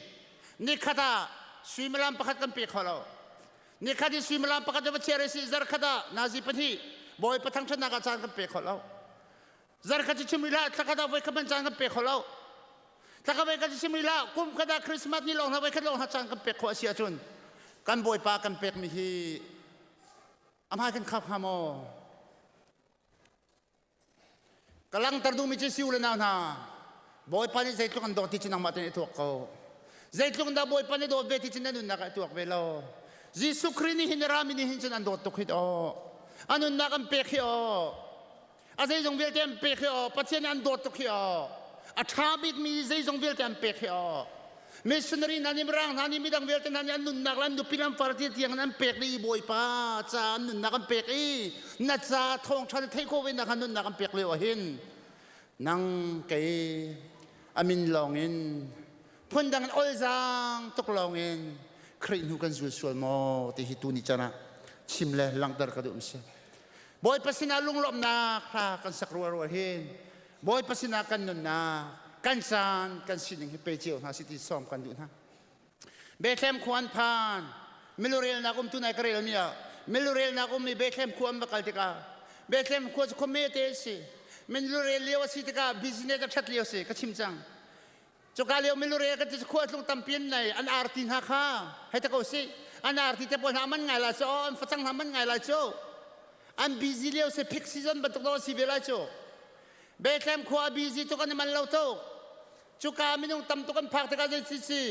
nikhat ah suimilam pakhat kan pe kho lo. Nikhat i suimilam pakhat va chiar si zarkhat ah nazi pahnih bawipa thangṭhatnak ah caan kan pe kho lo. Zarkhat cu chim rih hlah, thlakhat ah voikhat hmanh caan kan pe kho lo. Thlakhat voikhat cu chim rih hlah, kum khat ah Christmas ni lawng hna voikhat lawng hna caan kan pek khawh a si ahcun kan bawipa kan pekmi hi a hmai kan khap hnga maw? Ka langhter duhmi cu si u le nau hna, Bawipa nih zeitluk an dawt ti cu nangmah tein i tuak ko. Zeitluk dah Bawipa nih dawt ve ti cu na nunnak ah i tuak ve lo. Jesuh Khrih nih hin rami nih hin cun an dawt tuk hi aw. A nunnak an pek hi aw. A zeizong vialte an pek hi aw. Pathian nih an dawt tuk hi aw. A ṭha bikmi zeizong vialte an pek hi aw. Missionary hna nih mirang hna nih midang vialte hna nih an nunnak le an nupi le an far ti tiang in an pek dih i Bawipa ca an nunnak an pek i na ca thawngṭha na theih khawh ve nak nunnak an pek lio ah hin nang kei a min lawng in phundang in olzaang tuk lawng in Khrih hnu kan zul sual maw ti hi tu ni can ah chim le langhter ka duh si. Bawipa sinah lunglawmhnak hla kan sak rual rual hin Bawipa sinah kan nunnak, kan caan, kan sining hi pe cio hna si ti sawm kan duh hna. Bethlehem khua an phan. Milurelnak um tu nai ka relmi ah milurelnak ummi Bethlehem khua an va kal tikah Bethlehem khua cu khua mete a si. Milurel lio a si tikah business a ṭhat lio a si ka chim cang. Cuka lio milurel kan ti cu khua tlung tampi an nei an arti hna kha hei ta ko si an arti te pawl hna man ngai lai cu an facang hna man ngai lai cu an busy lio si peak season bantuk dawh si ve lai cu Bethlehem khua a busy tuk an i man lo tuk cuka minung tam tuk an phak tikah zei si si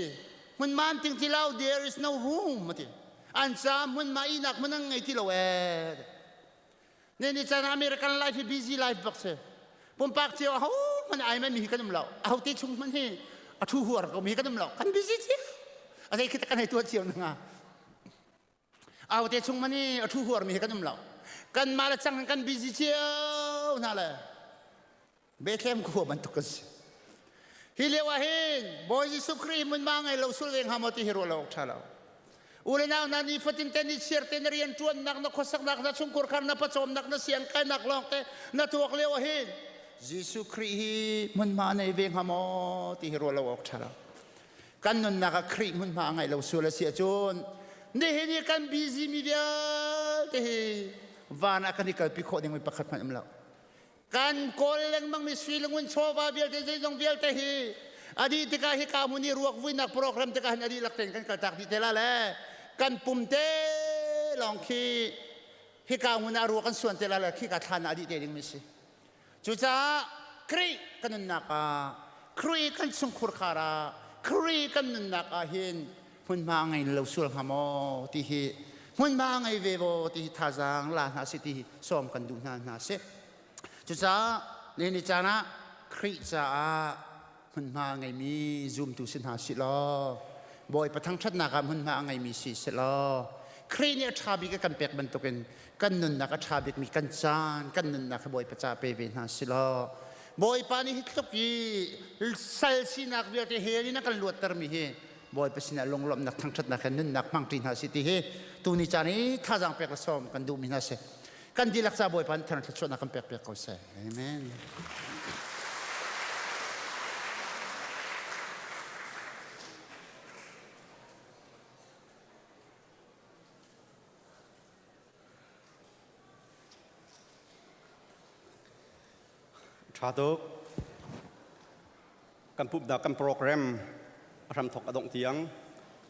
hmunma an ting ti lo there is no room ati an ca hmunma ihnak hmun an ngei ti lo ee Ne ni chan American life hi busy life bak si pumpak cio aho hmanh ai mi hi kan um lo aho te chung hmanh hi a thu huar ko mi hi kan um lo kan busy cio a zei khi kan hei tuah cio na aho te chung hmanh hi a thu huar mi hi kan um lo kan mah le cang kan busy cio hna le Bethlehem khua bantuk kan si. Hi lio ah hin Bawi Jesuh Khrih hmunhma ngei lo sul ve hnga maw ti hi ruah lo awk ṭha lo. U le nau hna ni fatin te ni chiar te na rian ṭuannak na khuasaknak na chungkhur khar na pawcawmnak na siang kainak lawng te na tuak lio ah hin Jesuh Khrih hi hmunhma nei ve hnga maw ti hi ruah lo awk ṭha lo. Kan nunnak ah Khrih hmunhma a ngeih lo sual a si ahcun nihin i kan busy mi vialte hi van ah kan i kalpi khawh dingmi pakhat hmanh um lo. Kan kawl lengmang mi sui le ngun chawva vialte zeizong vialte hi a dih tikah hi ka hmun i ruak vuinak program tikah hin a dihlak tein kan kaltak dih te la le kan pum te lawng khi hika hmun ah ruak kan suan te la le khika thlan ah a dih te ding mi si. Cucaah Khrih kan nunnak ah, Khrih kan chungkhur khar ah, Khrih kan nunnak ah hin hmunhma ngei lo sual hnga maw ti hi hmunhma ngei ve maw ti hi thazaang la hna si ti hi sawm kan duh hna hna si. Cucaah nihin ni caan ah Khrih caah hmunhma ngeimi zumtu si hna sih law Bawipa thangṭhatnak ah hmunhma a ngeimi si sih law Khrih nih a ṭha bik a kan pek bantukin kan nunnak a ṭha bikmi kan caan kan nunnak hi Bawipa ca pe ve hna sih law Bawipa nih hi tluk i sal sinak vialte hell in a kan luattermi hi Bawipa sinah lunglawmhnak thangṭhatnak he nunnak hmangṭi hna sih ti hi tuni caan i thazaang pek le sawm kan duhmi hna si. Kan dihlak ca Bawipa nih thluachuahnak kan pek piak ko seh. Amen. Ṭha tuk. Kan pumhnak kan program a hramthok a dongh tiang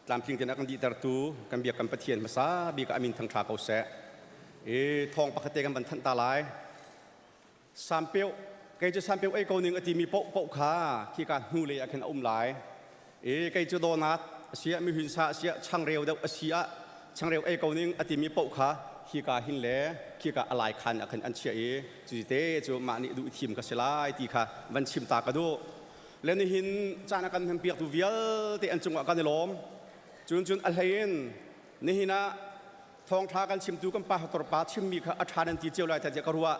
tlamtling tein a kan dihtertu kan biak kan Pathian hmasa bik ah a min thangṭha ko seh. I thawng pakhat te kan van thanh ta lai. Sampeu kei cu sampeu ei ko ning a timi paoh paoh kha khika hnu lei ah khin a um lai. I kei cu donat asiah mihunsa asiah changreu deuh a si ah changreu ei ko ning a timi paoh kha hika hin le khika a lai khan ah khan an chiah i cu te cu mah nih duh thim ka si lai ti kha van chim ta ka duh. Le nihin caan a kan hmanpiaktu vialte an cungah kan i lawm. Cun cun a hlei in nihin ah thawngṭha kan chimtu kan pastor pa chimmi kha a ṭha nan ti cio lai tiah ka ruah.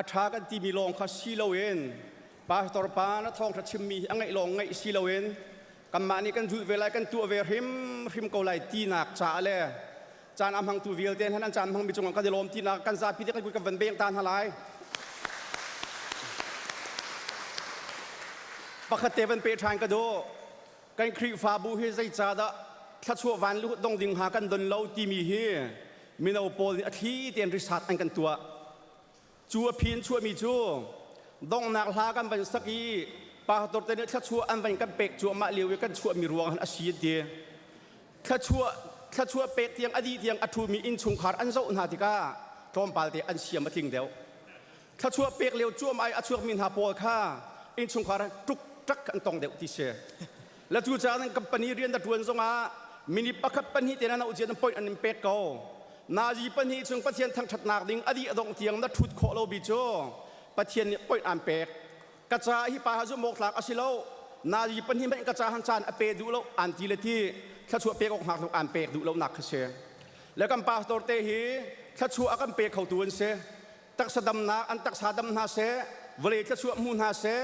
A ṭha kan timi lawng kha si loin pastor pa na thawngṭha chimmi hi a ngaih lawng ngaih si loin kanmah nih kan zulh ve lai kan tuah ve hrimhrim ko lai tinak caah le caan a hmangtu vialte hna nan caan hmangmi cungah kan i lawm tinak kan zapi te kan kut kan van beng ta hna lai. Pakhat te van pe ṭhan ka duh. Kan Khrihfabu hi zeicahdah thluachuah van luh dong ding hnga kan don lo timi hi mino pawl nih a thli tein risat an kan tuah. Cu a phi in chuahmi cu donghnak hla kan van sak i pastor te nih thluachuah an van kan pek cuahmah lio i kan chuahmi ruang han a si an ti. Thluachuah thluachuah pek tiang a dih tiang a ṭhumi innchungkhar an zoh hna tikah tlawmpal te an siam a tling deuh. Thluachuah pek lio cuam ai a chuakmi hna pawl kha innchungkhar tuk ṭak an tong deuh ti si. La cu caah nan company rian na ṭuan zongah minute pakhat pahnih te na no cian point an in pek ko. Nazi pahnih chung Pathian thangṭhatnak ding a dih a dongh tiang na ṭhut khawh lo bi cu Pathian nih point aan pek. Ka ca hi pa ha zumh awk tlak a si lo. Nazi pahnih hmanh ka ca han caan a pe duh lo an ti le ti thluachuah pek awk hngak an pek duh lo nak kha si. Le kan pastor te hi thluachuah a kan pe khotu an si. Taksa damnak an taksa dam hna seh, vawlei thluachuah hmu hna seh,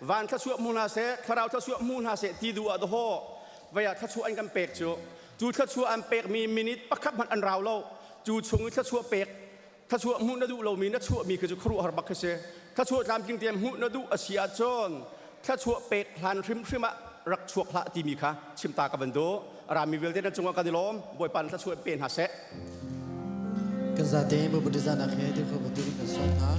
van thluachuah hmu hna seh, thlarau thluachuah hmu hna seh ti duh ah dawh vei ah thluachuah an kan pek cu. Cu thluachuah an pekmi minute pakhat hmanh an rau lo. Cu chung i thluachuah pek thluachuah hmuh na duh lomi na chuahmi khi cu khuaruahhar bak khi si. Thluachuah tlamtling tein hmuh na duh a si ahcun thluachuah pek hlan hrimhrim ah rak chuak hlah timi kha chim ta ka van duh. Rami vialte nan cungah kan i lawm. Bawipa nih thluachuah pe hna seh. Kan zate Buddhizanak he dirkho bantukin kan sawm hna.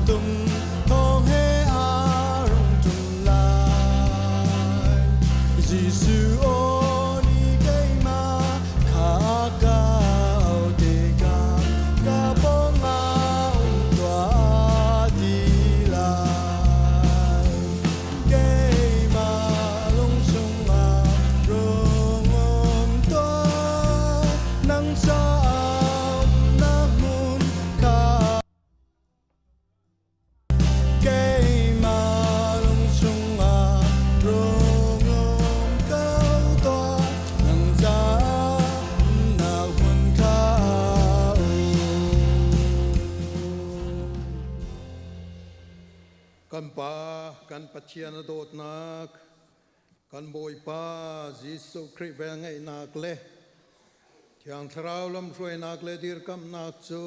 tum thawng he a rung ṭum lai. Jesuh aw nih keimah kha a ka auh tikah ka pawngah um tuah ti lai. Keimah lung chungah rung um tuah, nang caah umnak hmun kha Keimah lung chungah rung um ko tuah, nang caah umnak hmun kha um. Kan Pa, kan Pathian a dawtnak, kan Bawipa Jesuh Khrih velngeihnak le Thiang Thlarau lamhruainak le dirkamhnak cu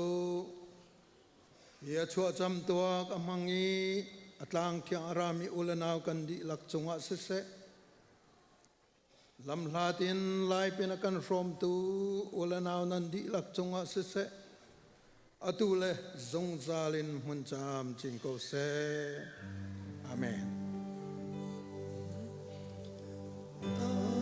hi a chuahcam tuak a hmang i a tlang thiang a rami u le nau kan dihlak cungah siseh, lamhlat in laipin a kan hrawmtu u le nau nan dihlak cungah siseh, atu le zungzal in hmun camcin ko seh. Amen. Amen.